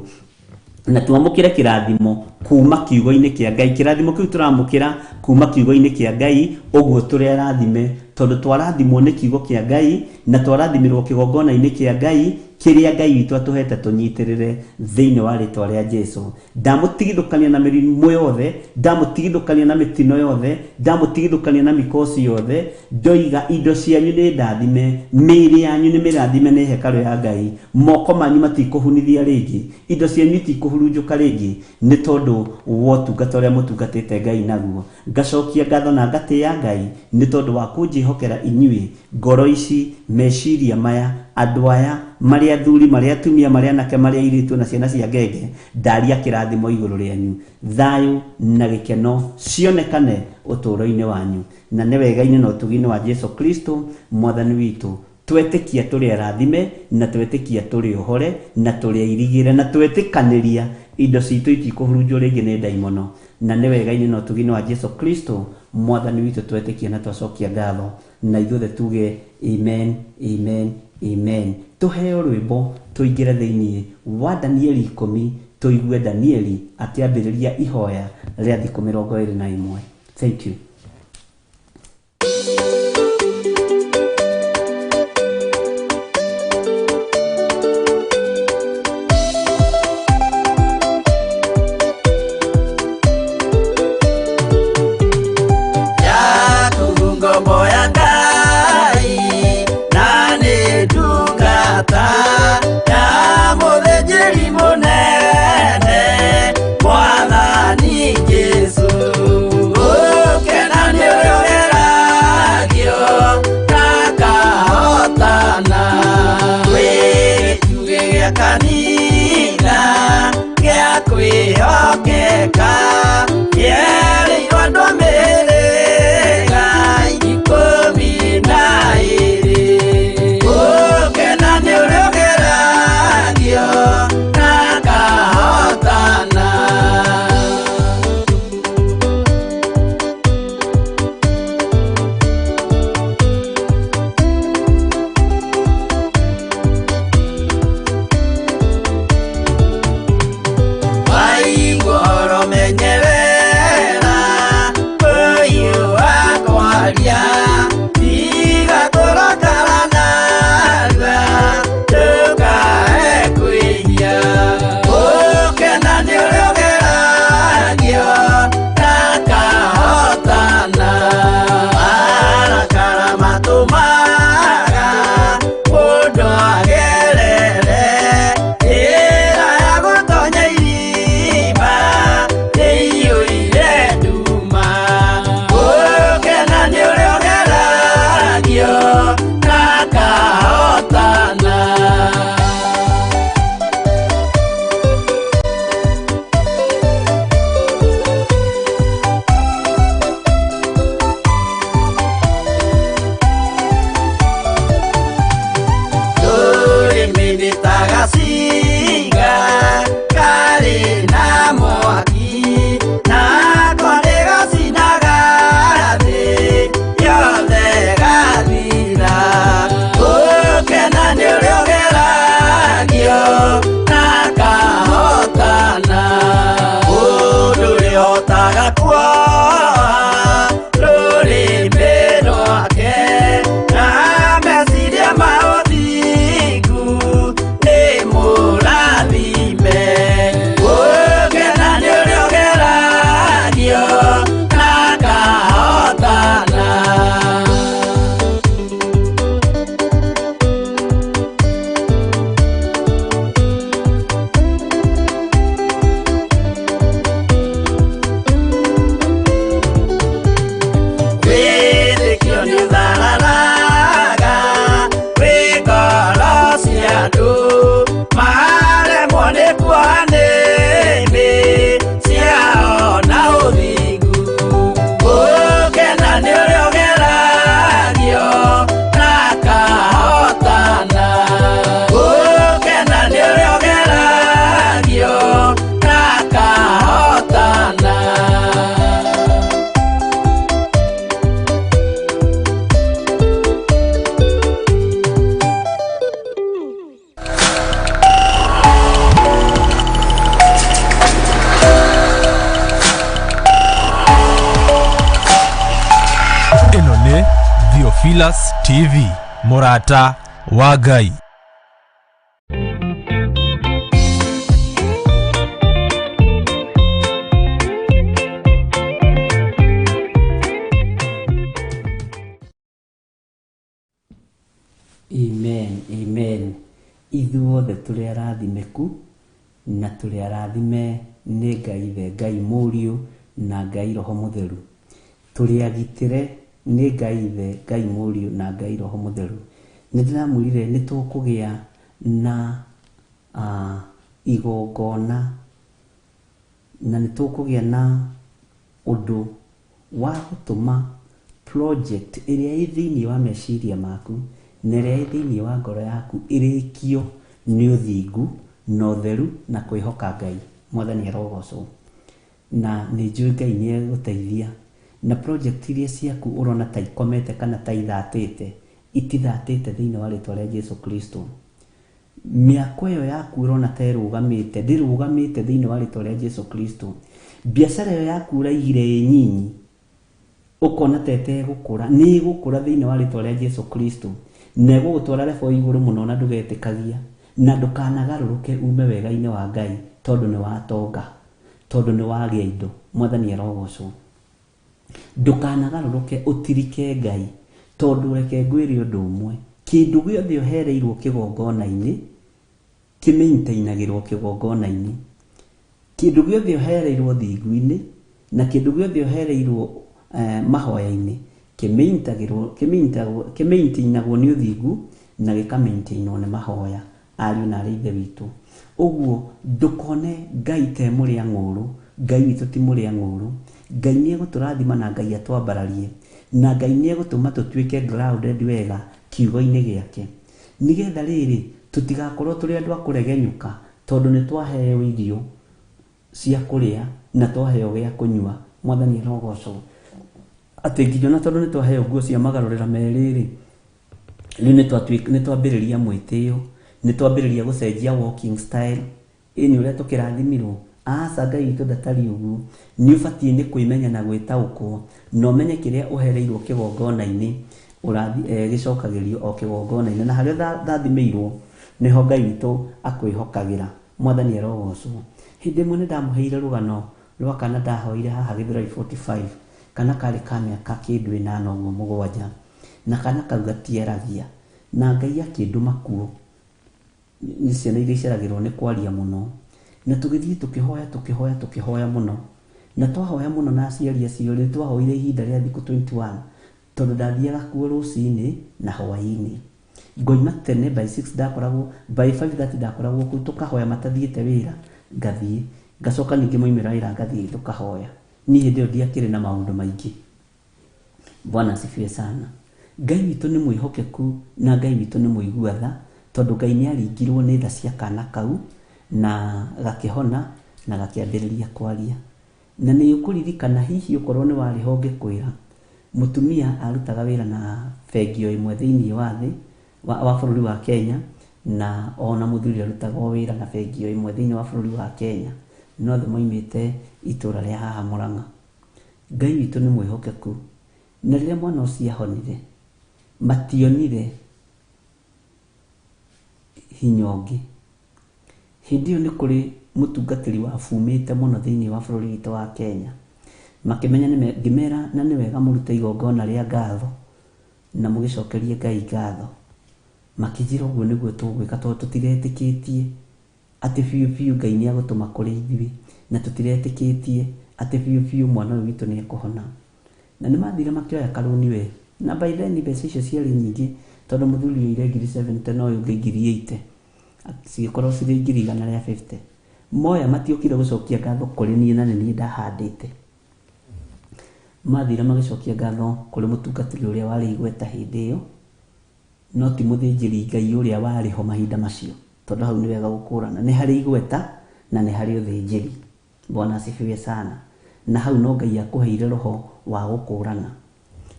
na twamũkĩre kĩrathimo kuma kiugo-inĩ kĩa Ngai. Kĩrathimo kĩu tũramũkĩra kuma kiugo-inĩ kĩa Ngai, ũguo tũrĩ arathime, tondũ twarathimwo nĩ kiugo kĩa Ngai na twarathimirwo kĩgongona-inĩ kĩa Ngai kĩrĩa Ngai witũ atũhete tũnyitĩrĩre thĩinĩ wa rĩtwa rĩa Jesu. Ndamũtigithũkania na mĩrimũ yothe, ndamũtigithũkania na mĩtino yothe, ndamũtigithũkania na mĩkosi yothe. Ndoiga indo cianyu nĩ ndathime, mĩĩrĩ yanyu nĩ mĩrathime nĩ hekarũ ya Ngai, moko manyu matikũhunithia rĩngĩ, indo cianyu itikũhurunjũka rĩngĩ, nĩ tondũ wa ũtungata ũrĩa mũtungatĩte Ngai naguo. Ngacokia ngatho na ngatĩĩa Ngai nĩ tondũ wa kũnjĩhokera inyuĩ, ngoro ici, meciria maya, andũ aya, marĩ athuri, marĩ atumia, marĩ anake, marĩ airĩtu na ciana cia ngenge. Ndaria kĩrathimo igũrũ rĩanyu, thayũ na gĩkeno cionekane ũtũũro-inĩ wanyu, na nĩ wega-inĩ na ũtugi-inĩ wa Jesu Kristo Mwathani witũ. Twetĩkia tũrĩ arathime, na twetĩkia tũrĩ ohore, na tũrĩ airigĩre, na twetĩkanĩria indo citũ itikũhurunjwo rĩngĩ nĩ ndaimono. Na nĩ wega-inĩ na ũtugi-inĩ wa Jesu Kristo mwathani witũ twetĩkia na twacokia ngatho, na ithuothe tuge amen, amen, amen. Tũheo rwĩmbo tũingĩre thĩinĩ wa Danieli 10, tũigue Danieli akĩambĩrĩria ihoya rĩa thikũ 21. Thank you. Ngombo ya Ngai na nĩ ndungata ya mũthĩnjĩri mũnene Mwathani Jesũ. Gũkena nĩ ũrĩa ũgeragio na akahotana. Twĩ gĩtugĩ gĩa kanitha gĩa kwĩhokeka, kĩerĩirwo andũ a mĩhĩrĩga 12. Gũkena nĩ ũrĩa ũgeragio na akahotana. Waigua ũhoro menyerera, ũyũ wa kwaria, tiga kũrakara narua, ndũkae kwĩhia. Gũkena nĩ ũrĩa ũgeragio na akahotana. Marakara matũmaga mũndũ agerere njĩra ya gũtonya irima ĩiyũire nduma. Gũkena nĩ ũrĩa ũgeragio na akahotana. Rũrĩmĩ nĩ ta gacinga karĩ na mwaki, nako nĩ gacinaga thĩ yothe gathira. Gũkena nĩ ũrĩa ũgeragio na akahotana. Mũndũ ũrĩa ũhotaga kuoha rũrĩmĩ rwake na meciria ma ũthingu nĩ mũrathime. Gũkena nĩ ũrĩa ũgeragio na akahotana. Wĩtĩkio nĩ ũthararaga wĩ ngoro cia andũ, maremwo nĩ kuoha nĩmĩ ciao na ũthingu. Gũkena nĩ ũrĩa ũgeragio na akahotana. Gũkena nĩ ũrĩa ũgeragio na akahotana. Ĩno nĩ Theophilus TV, mũrata wa Ngai. Amen, amen. Ithuothe tũrĩ arathimĩku na tũrĩ arathime nĩ Ngai Ithe, Ngai Mũriũ na Ngai Roho Mũtheru. Tũrĩ agitĩre nĩ Ngai Ithe, Ngai Mũriũ na Ngai Roho Mũtheru. Nĩ ndĩramwĩrire nĩ tũkũgĩa na igongona na nĩ tũkũgĩa na ũndũ wa gũtũma project ĩrĩa ĩ thĩinĩ wa meciria maku Na ĩrĩa ĩ thĩinĩ wa ngoro yaku ĩrĩkio nĩ ũthingu na ũtheru na kwĩhoka Ngai. Mwathani arogocwo. Na nĩ njũĩ Ngai nĩ egũteithia. Na project iria ciaku ũrona ta ikomete kana ta ithatĩte, itithatĩte thĩinĩ wa rĩtwa rĩa Jesu Kristo. Mĩako ĩyo yaku ũrona ta ĩrũgamĩte, ndĩrũgamĩte thĩinĩ wa rĩtwa rĩa Jesu Kristo. Biacara ĩyo yaku ũraigire ĩ nyinyi, ũkona ta ĩtegũkũra, nĩ ĩgũkũra thĩinĩ wa rĩtwa rĩa Jesu Kristo. Na ĩgũgũtwara level igũrũ mũno na ndũgetĩkagia. Na ndũkanagarũrũke ume wega-inĩ wa Ngai tondũ nĩ watonga, tondũ nĩ wagĩa indo. Mwathani arogocwo. Ndũkanagarũrũke ũtirike Ngai, tondũ reke ngwĩre ũndũ ũmwe, kĩndũ gĩothe ũhereirwo kĩgongona-inĩ, kĩmĩintainagĩrwo kĩgongona-inĩ. Kĩndũ gĩothe ũhereirwo thingu-inĩ, na kĩndũ gĩothe ũhereirwo mahoya-inĩ, kĩmĩintainagwo nĩ ũthingu na gĩkamĩintainwo nĩ mahoya, ariũ na arĩ ithe witũ. Ũguo ndũkone Ngai te mũrĩa ng'ũrũ, Ngai witũ ti mũrĩa ng'ũrũ. Ngai nĩ egũtũrathima na Ngai atwambararie, na Ngai nĩ egũtũma tũtuĩke grounded wega kiugo-inĩ gĩake. Nĩgetha rĩrĩ, tũtigakorwo tũrĩ andũ a kũregenyũka tondũ nĩ twaheo irio cia kũrĩa na twaheo gĩa kũnyua. Mwathani arogocwo. Atĩ nginya ona tondũ nĩ twaheo nguo cia magarũrĩra merĩ-rĩ, rĩu nĩ twambĩrĩria mwĩtĩo, nĩ twambĩrĩria gũcenjia walking style. Ĩ nĩ ũrĩa tũkĩrathimirwo. Aca, Ngai witũ ndatariĩ ũguo. Nĩ ũbatiĩ nĩ kwĩmenya na gwĩtaũkwo, na ũmenye kĩrĩa ũhereirwo kĩgongona-inĩ, gĩcokagĩrio o kĩgongona-inĩ. Na harĩa ũthathimĩirwo, nĩho Ngai witũ akwĩhokagĩra. Mwathani arogocwo. Hĩndĩ ĩmwe nĩ ndamũheire rũgano rwa kana ndahoire haha Gĩthũrai 45, kana karĩ ka mĩaka kĩndũ ĩnana ũguo mũgwanja, na kana kau gatiaragia, na Ngai akĩndũma kuo. Nĩ ciana iria iceragĩrwo nĩ kwaria mũno. Na tũgĩthiĩ tũkĩhoya, tũkĩhoya, tũkĩhoya mũno. Na twahoya mũno na aciari acio, nĩ twahoire ihinda rĩa thikũ 21, tondũ ndathiaga kuo rũcinĩ na hwaĩ-inĩ. Ngoima tene by 6 ndakoragwo, by 5:30 ndakoragwo kũu, tũkahoya matathiĩte wĩra, ngathiĩ. Ngacoka ningĩ moimĩra wĩra ngathiĩ tũkahoya. Niĩ hĩndĩ ĩyo ndiakĩrĩ na maũndũ maingĩ. Bwana asifiwe sana. Ngai witũ nĩ mwĩhokeku na Ngai witũ nĩ mũigua tha, tondũ Ngai nĩ aringirwo nĩ tha cia kana kau na gakĩhona na gakĩambĩrĩria kwaria. Na nĩ ũkũririkana hihi ũkorwo nĩ warĩ ho ngĩkwĩra, mũtumia arutaga wĩra na bengi o ĩmwe thĩinĩ wa thĩ, wa bũrũri wa Kenya, na ona mũthuri arutaga o wĩra na bengi o ĩmwe thĩinĩ wa bũrũri wa Kenya, no othe moimĩte itũũra rĩa haha Mũrang'a. Ngai witũ nĩ mwĩhokeku. Na rĩrĩa mwana ũcio ahonire, mationire hinya ũngĩ. Hĩndĩ ĩyo nĩ kũrĩ mũtungatĩri wabumĩte mũno thĩinĩ wa bũrũri witũ wa Kenya. Makĩmenya nĩ ngĩmera na nĩ wega mũrute igongona rĩa ngatho na mũgĩcokerie Ngai ngatho. Makĩnjĩra ũguo nĩguo tũgwĩka tondũ tũtiretĩkĩtie atĩ biũ biũ Ngai nĩ agũtũma kũrĩ ithuĩ, na tũtiretĩkĩtie atĩ biũ biũ mwana ũyũ witũ nĩ ekũhona. Na nĩ mathire makĩoya karũni we. Na by then mbeca icio ciarĩ nyingĩ tondũ mũthuri oire ngiri 70 na ũyũ ũngĩ ngiri 80. Cigĩkorwo cirĩ ngiri igana rĩa 50. Moya matiokire gũcokia ngatho kũrĩ niĩ na nĩ niĩ ndahandĩte. Mathire magĩcokia ngatho kũrĩ mũtungatĩri ũrĩa warĩ igweta hĩndĩ ĩyo, no ti mũthĩnjĩri Ngai ũrĩa warĩ ho mahinda macio, tondũ hau nĩ wega gũkũrana. Nĩ harĩ igweta na nĩ harĩ ũthĩnjĩri. Bwana asifiwe sana. Na hau no Ngai akũheire roho wa gũkũrana,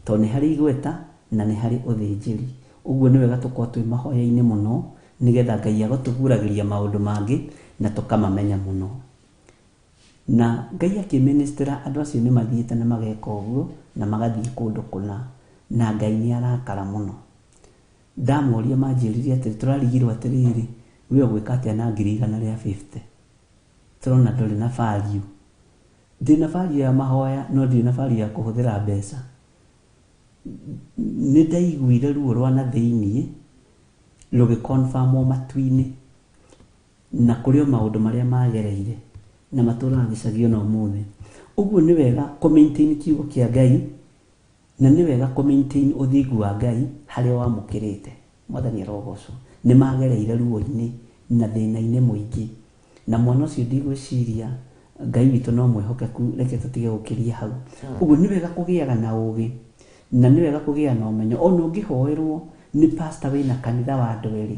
tondũ nĩ harĩ igweta na nĩ harĩ ũthĩnjĩri. Ũguo nĩ wega tũkorwo twĩ mahoya-inĩ mũno, nĩgetha Ngai agatũguũragĩria maũndũ mangĩ na tũkamamenya mũno. Na Ngai akĩministera andũ acio nĩ mathiĩte na mageka ũguo na magathiĩ kũndũ kũna, na Ngai nĩ arakara mũno. Ndamoria manjĩrire atĩrĩ, tũrarigirwo atĩrĩrĩ, we ũgwĩka atĩa na ngiri igana rĩa 50? Tũrona ndũrĩ na value. Ndĩ na value ya mahoya, no ndirĩ na value ya kũhũthĩra mbeca. Nĩ ndaiguire ruo rwa na thĩiniĩ rũgĩconfirmwo matu-inĩ, na kũrĩ o maũndũ marĩa magereire na matũraga gĩcagi ona ũmũthĩ. Ũguo nĩ wega kũ maintain kiugo kĩa Ngai, na nĩ wega kũ maintain ũthingu wa Ngai harĩa wamũkĩrĩte. Mwathani arogocwo. Nĩ magereire ruo-inĩ na thĩna-inĩ mũingĩ, na mwana ũcio ndigwĩciria Ngai witũ no mwĩhokeku, reke tũtige gũkĩria hau. Ũguo nĩ wega kũgĩaga na ũgĩ, na nĩ wega kũgĩa na ũmenyo. Ona ũngĩhoerwo Nĩ pastor wĩna kanitha wa andũ erĩ.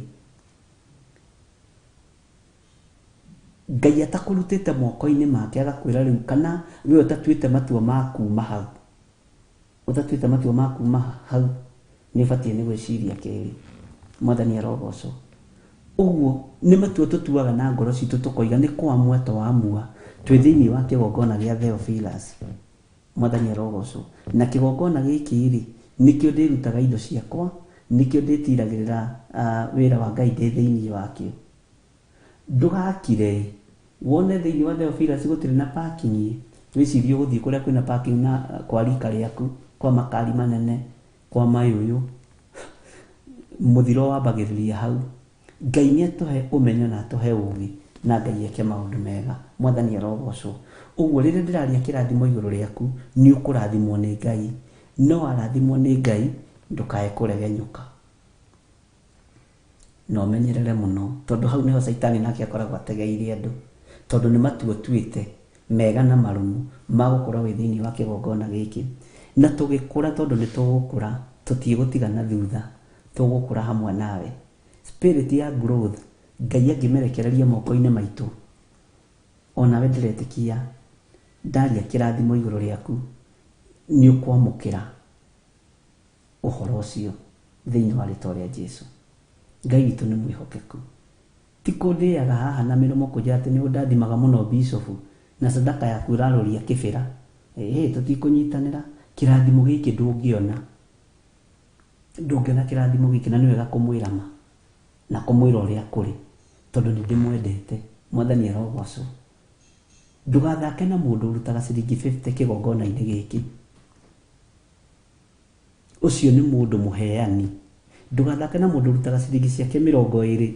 Ngai atakũrutĩte moko-inĩ make agakwĩra rĩu kana we ũtatuĩte matua ma kuma hau, ũtatuĩte matua ma kuma hau, nĩ ũbatiĩ nĩ gwĩciria kerĩ. Mwathani arogocwo. Ũguo nĩ matua tũtuaga na ngoro citũ tũkoiga nĩ kũamua twaamua twĩ thĩinĩ wa kĩgongona gĩa Theophilus. Mwathani arogocwo. Na kĩgongona gĩkĩ rĩ, nĩkĩo ndĩrutaga indo ciakwa, nĩkĩo ndĩtiragĩrĩra wĩra wa Ngai ndĩ thĩinĩ wakĩo. Ndũgakire wone thĩinĩ wa Theophilus gũtirĩ na parking, wĩcirie ũgũthiĩ kũrĩa kwĩna parking na kwa rika rĩaku, kwa makari manene, kwa mayũyũ. Mũthiro wambagĩrĩria hau. Ngai nĩ atũhe ũmenyo na atũhe ũgĩ, na Ngai eke maũndũ mega. Mwathani arogocwo. Ũguo rĩrĩa ndĩraria kĩrathimo igũrũ rĩaku, nĩ ũkũrathimwo nĩ Ngai. No warathimwo nĩ Ngai, ndũkae kũregenyũka. Na ũmenyerere mũno, tondũ hau nĩho caitani nake akoragwo ategeire andũ, tondũ nĩ matua ũtuĩte mega na marũmu ma gũkorwo wĩ thĩinĩ wa kĩgongona gĩkĩ. Na tũgĩkũra, tondũ nĩ tũgũkũra, tũtiĩgũtigana thutha, tũgũkũra hamwe nawe. Spirit ya growth, Ngai angĩmĩrekereria moko-inĩ maitũ, onawe ndĩretĩkia ndaria kĩrathimo igũrũ rĩaku, nĩ ũkwamũkĩra ũhoro ũcio thĩinĩ wa rĩtwa rĩa Jesu. Ngai witũ nĩ mwĩhokeku. Ti kũndĩaga haha na mĩromo kũnjĩra atĩ nĩ ũndathimaga mũno bishofu, na sadaka yaku ĩrarũria kĩbĩra. Ĩĩ, tũtikũnyitanĩra. Kĩrathimo gĩkĩ ndũngĩona. Ndũngĩona kĩrathimo gĩkĩ, na nĩ wega kũmwĩra ma na kũmwĩra ũrĩa kũrĩ, tondũ nĩ ndĩmwendete. Mwathani arogocwo. Ndũgathake na mũndũ ũrutaga ciringi 50 kĩgongona-inĩ gĩkĩ. Ũcio nĩ mũndũ mũheani. Ndũgathake na mũndũ ũrutaga ciringi ciake 20.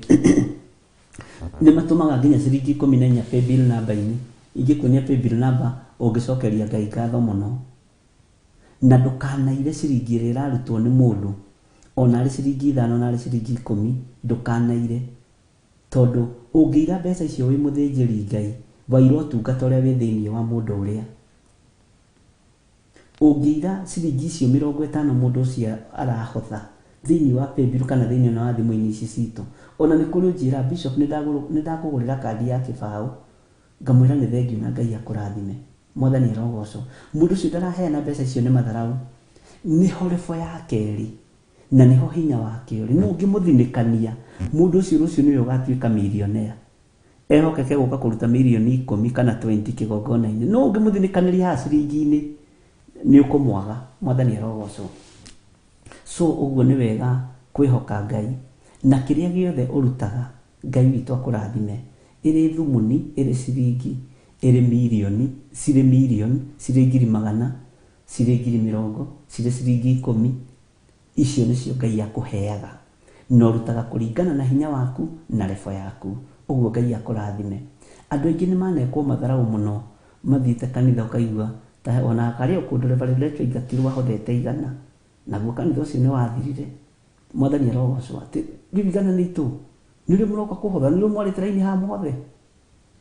Nĩ matũmaga nginya ciringi 14 paybill number-inĩ. Ingĩkuonia paybill number ũngĩcokeria Ngai ngatho mũno. Na ndũkanaire ciringi ĩrĩa ĩrarutwo nĩ mũndũ, ona arĩ ciringi 5, ona arĩ ciringi 10, ndũkanaire. Tondũ ũngĩira mbeca icio wĩ mũthĩnjĩri Ngai, waira ũtungata ũrĩa wĩ thĩinĩ wa mũndũ ũrĩa. Ũngĩira ciringi icio 50 mũndũ ũcio arahotha thĩinĩ wa paybill kana thĩinĩ ona wa thimũ-inĩ ici citũ. Ona nĩ kũrĩ ũnjĩra, Bishop, nĩ ndakũgũrĩra kandi ya kĩbaũ, ngamwĩra nĩ thengiũ na Ngai akũrathime. Mwathani arogocwo. Mũndũ ũcio ndaraheana mbeca icio nĩ matharaũ. Nĩho level ya kerĩ, na nĩho hinya wake ũrĩ. No ũngĩmũthinĩkania, mũndũ ũcio rũciũ nĩwe ũgatuĩka millionaire. Ehokeke gũka kũruta mirioni 10 kana 20 kĩgongona-inĩ. No ũngĩmũthinĩkanĩria haha ciringi-inĩ, nĩ ũkũmwaga. Mwathani arogocwo. So ũguo nĩ wega kwĩhoka Ngai, na kĩrĩa gĩothe ũrutaga, Ngai witũ akũrathime. Ĩrĩ thumuni, ĩrĩ ciringi, ĩrĩ mirioni, cirĩ mirioni, cirĩ ngiri magana, cirĩ ngiri mĩrongo, cirĩ ciringi 10, icio nĩcio Ngai akũheaga. Na ũrutaga kũringana na hinya waku na level yaku. Ũguo Ngai akũrathime. Andũ aingĩ nĩ manekwo matharaũ mũno, mathiĩte kanitha ũkaigua ta ona karĩ o kũndũ Reverend Rachel aingatirwo ahothete 100. Naguo kanitha ũcio nĩ wathirire. Mwathani arogocwo. Atĩ rĩu 100 nĩ itũ. Nĩ rĩo mũroka kũhotha, nĩ rĩo mwarĩte raini haha mũhothe.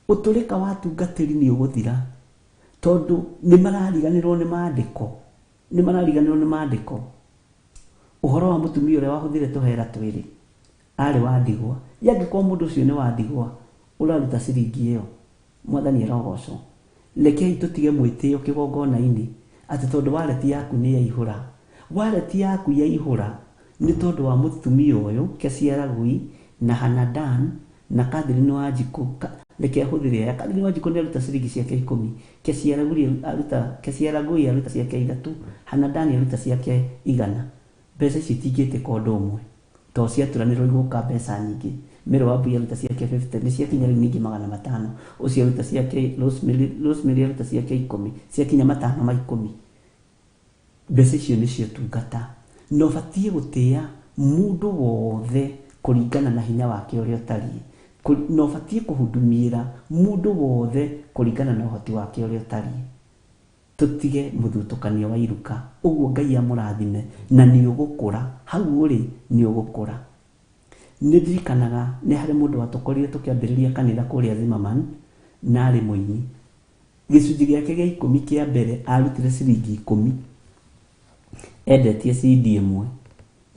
Ũtũrĩka wa atungatĩri nĩ ũgũthira, tondũ nĩ marariganĩrwo nĩ maandĩko. Nĩ marariganĩrwo nĩ maandĩko. Ũhoro wa mũtumia ũrĩa wahũthire tũhera twĩrĩ, arĩ wa ndigwa. Ya angĩkorwo mũndũ ũcio nĩ wa ndigwa, ũraruta ciringi ĩyo. Mwathani arogocwo. Rekei tũtige mwĩtĩo kĩgongona-inĩ, atĩ tondũ wallet yaku nĩ yaihũra. Wallet yaku yaihũra nĩ tondũ wa mũtumia ũyũ, Kesia Ragui, na Hannah Dan, na Catherine Wanjikũ. Reke hũthĩre aya. Catherine Wanjikũ nĩ aruta ciringi ciake 10. Kesia Ragui aruta, Kesia Ragui aruta ciake 3. Hannah Dan aruta ciake 100. Mbeca ici itingĩtĩka ũndũ ũmwe, tondũ ciaturanĩrwo igũka mbeca nyingĩ. Mary Wambui aruta ciake 50, nĩ ciakinya rĩu ningĩ 500. Ũcio aruta ciake, Rosemary aruta ciake 10, ciakinya 5 ma 10. Mbeca icio nĩcio tungata. Na ũbatiĩ gũtĩa mũndũ wothe kũringana na hinya wake ũrĩa ũtariĩ. Na ũbatiĩ kũhudumiĩra mũndũ wothe kũringana na ũhoti wake ũrĩa ũtariĩ. Tũtige mũthutũkanio wa iruka. Ũguo Ngai amũrathime na nĩ ũgũkũra. Hau ũrĩ nĩ ũgũkũra. Nĩ ndirikanaga nĩ harĩ mũndũ watũkorire tũkĩambĩrĩria kanitha kũrĩa Zimmerman, na arĩ mũini. Gĩcunjĩ gĩake gĩa 10 kĩa mbere arutire ciringi 10. Endetie CD ĩmwe.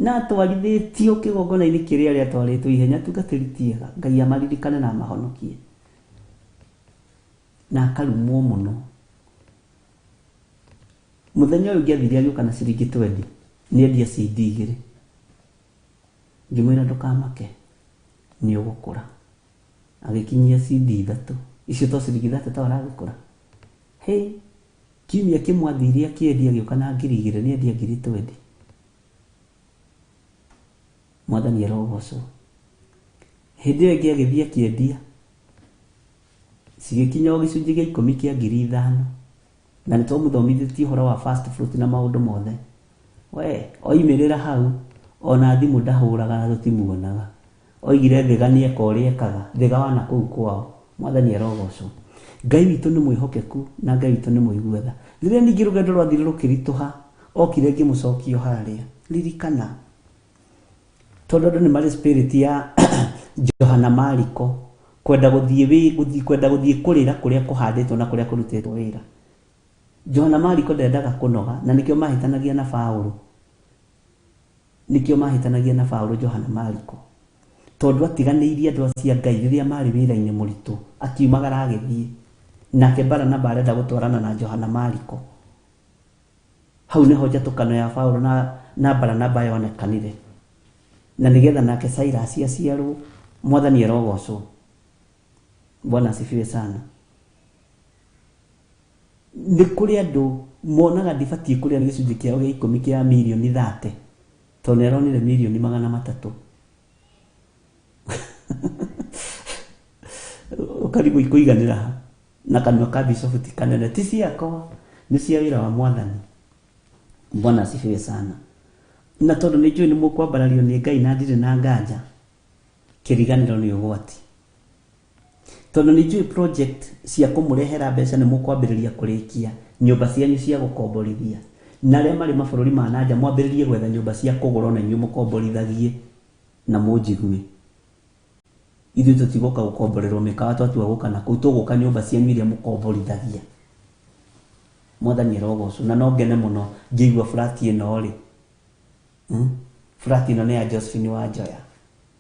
Na atwarithĩtio kĩgongona-inĩ kĩrĩa rĩatwarĩtwo ihenya atungatĩri tiega, Ngai amaririkane na amahonokie. Na akarumwo mũno. Mũthenya ũyũ ũngĩ athire agĩũka na ciringi 20, nĩ endia CD igĩrĩ. Ngĩmwĩra ndũkamake, nĩ ũgũkũra. Agĩkinyia CD ithatũ. Icio to ciringi 30 ta aragĩkũra. Hey, kiumia kĩmwe athire akĩendia agĩũka na 2,000, nĩ endia 20,000. Mwathani arogocwo. Hĩndĩ ĩyo ĩngĩ agĩthiĩ akĩendia, cigĩkinya o gĩcunjĩ gĩa 10 kĩa 5,000. Na nĩ twamũthomithĩtie ũhoro wa first fruit na maũndũ mothe. We, oimĩrĩra hau, ona thimũ ndahũraga na tũtimuonaga. Oigire thiga nĩ eka ũrĩa ekaga, thiga wa na kũu kwao. Mwathani arogocwo. Ngai witũ nĩ mwĩhokeku na Ngai witũ nĩ mũigua tha. Rĩrĩa ningĩ rũgendo rwathire rũkĩritũha, okire ngĩmũcokia harĩa. Ririkana, tondũ andũ nĩ marĩ spirit ya Johana Mariko, kwenda gũthiĩ wĩ, gũthiĩ, kwenda gũthiĩ kũrĩra kũrĩa kũhandĩtwo na kũrĩa kũrutĩtwo wĩra. Johana Mariko ndendaga kũnoga, na nĩkĩo mahĩtanagia na Paũlũ. Nĩkĩo mahĩtanagia na Paũlũ Johana Mariko. Tondũ atiganĩirie andũ acio a Ngai rĩrĩa marĩ wĩra-inĩ mũritũ, akiumagara agĩthiĩ. Nake Baranaba arenda gũtwarana na Johana Mariko. Hau nĩho njatũkano ya Paũlũ na Baranaba yonekanire. Na nĩgetha nake Silas aciarwo, Mwathani arogocwo. Bwana asifiwe sana. Nĩ kũrĩ andũ monaga ndibatiĩ kũrĩa gĩcunjĩ kĩao gĩa 10 kĩa mirioni 30, tondũ nĩ aronire mirioni 300. Ũkarigwo ikũiganĩra ha? Na kanua ka bishop ti kanene, ti ciakwa, nĩ cia wĩra wa Mwathani. Bwana asifiwe sana. Na tondũ nĩ njũĩ nĩ mũkwambarario nĩ Ngai na ndirĩ na nganja, kĩriganĩro nĩ ũgwati. Tondũ nĩ njũĩ project cia kũmũrehera mbeca nĩ mũkwambĩrĩria kũrĩkia nyũmba cianyu cia gũkomborithia. Na arĩa marĩ mabũrũri ma nanja mwambĩrĩrie gwetha nyũmba cia kũgũra na inyuĩ mũkomborithagie na mũnjigue. Ithuĩ tũtigũka gũkomborerwo mĩkawa twatua gũka na kũu, tũgũka nyũmba cianyu iria mũkomborithagia. Mwathani arogocwo. Na no ngene mũno ngĩigua flat ĩno rĩ. Flat ĩno nĩ ya Josephine wa Njoya.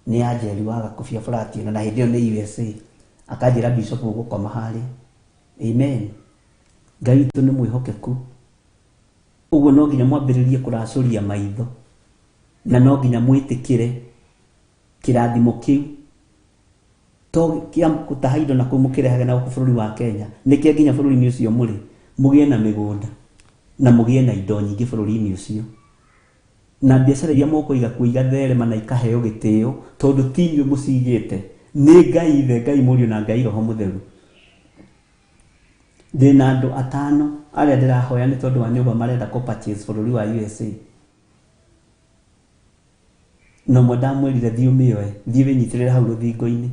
Nĩ ya Njeri wa Gakũbia flat ĩno, na hĩndĩ ĩyo nĩ USA. Akanjĩra bishop ũgũkoma harĩa. Amen. Ngai witũ nĩ mwĩhokeku. Ũguo no nginya mwambĩrĩrie kũracũria maitho. Na no nginya mwĩtĩkĩre kĩrathimo kĩu. To kĩa gũtaha indo na kũu mũkĩrehage na gũkũ bũrũri wa Kenya. Nĩkĩo nginya bũrũri-inĩ ũcio mũrĩ, mũgĩe na mĩgũnda na mũgĩe na indo nyingĩ bũrũri-inĩ ũcio. Na biacara iria mũkũiga kuo igatherema na ikaheo gĩtĩo, tondũ ti inyuĩ mũcigĩte. Nĩ Ngai Ithe, Ngai Mũriũ na Ngai Roho Mũtheru. Ndĩna andũ atano arĩa ndĩrahoya nĩ tondũ wa nyũmba marenda kũ purchase bũrũri wa USA. Na ũmwe ndamwĩrire thiĩ ũmĩoe, thiĩ wĩnyitĩrĩre hau rũthingo-inĩ.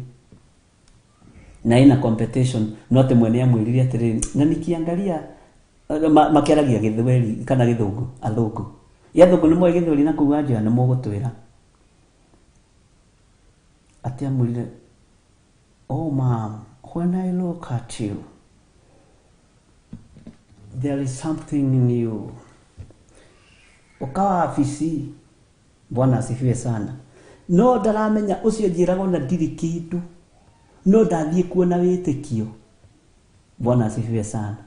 Na ĩna competition, no atĩ mwene amwĩrire atĩrĩrĩ, na nikiangalia, makĩaragia gĩthweri kana gĩthũngũ, athũngũ. Ya athũngũ nĩ moĩ gĩthweri na kũu Anjoya nĩ mũgũtwĩra. Atĩ amwĩrire, oh ma'am, when I look at you, there is something in you. Ukawa afisi. Bwana asifiwe sana. No ndaramenya ũcio njĩragwo na ndirĩ kĩndũ. No ndathiĩ kuona wĩtĩkio. Bwana asifiwe sana.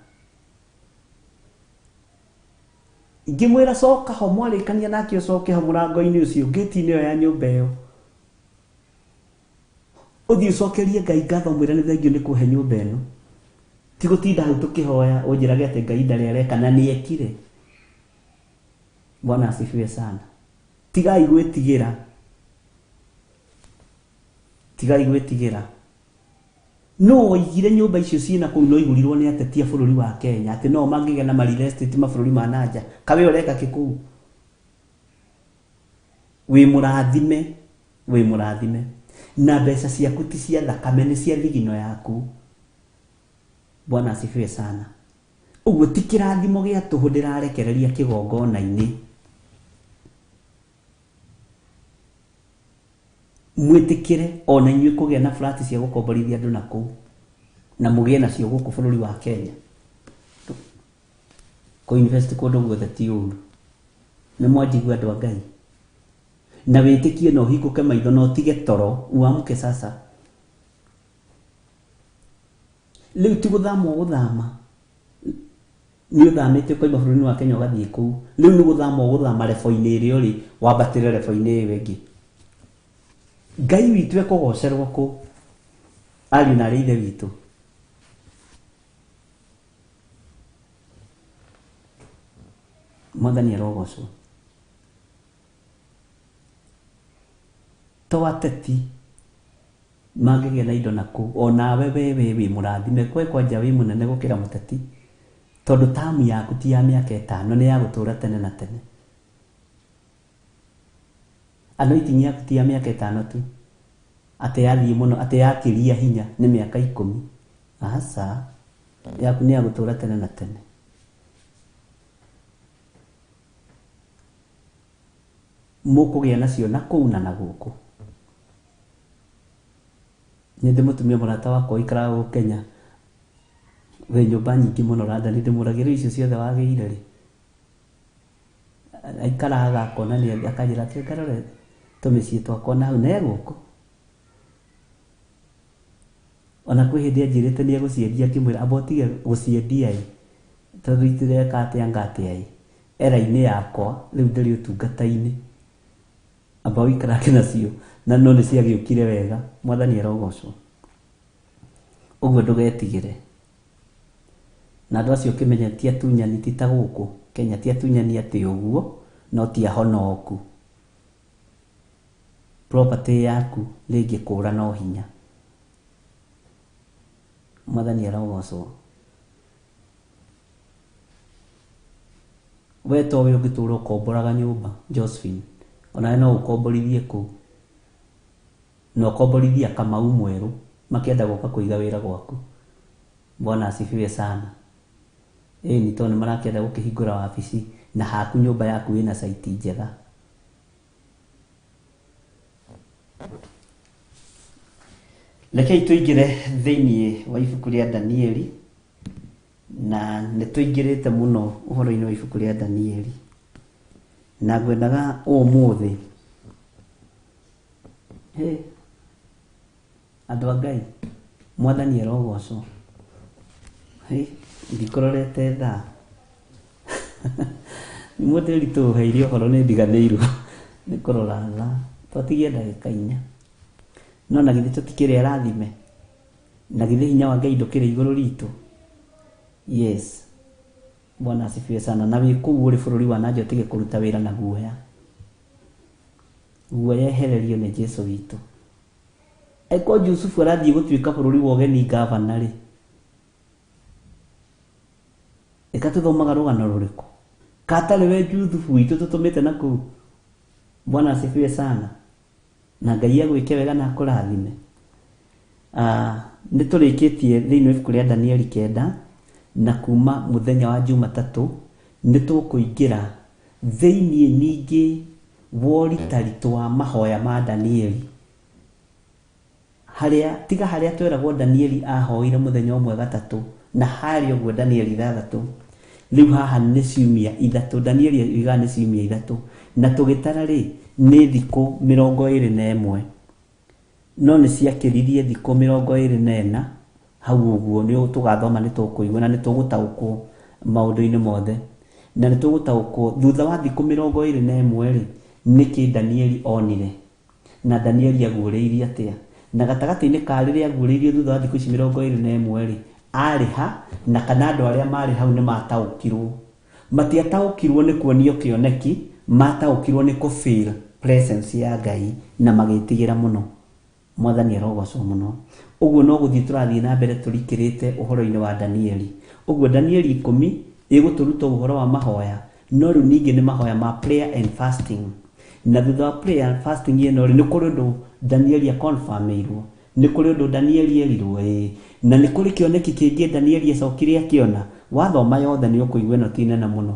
Ngĩmwĩra coka ho, mwarĩkania nake ũcoke ho mũrango-inĩ ũcio, gate-inĩ ĩyo ya nyũmba ĩyo. Ũthiĩ ũcokerie Ngai ngatho, mwĩre nĩ thengiũ nĩ kũhe nyũmba ĩno. Ti gũtinda hau tũkĩhoya ũnjĩrage atĩ Ngai ndarĩ areka na nĩ ekire. Bwana asifiwe sana. Tigai gwĩtigĩra. Tigai gwĩtigĩra. No oigire nyũmba icio ciĩna kũu no igũrirwo nĩ ateti a bũrũri wa Kenya, atĩ no mangĩgĩa na ma real estate mabũrũri ma nanja. Kawe ũreka kĩ kũu? Wĩ mũrathime, wĩ mũrathime. Na mbeca ciaku ti cia thakame, nĩ cia thigino yaku. Bwana asifiwe sana. Ũguo ti kĩrathimo gĩa tũhũ ndĩrarekereria kĩgongona-inĩ. Mwĩtĩkĩre ona inyuĩ kũgĩa na flat cia gũkomborithia andũ na kũu, na mũgĩe nacio gũkũ bũrũri wa Kenya. Kũ invest kũndũ guothe ti ũru. Nĩ mwanjigua andũ a Ngai. Na wĩtĩkie na ũhingũke maitho na ũtige toro, uamke sasa. Rĩu ti gũthama ũgũthama, nĩ ũthamĩte ũkoima bũrũri-inĩ wa Kenya ũgathiĩ kũu. Rĩu nĩ gũthama ũgũthama rebo-inĩ ĩrĩa ũrĩ, wambatĩre rebo-inĩ ĩyo ĩngĩ. Ngai witũ ekũgocerwo kũ, ariũ na arĩ ithe witũ? Mwathani arogocwo. To ateti mangĩgĩa na indo nakũu, onawe we we wĩ mũrathime, kwe kwanja wĩ mũnene gũkĩra mũteti, tondũ tamu yaku ti ya mĩaka 5, nĩ ya gũtũra tene na tene. Anointing yaku ti ya mĩaka 5 tu, atĩ yathiĩ mũno, atĩ yakĩria hinya nĩ mĩaka 10. Aca, yaku nĩ ya gũtũra tene na tene. Mũkũgĩa nacio na kũu na na gũkũ. Nĩ ndĩ mũtumia mũrata wakwa ũikaraga gũkũ Kenya, wĩ nyũmba nyingĩ mũno London, ndĩmũragia rĩu icio ciothe wagĩire rĩ? Aikaraga akona nĩ akanjĩra atĩ ngarore tũmĩciĩ twakwa na hau na e gũkũ. Ona kwĩ hĩndĩ anjĩrĩte nĩ egũciendia, ngĩmwĩra amba ũtige gũciendia ĩ, tondũ itireka atĩa anga atĩa ĩ, era-inĩ yakwa rĩu ndĩrĩ ũtungata-inĩ, amba ũikarage nacio, na no nĩ ciagĩũkire wega. Mwathani arogocwo. Ũguo ndũgetigĩre. Na andũ acio ũkĩmenya ti atunyani, ti ta gũkũ Kenya, ti atunyani atĩ ũguo, no ti ahonoku. Property yaku rĩngĩkũra no hinya. Mwathani arogocwo. We to we ũngĩtũra ũkomboraga nyũmba, Josephine, onawe no ũkomborithie kũu, na ũkomborithie Kamau mwerũ makĩenda gũka kũiga wĩra gwaku. Bwana asifiwe sana. Ĩni tondũ nĩ marakĩenda gũkĩhingũra wabici na haku nyũmba yaku ĩna site njega. Rekei tũingĩre thĩiniĩ wa ibuku rĩa Danieli, na nĩ tũingĩrĩte mũno ũhoro-inĩ wa ibuku rĩa Danieli, na ngwendaga ũmũthĩ, hĩ, andũ a Ngai, Mwathani arogocwo. Hĩ, ndikũrorete thaa. Mũndũ ritũheire ũhoro nĩ ndiganĩirwo nĩ kũrora thaa. Twatigia ndagĩka 4. No na githĩ tũtikĩrĩ arathime? Na githĩ hinya wa Ngai ndũkĩrĩ igũrũ ritũ? Yes. Bwana asifiwe sana. Na wĩ kũu ũrĩ bũrũri wa nanja ũtige kũruta wĩra na guoya. Guoya ehererio nĩ Jesũ witũ. Angĩkorwo Jusufu arathiĩ gũtuĩka bũrũri wa ũgeni gavana rĩ, ĩka tũthomaga rũgano rũrĩkũ? Katarĩ we Juthubu witũ tũtũmĩte na kũu. Bwana asifiwe sana. Na Ngai agwĩke wega na akũrathime. Nĩ tũrĩkĩtie thĩinĩ wa ibuku rĩa Danieli 9, na kuma mũthenya wa Jumatatũ nĩ tũkũingĩra thĩinĩ ningĩ wa ũritaritũ wa mahoya ma Danieli. Harĩa tiga harĩa tweragwo Danieli ahoire mũthenya ũmwe gatatũ, na harĩa ũguo Danieli 6. Rĩu haha nĩ ciumia 3, Danieli oigaga nĩ ciumia 3, na tũgĩtara rĩ nĩ thikũ 21, no nĩ ciakĩririe thikũ 24. Hau ũguo nĩ tũgathoma, nĩ tũkũigua na nĩ tũgũtaũkwo maũndũ-inĩ mothe, na nĩ tũgũtaũkwo thutha wa thikũ 21 rĩ nĩkĩ Danieli onire, na Danieli aguũrĩirie atĩa, na gatagatĩ-inĩ ka rĩrĩa aguũrĩirie thutha wa thikũ ici 21 rĩ arĩ ha, na kana andũ arĩa marĩ hau nĩ mataũkirwo. Matiataũkirwo nĩ kuonio kĩoneki, mataũkirwo nĩ kũ feel presence ya Ngai na magĩtigĩra mũno. Mwathani arogocwo mũno. Ũguo no gũthiĩ tũrathiĩ na mbere tũrikĩrĩte ũhoro-inĩ wa Danieli. Ũguo Danieli 10 ĩgũtũruta ũhoro wa mahoya, no rĩu ningĩ nĩ mahoya ma prayer and fasting. Na thutha wa prayer and fasting ĩno rĩ, nĩ kũrĩ ũndũ Danieli akonfirmĩirwo, nĩ kũrĩ ũndũ Danieli erirwo, ĩĩ, na nĩ kũrĩ kĩoneki kĩngĩ Danieli acokire akĩona. Wathoma yothe nĩ ũkũigua ĩno ti nene mũno,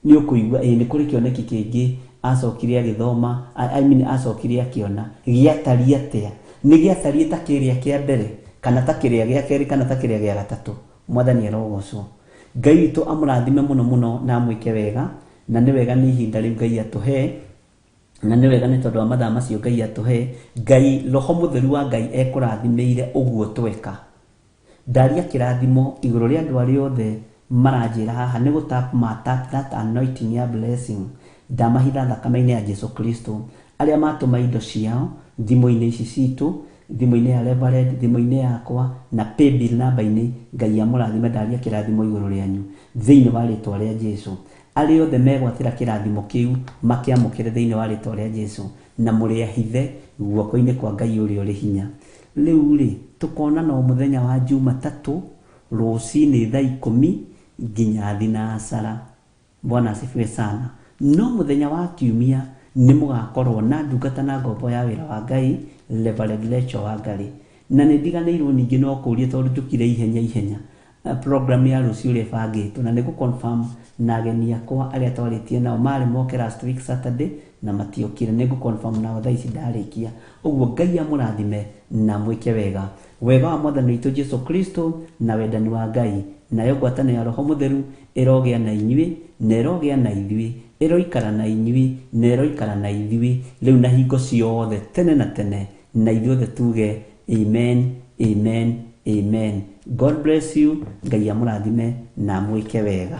nĩ ũkũigua ĩĩ nĩ kũrĩ kĩoneki kĩngĩ acokire agĩthoma, I mean acokire akĩona. Gĩatariĩ atĩa? Nĩ gĩatariĩ ta kĩrĩa kĩa mbere, kana ta kĩrĩa gĩa kerĩ, kana ta kĩrĩa gĩa gatatũ. Mwathani arogocwo. Ngai witũ amũrathime mũno mũno na amwĩke wega, na nĩ wega nĩ ihinda rĩu Ngai atũhe. Na nĩ wega nĩ tondũ wa mathaa macio Ngai atũhe. Ngai Roho Mũtheru wa Ngai ekũrathimĩire ũguo tweka. Ndaria kĩrathimo igũrũ rĩa andũ arĩa othe maranjĩra haha nĩ gũ tap ma tap that anointing ya blessing. Ndamahitha thakame-inĩ ya Jesu Kristo. Arĩa matũma indo ciao thimũ-inĩ ici citũ, thimũ-inĩ ya Reverend, thimũ-inĩ yakwa na paybill namba-inĩ, Ngai amũrathime. Ndaria kĩrathimo igũrũ rĩanyu thĩinĩ wa rĩtwa rĩa Jesu. Arĩa othe megwatĩra kĩrathimo kĩu makĩamũkĩre thĩinĩ wa rĩtwa rĩa Jesu, na mũrĩahithe guoko-inĩ kwa Ngai ũrĩa ũrĩ hinya. Rĩu rĩ, tũkonana o mũthenya wa Jumatatũ rũcinĩ thaa 10 nginya thinacara. Bwana asifiwe sana. No mũthenya wa Kiumia nĩ mũgakorwo na ndungata na ngombo ya wĩra wa Ngai, Reverend Rachel Wangari. Na nĩ ndiganĩirwo ningĩ no kũria tondũ njũkire ihenya ihenya program ya rũciũ ũrĩa ĩbangĩtwo, na nĩ gũ-confirm na ageni akwa arĩa twarĩtie nao marĩ moke last week Saturday na matiokire. Nĩ ngũ-confirm nao thaa ici ndarĩkia. Ũguo Ngai amũrathime na mwĩke wega. Wega wa Mwathani witũ Jesu Kristo na wendani wa Ngai nayo ngwatanĩro ya Roho Mũtheru ĩrogĩa na inyuĩ na ĩrogĩa na ithuĩ, ĩroikara na inyuĩ na ĩroikara na ithuĩ rĩu na hingo ciothe tene na tene, na ithuothe tuge amen, amen, amen. God bless you. Ngai amũrathime na amwĩke wega.